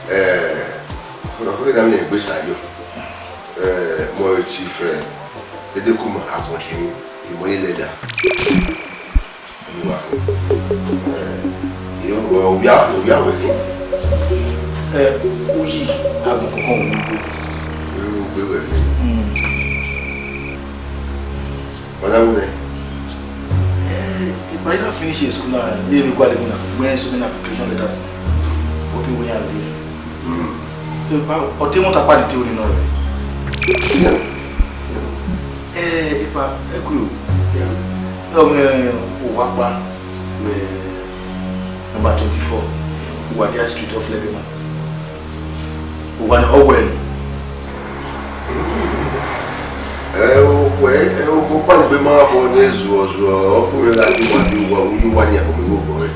Eh, ọ na khin na miẹn egbe sa yo. Eh, mọ e chief, eh, Edekuma agbọn khin, imọ ni lẹga. Ẹnu wa khin. Eh, iyo, wẹ ovia, ovia wẹ khin. Eh, uyi agbọn kọkọ wẹ ugbe. Wẹ ugbe wẹ khin. Mm. Ọ na wu nẹ? Eh, I ma na finish school na, e vbe gualọ emwi na, wẹ so many application letters. Hope wẹ iran ready. Mm. Eh, pa, ọ te mọta kpa ni te oni nọ rẹ. Yeah. Eh, ipa, ẹ kue o. Eh, ọ mwẹ owa kpa, wẹ number twenty-four, Uwadia Street off Legema. Uwa ni, ọ wẹ ni. Ẹ, okpẹ, ẹ, okpẹ ọkpa ni egbe ma khọ ne zuọ zuọ, ọ kpe mwẹ gha di uwa, di uwa, uyi uwa ni ẹko mi vbe obọ rẹ.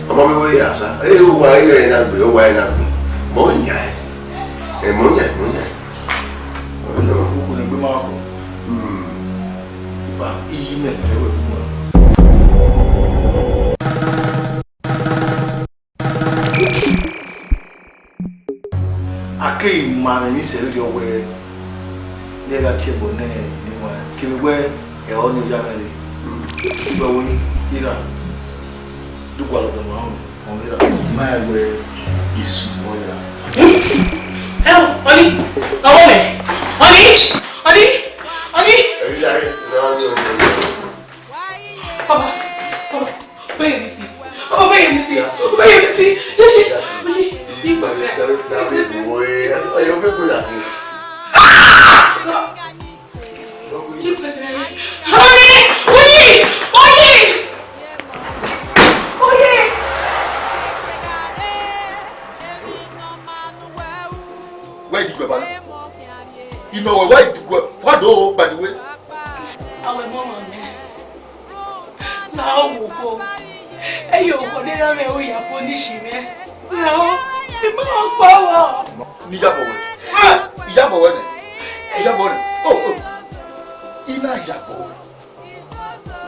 Ọ ma mwẹ wẹ ya sa. Ẹ, uwa, ẹ, ẹ na gbe, uwa, ẹ na gbe. Mọ yan ẹ. Ẹ, mọ yan, mọ yan. Ọ nọ. Okpẹ ni egbe ma khọ. Hmm. Ba, iyi mẹ, ẹ wẹ bu mọ. A keghi ma mwẹ ni sẹ vberriọ wẹ, ne ẹ gha tie ẹbọ nẹ eni wan, kevbe wẹ ẹ ọnii ya mwẹ rre. Wẹ wo ni, I ra, do gualọ dọmọ ọmọ, ọ vbe ra. Ma wẹ isu ọ ya. Ẹ o, ọni, ọmọ mẹ, ọni, ọni, ọni. Ẹ yi ya re, na ni ọni. Papa, papa, where you see? Papa, where you see? Where you see? Yes, yes, yes, yes. Honey, Oye, Oye, Oye. Where did you go, Baba? You know where did you go? What do, by the way? Our mama, man. Na o wo ko. Ẹ yo ko ne ra mẹ o ya ko ni shi mẹ. Na o, I ma kpa wa. Ni Iyabọwẹ. Ah, Iyabọwẹ nẹ. Iyabọwẹ nẹ. Oh, oh. I na Iyabọwẹ.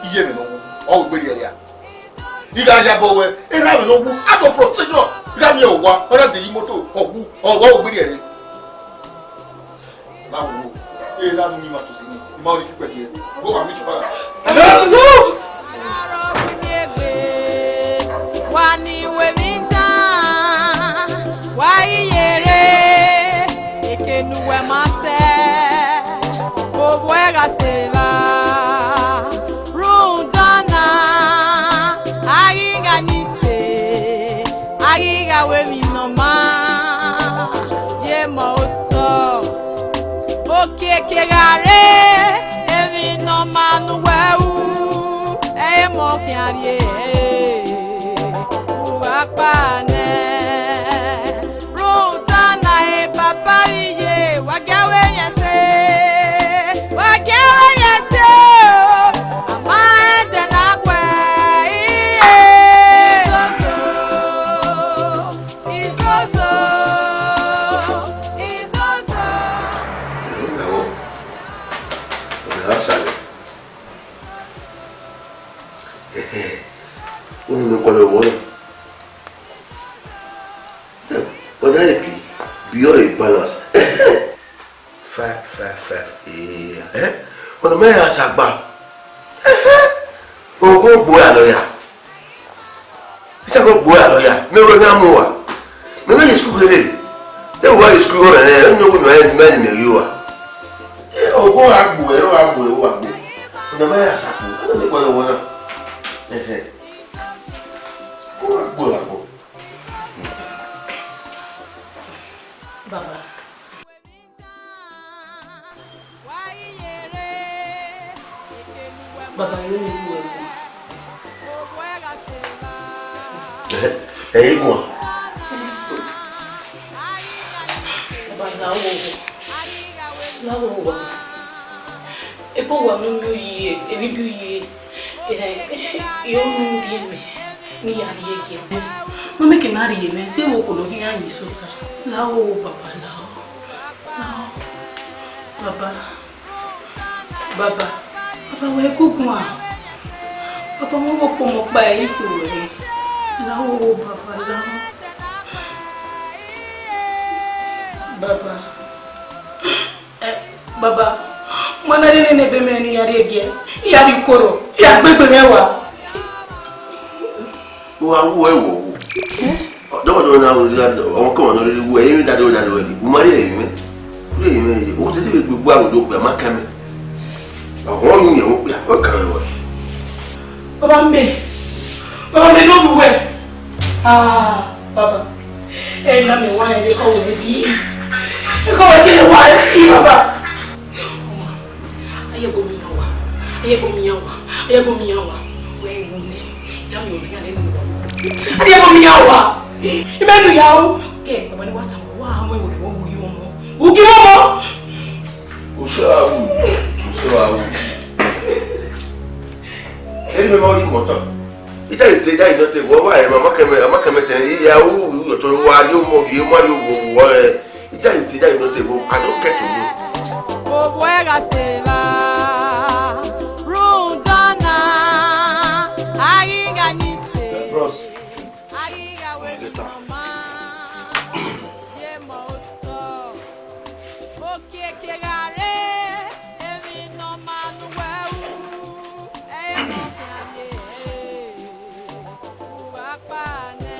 Iye mẹ nọ wu. Ọ wo gberi ẹre a. I gha Iyabọwẹ wẹ, erha mwẹ nọ wu. Out of frustration. I gha miẹn owa. Ọ na de yi moto. Ọ wu. Ọ wa wo gberi ẹre. Na wo, e ra nu ni ma to si ni, ma ri kpẹ ye. Go and meet your father. Wa ni wẹ mi dan, wa i yere, ekenu wẹ ma sẹ, ovbi uwẹ gha sẹ evba. Rhunmwuda ọna, a ghi gha ni sẹ, a ghi gha ru emwi ne ọ ma ye emọ otọ. Okiekie gha re, emwi ne ọ ma ne uwẹ ru, ẹ i re emọ khian rrie, u gha kpa nẹ. Rhunmwuda ọna, e papa Wọ́n ní mi kọ́ lọ wọ́n náà. But that be, be all a balance. Five, five, five. Yeah. Eh? Ọ̀nà mẹ́rin àṣàgbà. Ogun gbo ya lọ ya. Isa ko gbo ya lọ ya. Me ro ya mu wa. Me ro school kere. Te wa school ro re, no wo me me me yo wa. Eh, ogun a gbo, ẹ wa gbo, ẹ wa gbo. Ọ̀nà mẹ́rin àṣàfù. Ọ̀nà mi kọ́ lọ wọ́n náà. Eh, eh. Ogun a gbo la gbo. Baba. Baba, yóò ní ìwé wọn. Ẹ, ẹ yí wọn. Baba, la wo wo. La wo wo, baba. Ebo wa mu mi oyi, ebi bi oyi. Iyo nu rhie mẹ, ne I ya rhie gie. Ne ọ mẹ ke ma rhie mẹ, zẹ vbe okhuo ne ọ khian yin sẹ ota. La wo, baba, la wo. La wo. Baba. Baba. Baba, wẹ gu guan. Baba, wẹ ọkpọmọ ọkpa ẹre I khin wẹ. La wo, baba, la wo. Baba. Eh, baba, ma na rhie nene ebe mẹ ne I ya rhie gie, I ya rhie ukoro, I ya gbe egbe mwẹ wa. Wa wu ẹre wo wo. Eh? Dọmọdọmọ na wo, ọmọ kọmọ na rhie wu, emwi da do da do ni. U ma rhie emwi mwẹ. U rhie emwi mwẹ ye. U te te vbe gbe gbe aro do gbe ma kẹ mẹ. Ọhọn yu yẹn wo kpia, ọ kan wẹ. Baba mẹ, baba mẹ, no ru wẹ. Ah, baba. Ẹ na mẹ wa, ẹ kọ wẹ bi. Ẹ kọ wẹ bi, ẹ wa bi, baba. Aye bo mi yan wa, aye bo mi yan wa, aye bo mi yan wa. Wẹ wu ne, ya mi o ya le nu wa. Aye bo mi yan wa. Ime nu ya o. Ke baba ni wa ta wa, wa mo wo wo gi wo mo. Wo gi wo mo. Osawu, osawu. Eri me ma ri mọtọ. Ita ite da ino te wo wa e ma ma keme, ma keme te iya u yo to wa yo mo gi ma yo wo wo e. Ita ite da ino te wo, I don't care to know. Owo ẹgha se ra, rhunmwuda na, a ghi gha ni se. Bros, a ghi gha wẹ later. Ye mo to. Okiekie gha rre, emwi ne ọ ma ne uwẹ ru, ẹ i re ne ọ khian rrie, u gha kpa nẹ.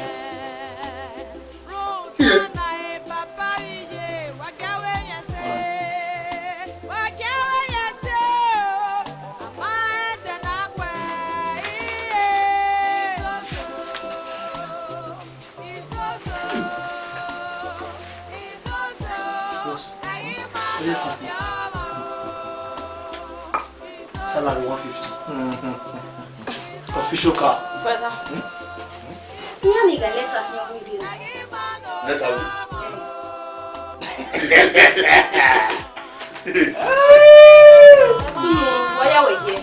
Rhunmwuda na, e papa vbe iye, wa gie ẹvbo ẹre ẹse, wa gie ẹvbo ẹre ẹse o, a ma rẹn ẹdẹ na khuẹ iye. Boss, salary one fifty. Official car. Brother. Hmm? Iran ni gha letter here with you. Letter who? Sumu, wa ya wẹ ye.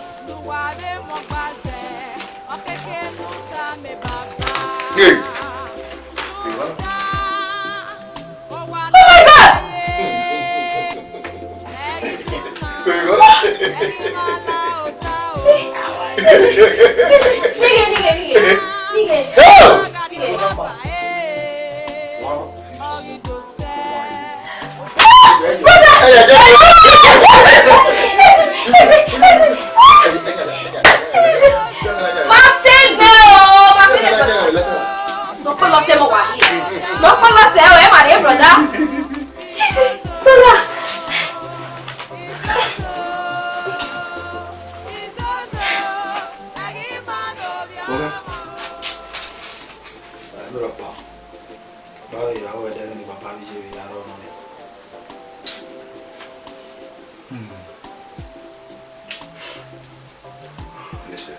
Hey. Oh my God! Nigga, nigga, nigga. Nigga. Brother! Ma fẹ gbẹ o, ma fẹ gbẹ. Nọ kpọlọ sẹ mọ wa ye. Nọ kpọlọ sẹ o, ẹ ma rre, brother. Brother. Brother. Ẹ, brother pa. Báwo ìyàwó ẹ dẹ́rìn ní bàbá mi ṣe fi ara ọ̀nà ni? Hmm. Listen.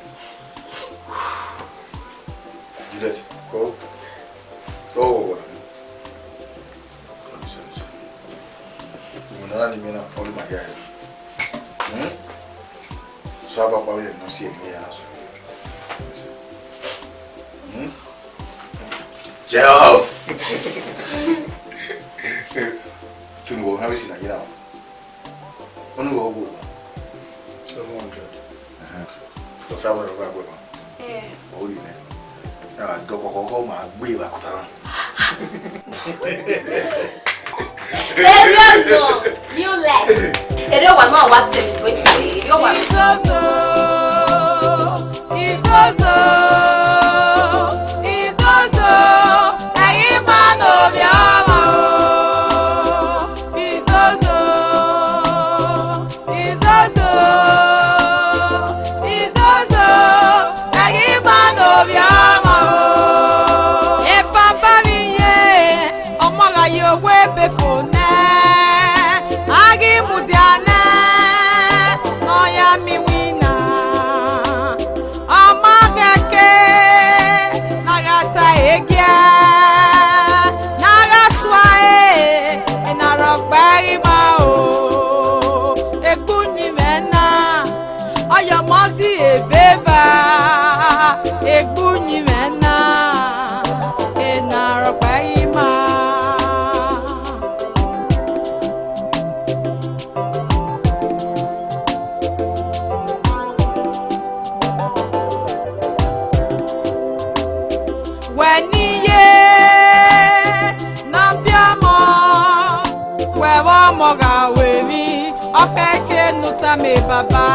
Juliet, go. Go, go, go. Listen, listen. You know that you mean all my guys. Hmm? So how about we not see any answer? Hmm? Jeff! Tunu wo, how is it now? Onu wo wo? Seven hundred. Uh-huh. So seven hundred wo, man. Ọ ri nẹ. A dọkhọkhọ ma gbe vbe akọta na. Erriọ nọ, you like. Erriọ wa nọ wa celebrate, erriọ wa. Izozo, Izozo, Izozo, ẹi ma ne ovbi ọmwa o. Izozo, Izozo, Izozo, ẹi ma ne ovbi ọmwa o. Ebaba vbe irẹn, ọmọ gha ye owa ebe fo nẹ, a ghi mudia nẹ, ne ọ ya miẹn iwinna. Ọ ma khẹke ne a gha ta ẹre giẹ, ne a gha suae, ena rhọkpa ẹi ma o. Egbe uyinmwẹ na, ọ ya ọmọ zẹ eveva, egbe uyinmwẹ na, ena rhọkpa ẹi ma. Wẹ ne I ye ne a biẹ ọmọ, wẹ vbe ọmọ gha ru emwi, ọ khẹke ne u tama baba.